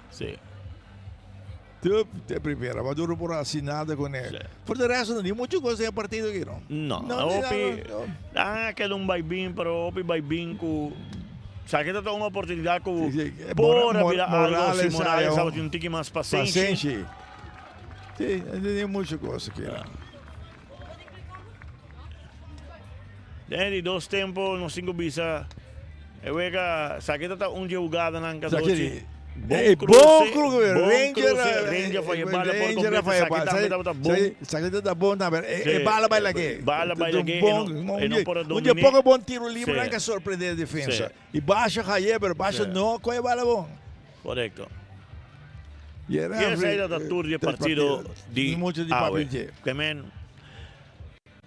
Sí. Tup, de primera, Maduro por así nada con él. Sí. Por de resto, no di mucho cosa en el partido aquí, no. No, no, hopi, no, no. Ah, queda un vaivén, pero hopi vaivén cu Sa que ta una oportunidad cu sí, sí. por Mor mira algo si Morales ha un tiki más paciencia. Paciencia. Sí, no tin mucho cosa aquí. Den di dos tempo nos tin ku bisa e wega sa ke ta un dje hugadanan Cadochi. Bon cruce, bon cruce, Ranger, Ranger falla bala por completo, sa ke tambe tabata bon. Sa ke tabata bon tambe, e bala bai lage. Bala bai lage, e no por a domine. Un dje poko bon tiro libre nan ka sorprende e defensa. I Basha haye, pero Basha no kohe bala bon. Korekto. Y esei ta tur di e partido di awe. Kemen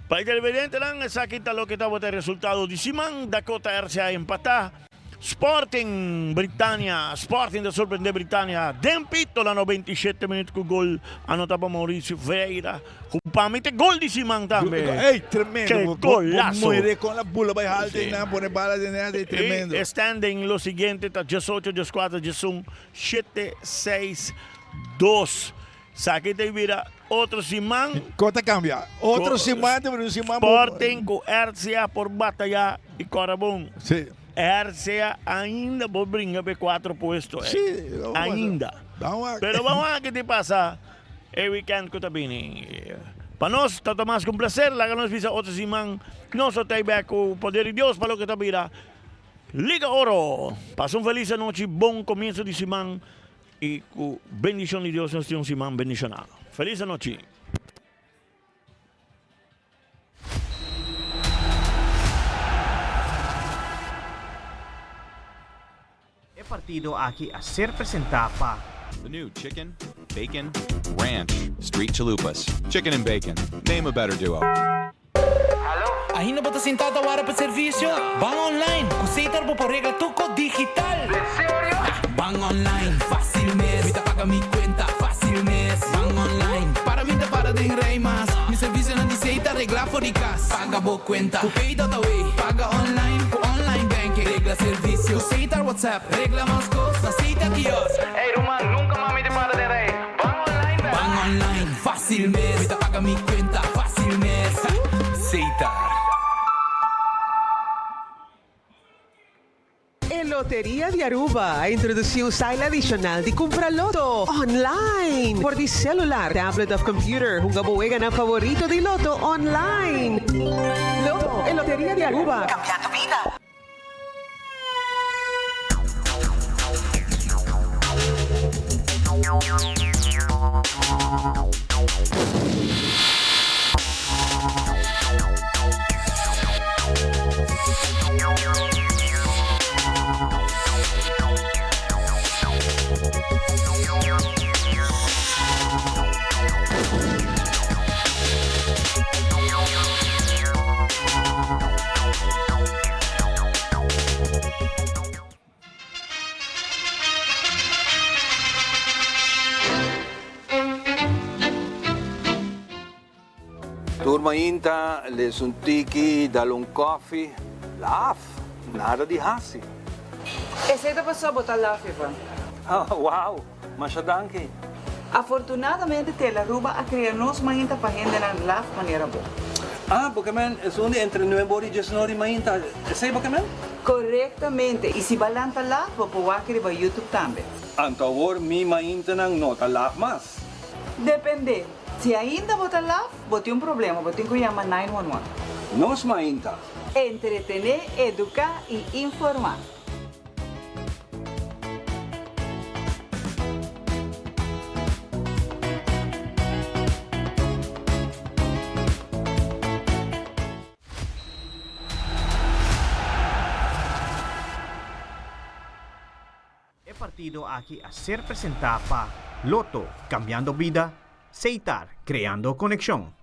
pa e televidentenan esaki ta loke tabata e resultado di siman. Dakota RCA empatá. Sporting Britania, Sporting ta sorprende Britania den pito na 97 minuut ku gol anotá pa Mauricio Vieira. Ku pa mi ta e gol di siman tambe. Ey, tremendo. Ke golazo. Bo muere con la bula bay halta y nan pone bala den net, ey, tremendo. E standing lo siguiente ta 18, 14, 11, 7, 6, 2. Esaki ta bira otro siman. Ko ta cambia? Otro siman ta bira un siman. Sporting ku RCA por bataya y cora bon. Si. RCA ainda por bringa pa e cuatro puesto. Si. Ainda. Pero vamos a ke ta pasa. E weekend cu ta bini. Pa nos ta ta mas cu un placer. Laga nos bisa otro siman nos lo ta ei bek cu poder di Dios pa loke ta bira Liga Oro. Pasa un feliz anochi, bon comienzo di siman y cu bendicion di Dios nos tin un siman bendiciona. Feliz anochi. E partido aki a ser presentá pa. The new chicken, bacon, ranch, street chalupas. Chicken and bacon. Name a better duo. Ainda bo ta sintá ta wara pa servisio? Ban online! Ku Setar bo por regla tur kos digital! Serio? Ban online, fácil mes! Mi ta paga mi kuenta, fácil mes! Ban online, para mi ta para den rei mas! Mi servisionan di Setar reglá for di kas! Paga bo kuenta ku Pay.awe, paga online ku online banking, regla servisio ku Setar WhatsApp, regla mas kos na Setar kiosk. Ey ruman, nunka mas mi ta para den rei. Ban online bèk! Ban online, fácil mes! Mi ta paga mi kuenta, fácil mes! Setar. E Loteria di Aruba a introduci un style adicional di cumpra loto online for di celular, tablet of computer. Hunga bo weganan favorito di loto online. Loto, e Loteria di Aruba, cambiando bida. Tur mainta les un tiki, dal un koffie, laf, nada di hasi. Esei ta pasobra bo ta laf, Ivan. Wow, masha danki. Afortunadamente Telaruba a krea nos mainta pa hendenan laf manera bo. Ah, bo ke men esun di entre nuebe ora i diesnor di mainta, esei bo ke men? Korektamente, i si bo lanta lat, bo por wak riba YouTube tambe. Anto awor mi maintanan no ta laf mas. Depende, si ainda bo ta laf, bo tin un problema, bo tin ku yama 911. Nos mainta. Entretené, eduká i informá. E partido aki a ser presenta pa Lotto, cambiando bida, Seitar, creando conexion.